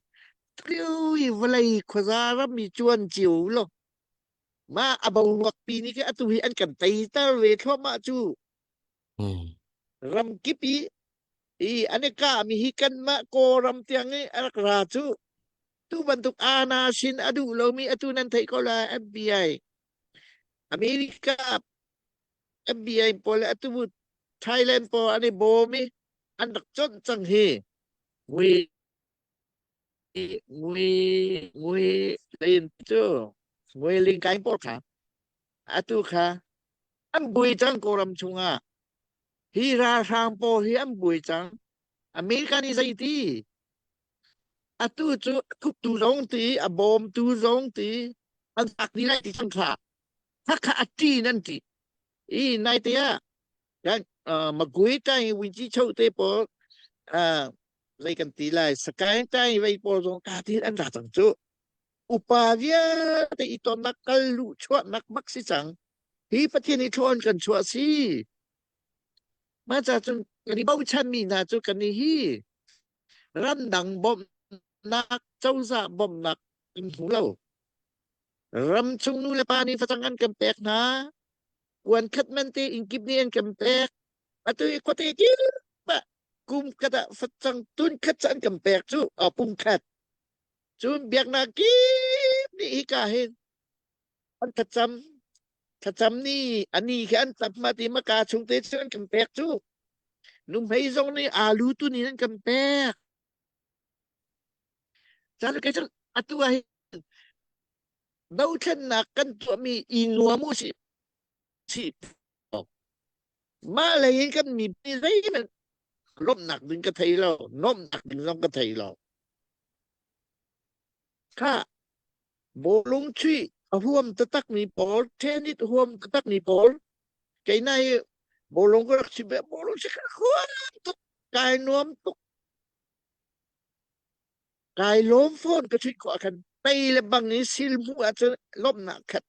Speaker 5: tlio i vawlei khuaza ram i cuan cio lo mah a boruak pi nih khi atu hi an kan teiter ve thluahmah cu ram kip i i an i kahmi hi kanmah Kawlram tiang i a rak ra cu tu bantuk ana sin a duh lomi atu nan theih ko lai FBI America FBI pawl le atu Thailand pawl an i bawm i an rak conh cang hi ngui ngui ngui lein cu ngui ling kai pawl kha atu kha an bui cang Kawlram chungah hi ralhrang pawl hi an bui cang America nih zeiti atu cu thuktu zong ti a bawmtu zong ti an fak dih lai ti cang kha khakha a ṭi nan ṭi i naite ah kan Magui tai winci cho te pawl zei kan ti lai Sakaing tai vei pawl zong ka ti an ra cang cu upa vialte i tonnak kal luh chuahnak bak si cang hi Pathian i thlawn kan chuah si mah ca cun kan i bochan mi hna cu kan i hi ramdang bawmhnak cozah bawmhnak kan hmu lo ramchung nu le pa nih facang an kan pek hna kuan khat man te inn kip nih an kan pek atu i khuate kip ah kum khat ah facang tun khat cu an kan pek cu a pum khat cun biaknak kip nih hika hin an thlacam thlacam ni ani khi an tap ma ti maka chung te cu an kan pek cu nuhmei zong nih alu tu nih an kan pek caan kei cu atu ah hin dothlennak kan tuahmi i nuam u sih si mah lei in kan mipi zeihmanh lawmhnak ding ka thei lo nuamhnak ding zong ka thei lo kha bawlung chuih a huam taktakmi pawl tennis huam taktakmi pawl kei nai bawlung ka rak si be bawlung si ka huam tuk kai nuam tuk kai lawm fawn ka chuih khawh khan tei le bang i sil hmuh ahcun lawmhnak khat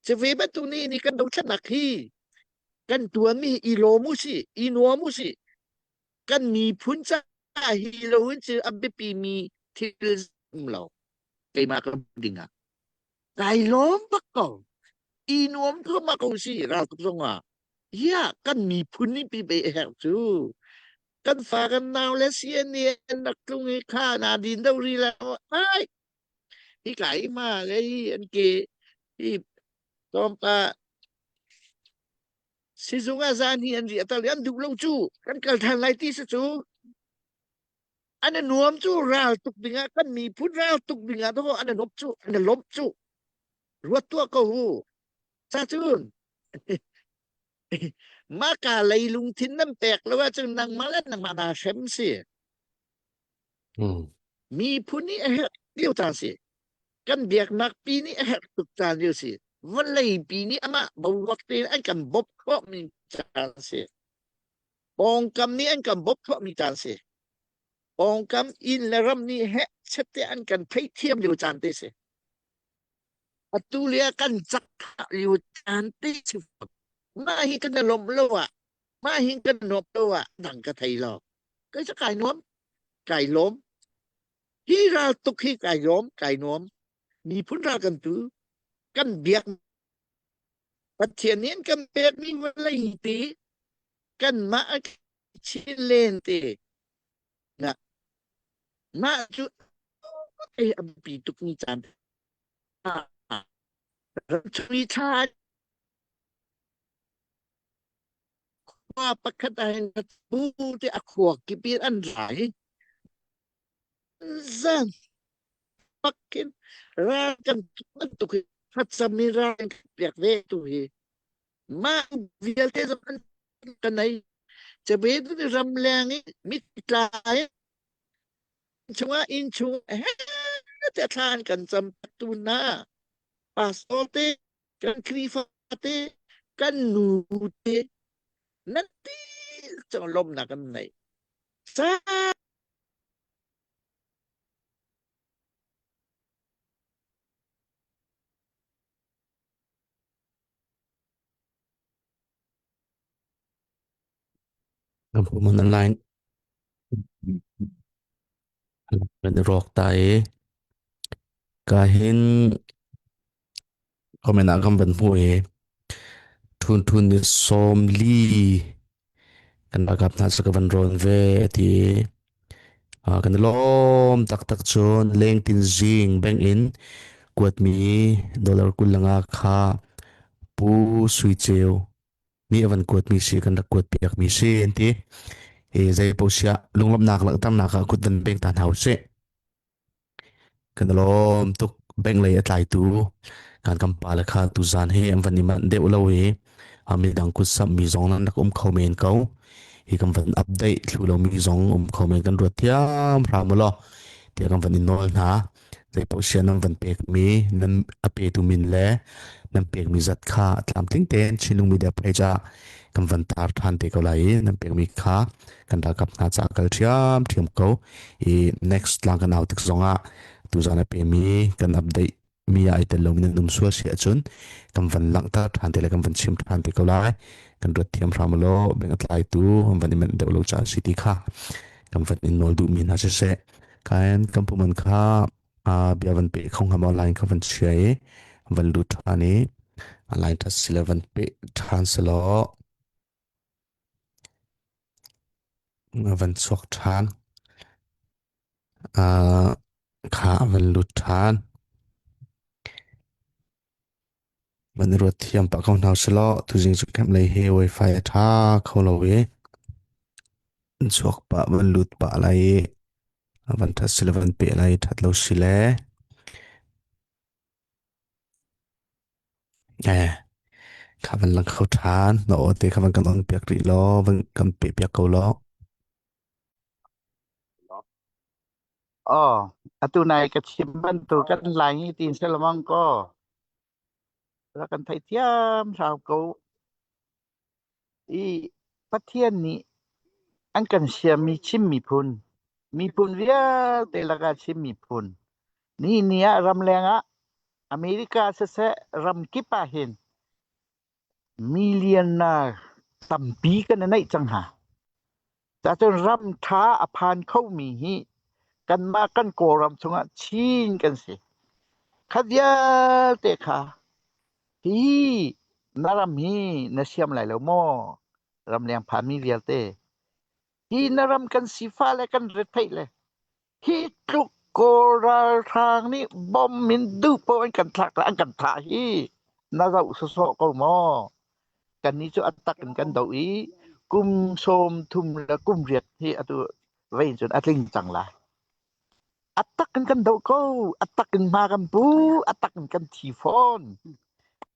Speaker 5: Cu ve bantuk nih ni kan dothlatnak hi kan tuanmi i lawm u sih, i nuam u sih. Kan miphun caah hi lo in cu a biapi mi thil um lo. Keimah ka ding ah. Kai lawm bak ko. I nuam thluahmah ko si raltuk zong ah. Hiah kan miphun nih pi pe herh cu. Kan fa kan nau le CNA an rak tlung i kha na din do ri la ai hi kai ma le hi an ke hi tlawmpa sizung ah zan hi an ri atal an duh lo cu kan kal than lai ti si cu an nuam cu ral tuk dingah kan miphun ral tuk dingah to an lop cu an lop cu ruat tuah ko hu cha cun maka lei lungthin nan pek lo ahcun nangmah le nangmah naa hrem si Miphun nih a herh lio caan si. Kan biaknak pi nih a herh tuk caan lio si. Vawlei pi nih amah boruak tein an kan bawmh khawhmi caan si. Pawngkam nih an kan bawmh khawhmi caan si. Pawngkam inn le ram nih heh chet te an kan theihthiam lio caan te si. Atu lio kan cak lio caan te si. Mah hi kan i lawmh lo ah mah hi kan nuamh lo ah dang ka thei lo. Kai cu kai nuam, kai lawm. Hi ral tuk hi kai lawm, kai nuam. Miphun ral kan tu, kan biak Pathian nih an kan pekmi vawlei ti kanmah a chin len ti na mah cu ei a biapi tukmi caan ramchung i thla Khua pakhat ah hin bu te a khua kip in an rai. Zan pakin ral kan bantuk hi. Thlacam in ral an piak ve tu hi. Mah vialte zong an ka nei. Cabe tu ramleng i mitla chungah inn chung he te thla an kan cam tu na pastor te kan Khrihfa te kan nu te nan ti cang lawmnak kan nei. Sa
Speaker 4: Kan online kan i rawk ta i ka hin comment ah kan van hmuh i thun thun ni sawm li kan ralkap hna cu ka van rawn ve ti kan i lawm taktak cun lengtin zing bank in kuatmi dollar 20 langa kha Pu Sui Ceu nih a van kuatmi si kan rak kuat piakmi si an ti. I zei paoh siah lunglawmhnak langhternak ah kut van beng ta hna usih. Kan i lawm tuk. Bank lei a tlaitu kan kan pale kha tuzaan hi an van i manh deuh lo i a midang kut samhmi zong nan rak um kho men ko. Hi kan van update thlu lomi zong um kho men kan ruat thiam hram u law tiah kan van i nawl hna. Zei paoh sia nan van pekmi nan a petu min le nan pekmi zat kha a tlamtling tein Chinlung Media page ah kan van tar ṭhan te ko lai i nan pekmi kha kan ralkap hna caah kal ṭhiamṭhiam ko. I next tlang kan au tik zongah tuzan a pemi kan update mi ah ai tel lomi nan um sual si ahcun kan van langhter ṭhan te le kan van chim ṭhan te ko lai. Kan ruat thiam hram law beng a tlaitu an van i manh deuh lo caan si ti kha kan van in nawl duhmi hna siseh kain kan puman kha bia van pe kho hnga maw line kha van chia i van lut ṭhan i line ṭhat sile van pe ṭhan selaw van chuak ṭhan. Uh, kha van lut ṭhan. Van i ruat thiam pah ko hna selaw tuzing cu camp lei hi wifi a ṭha kho lo i chuak pah van lut pah lai i van ṭhat sile van peh lai i ṭhat lo sile Eh, kha van lang kho ṭhan. Na aw te kha van kan on piak rih law, van kan peh piak ko law.
Speaker 5: Oh, atu nai ka chim bantuk kan lai hi tin selamang ko. Ra kan thei thiam hram ko. I Pathian nih an kan siammi Chin miphun, miphun vialte lakah Chin miphun, ni ni ah ramleng ah America siseh ram kip ah hin million tampi kan i neih cang hna. Cacun ram ṭha a phan khomi hi kanmah kan Kawlram chungah Chin kan si. Kha vialte kha Hi na ram hi na siam lai lo maw? Ramleng phanmi vialte. Hi na ram kan sifah le kan retheih le hi tluk Kawl ralhrang nih bom in duh paoh in kan thlak le an kan thah hi na zoh sawsawh ko maw? Kannih cu a tak in kan doh i kum 30 le kum riat hi atu vei cun a tling cang lai. A tak in kan doh ko, a tak in hma kan pu, a tak in kan thi fawn.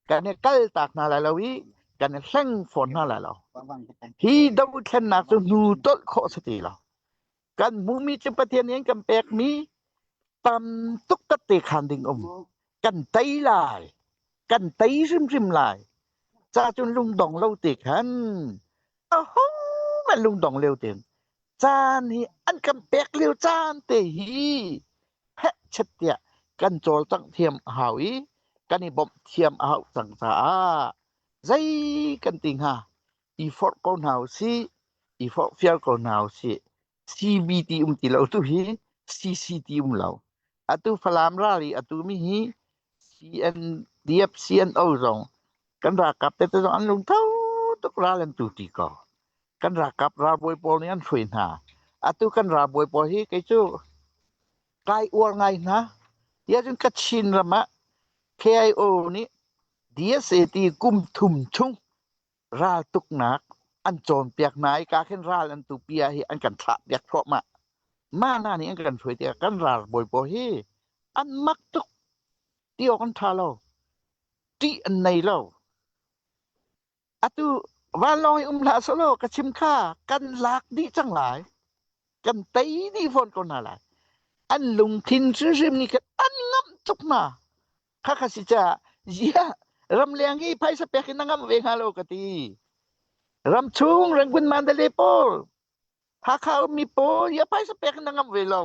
Speaker 5: Kan i kaltak hna lai lo i kan i hleng fawn hna lai lo. Hi dothlennak cu hnu tolh khawh si ti lo. Kan hmuhmi cu Pathian nih an kan pekmi tam tuk tatte khan ding um. Kan tei lai. Kan tei hrimhrim lai. Ca cun lungdong lo te khan ahohmanh lungdong lio tein caan hi an kan pek lio caan te hi hehchet tiah kan cawlcangh thiam a hau i kan i bawmh thiam a hauh cang caah zei kan ti hnga i forh ko hna usih i forhfial ko hna usih CBT um ti lo tu hi CCT um lo atu Falam ral i atu mi hi CNDF CNO zong kan ralkap tete zong an lungtho tuk ral an tu ti ko. Kan ralkap ralbawi pawl nih an hruai hna. Atu kan ralbawi pawl hi kei cu kai uar ngai hna. Tiah cun Kachin ram ah KIO nih DSAT kum thum chung raltuknak an cawnpiak hna i ka khin ral an tupi ah hi an kan thlah piak thluahmah. Mah hna nih an kan hruai tikah kan ralbawi pawl hi an mak tuk ti awk an ṭha lo. Ṭih an nei lo. Atu vanlawng i um hlah selaw ka chim kha kan lak dih cang lai. Kan tei dih fawn ko hna lai. An lungthin hrimhrim nih khan an ngamh tuk hna. Khakha si caah ziah ramleng hi phaisa pek in na ngamh ve hnga lo ka ti. Ramchung Rangoon Mandalay pawl Hakha ummi pawl hi a phaisa pek in na ngamh ve lo.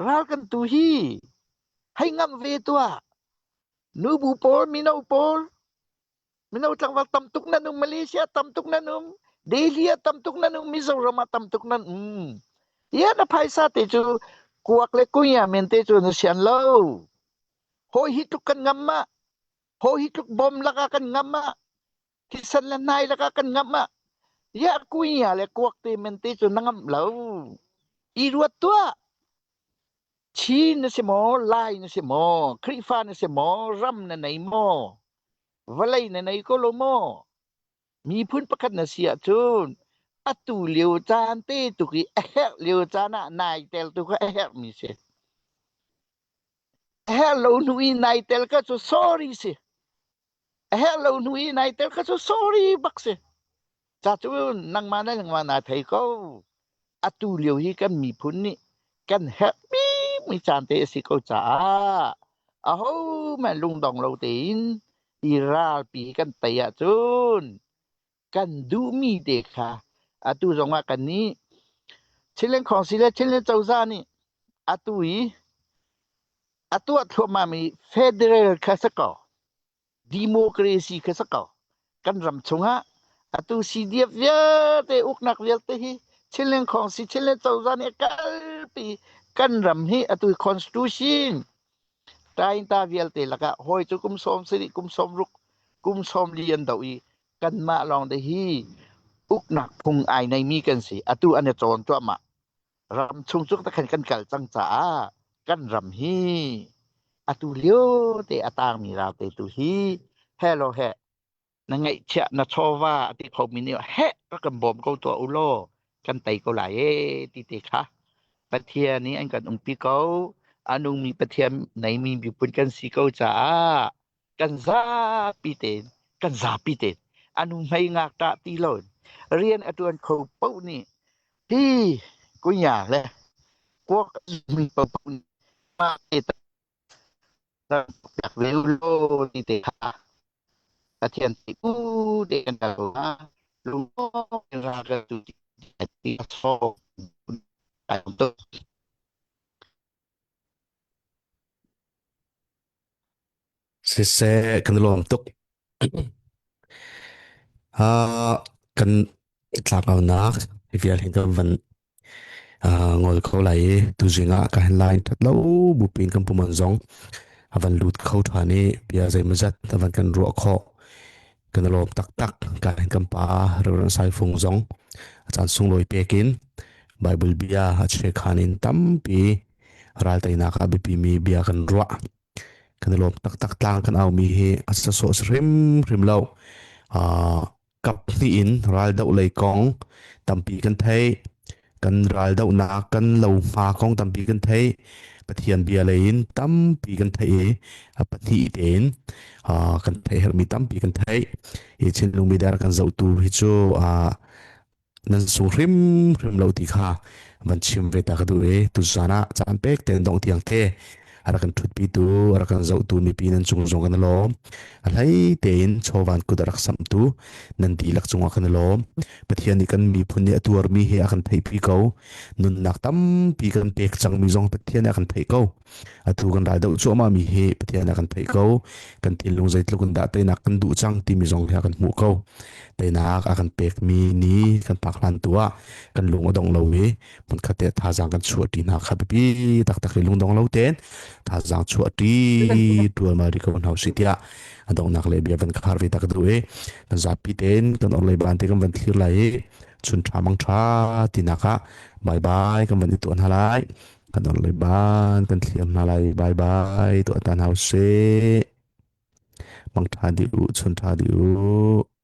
Speaker 5: Ral kan tu hi hei ngamh ve tuah. Nubu pawl, mino pawl, mino tlangval tam tuk nan um, Malaysia tam tuk nan um, Delhi ah tam tuk nan um, Mizoram ah tam tuk nan um. Ia na phaisa te cu kuak le kunya men te cu na sian lo. Hawi hi tluk kan ngam ma, hawi hi tluk bom laka kan ngam ma, thisen le hnai lakah kan ngamh ah ya kuya le kuak te men te cu na ngamh lo i ruat tuah Chin na si maw Lai na si maw Khrihfa na si maw ram na nei maw vawlei na nei ko lo maw miphun pakhat na si ahcun atu lio caan te tuk i a herh lio caan ah nai tel tu kha a herh mi si a herh lo hnu i nai tel ka cu sorry si A herh lo hnu i nai tel kha cu sorry bak si. Ca cu nangmah le nangmah naa thei ko. Atu lio hi kan miphun nih kan herh bikmi caan te a si ko caah ahohmanh lungdong lo tein hi ralpi kan tei ahcun kan duhmi te kha atu zongah kan nih Chinland Council le Chinland cozah nih atu i a tuah thluahmahmi federal kha si ko democracy kha si ko kan ram chungah atu CDF vialte uknak vialte hi Chinland Council Chinland cozah nih a kalpi kan ram hi atu constitution tainta vialte lakah hawi cu kum 70 kum 60 kum 40 an do i kanmah lawng te hi uknak phung ai neimi kan si atu an i cawn cuahmah ram chung cu khan kan kal cang caah kan ram hi atu lio te a tangmi ralte tu hi hello he na ngeihchiah na chawva a ti khomi nih heh rak kan bawm ko tuah u law kan tei ko lai e ti te kha Pathian nih an kan umpi ko a nungmi Pathian neimi miphun kan si ko caah kan zapi tein kan zapi tein a nu hmei ngakṭah ti lo rian a ṭuan kho paoh nih hi kunya le kuak mi paoh nih mah te piak ve u law ti te kha Pathian ti u te kan kal ko hnga lung in ra ka tu ti a chaw ai tuk
Speaker 4: Siseh kan i lawm tuk. Ah, kan tlangaunak hi vial hin kan van ngol kho lai i tuzing ah ka hen line that lo bupin kan puman zong a van lut kho than i bia zeimazat a van kan ruah khawh kan i lawm taktak ka hin kan pa Reverend Saifung zong a caan sunglawi pekin Bible bia a chekhan in tampi ralteinak ah biapi mi bia kan ruah kan i lawm taktak tlang kan aumi hi a sasawh hrimhrim lo kap hnih in raldoh lei kong tampi kan theih kan raldohnak kan lohma kong tampi kan theih Pathian bia lei in tampi kan theih i a pahnih tein kan theih herhmi tampi kan theih hi Chinlung media kan zohtu hi cu nan sung hrimhrim lo ti kha van chim ve ta ka duh i tuzan ah caan pek ten dong tiang te a rak kan ṭhutpi tu a rak kan zohtu mipi nan cung zong kan i lawm a hlei tein chawvan kut a rak samtu nan dihlak cungah kan i lawm Pathian nih kan miphun nih a tuarmi hi a kan theihpi ko nunnak tampi kan pek cangmi zong Pathian nih a kan theih ko atu kan ral doh cuahmah mi hi Pathian a kan theih ko kan thinlung zeitluk in dah teinak kan duh cang timi zong hi a kan hmuh ko teinak a kan pekmi ni kan phak hlan tu ah kan lung a dong lo i hmunkhat te thazaang kan chuah ṭi hna kha biapi taktak i lungdong lo tein thazaang chuah ṭi ṭualmal rih ko hna usih tiah a donghnak le bia van khar ve tak duh i kan zapi tein kan orlei ban te kan van thlir lai i chun ṭha mang ṭha tinak ah bye bye kan van i tuah hna lai kan orlei ban kan thlir hna lai bye bye tuah ta hna usih mang ṭha dih u chun ṭha dih u.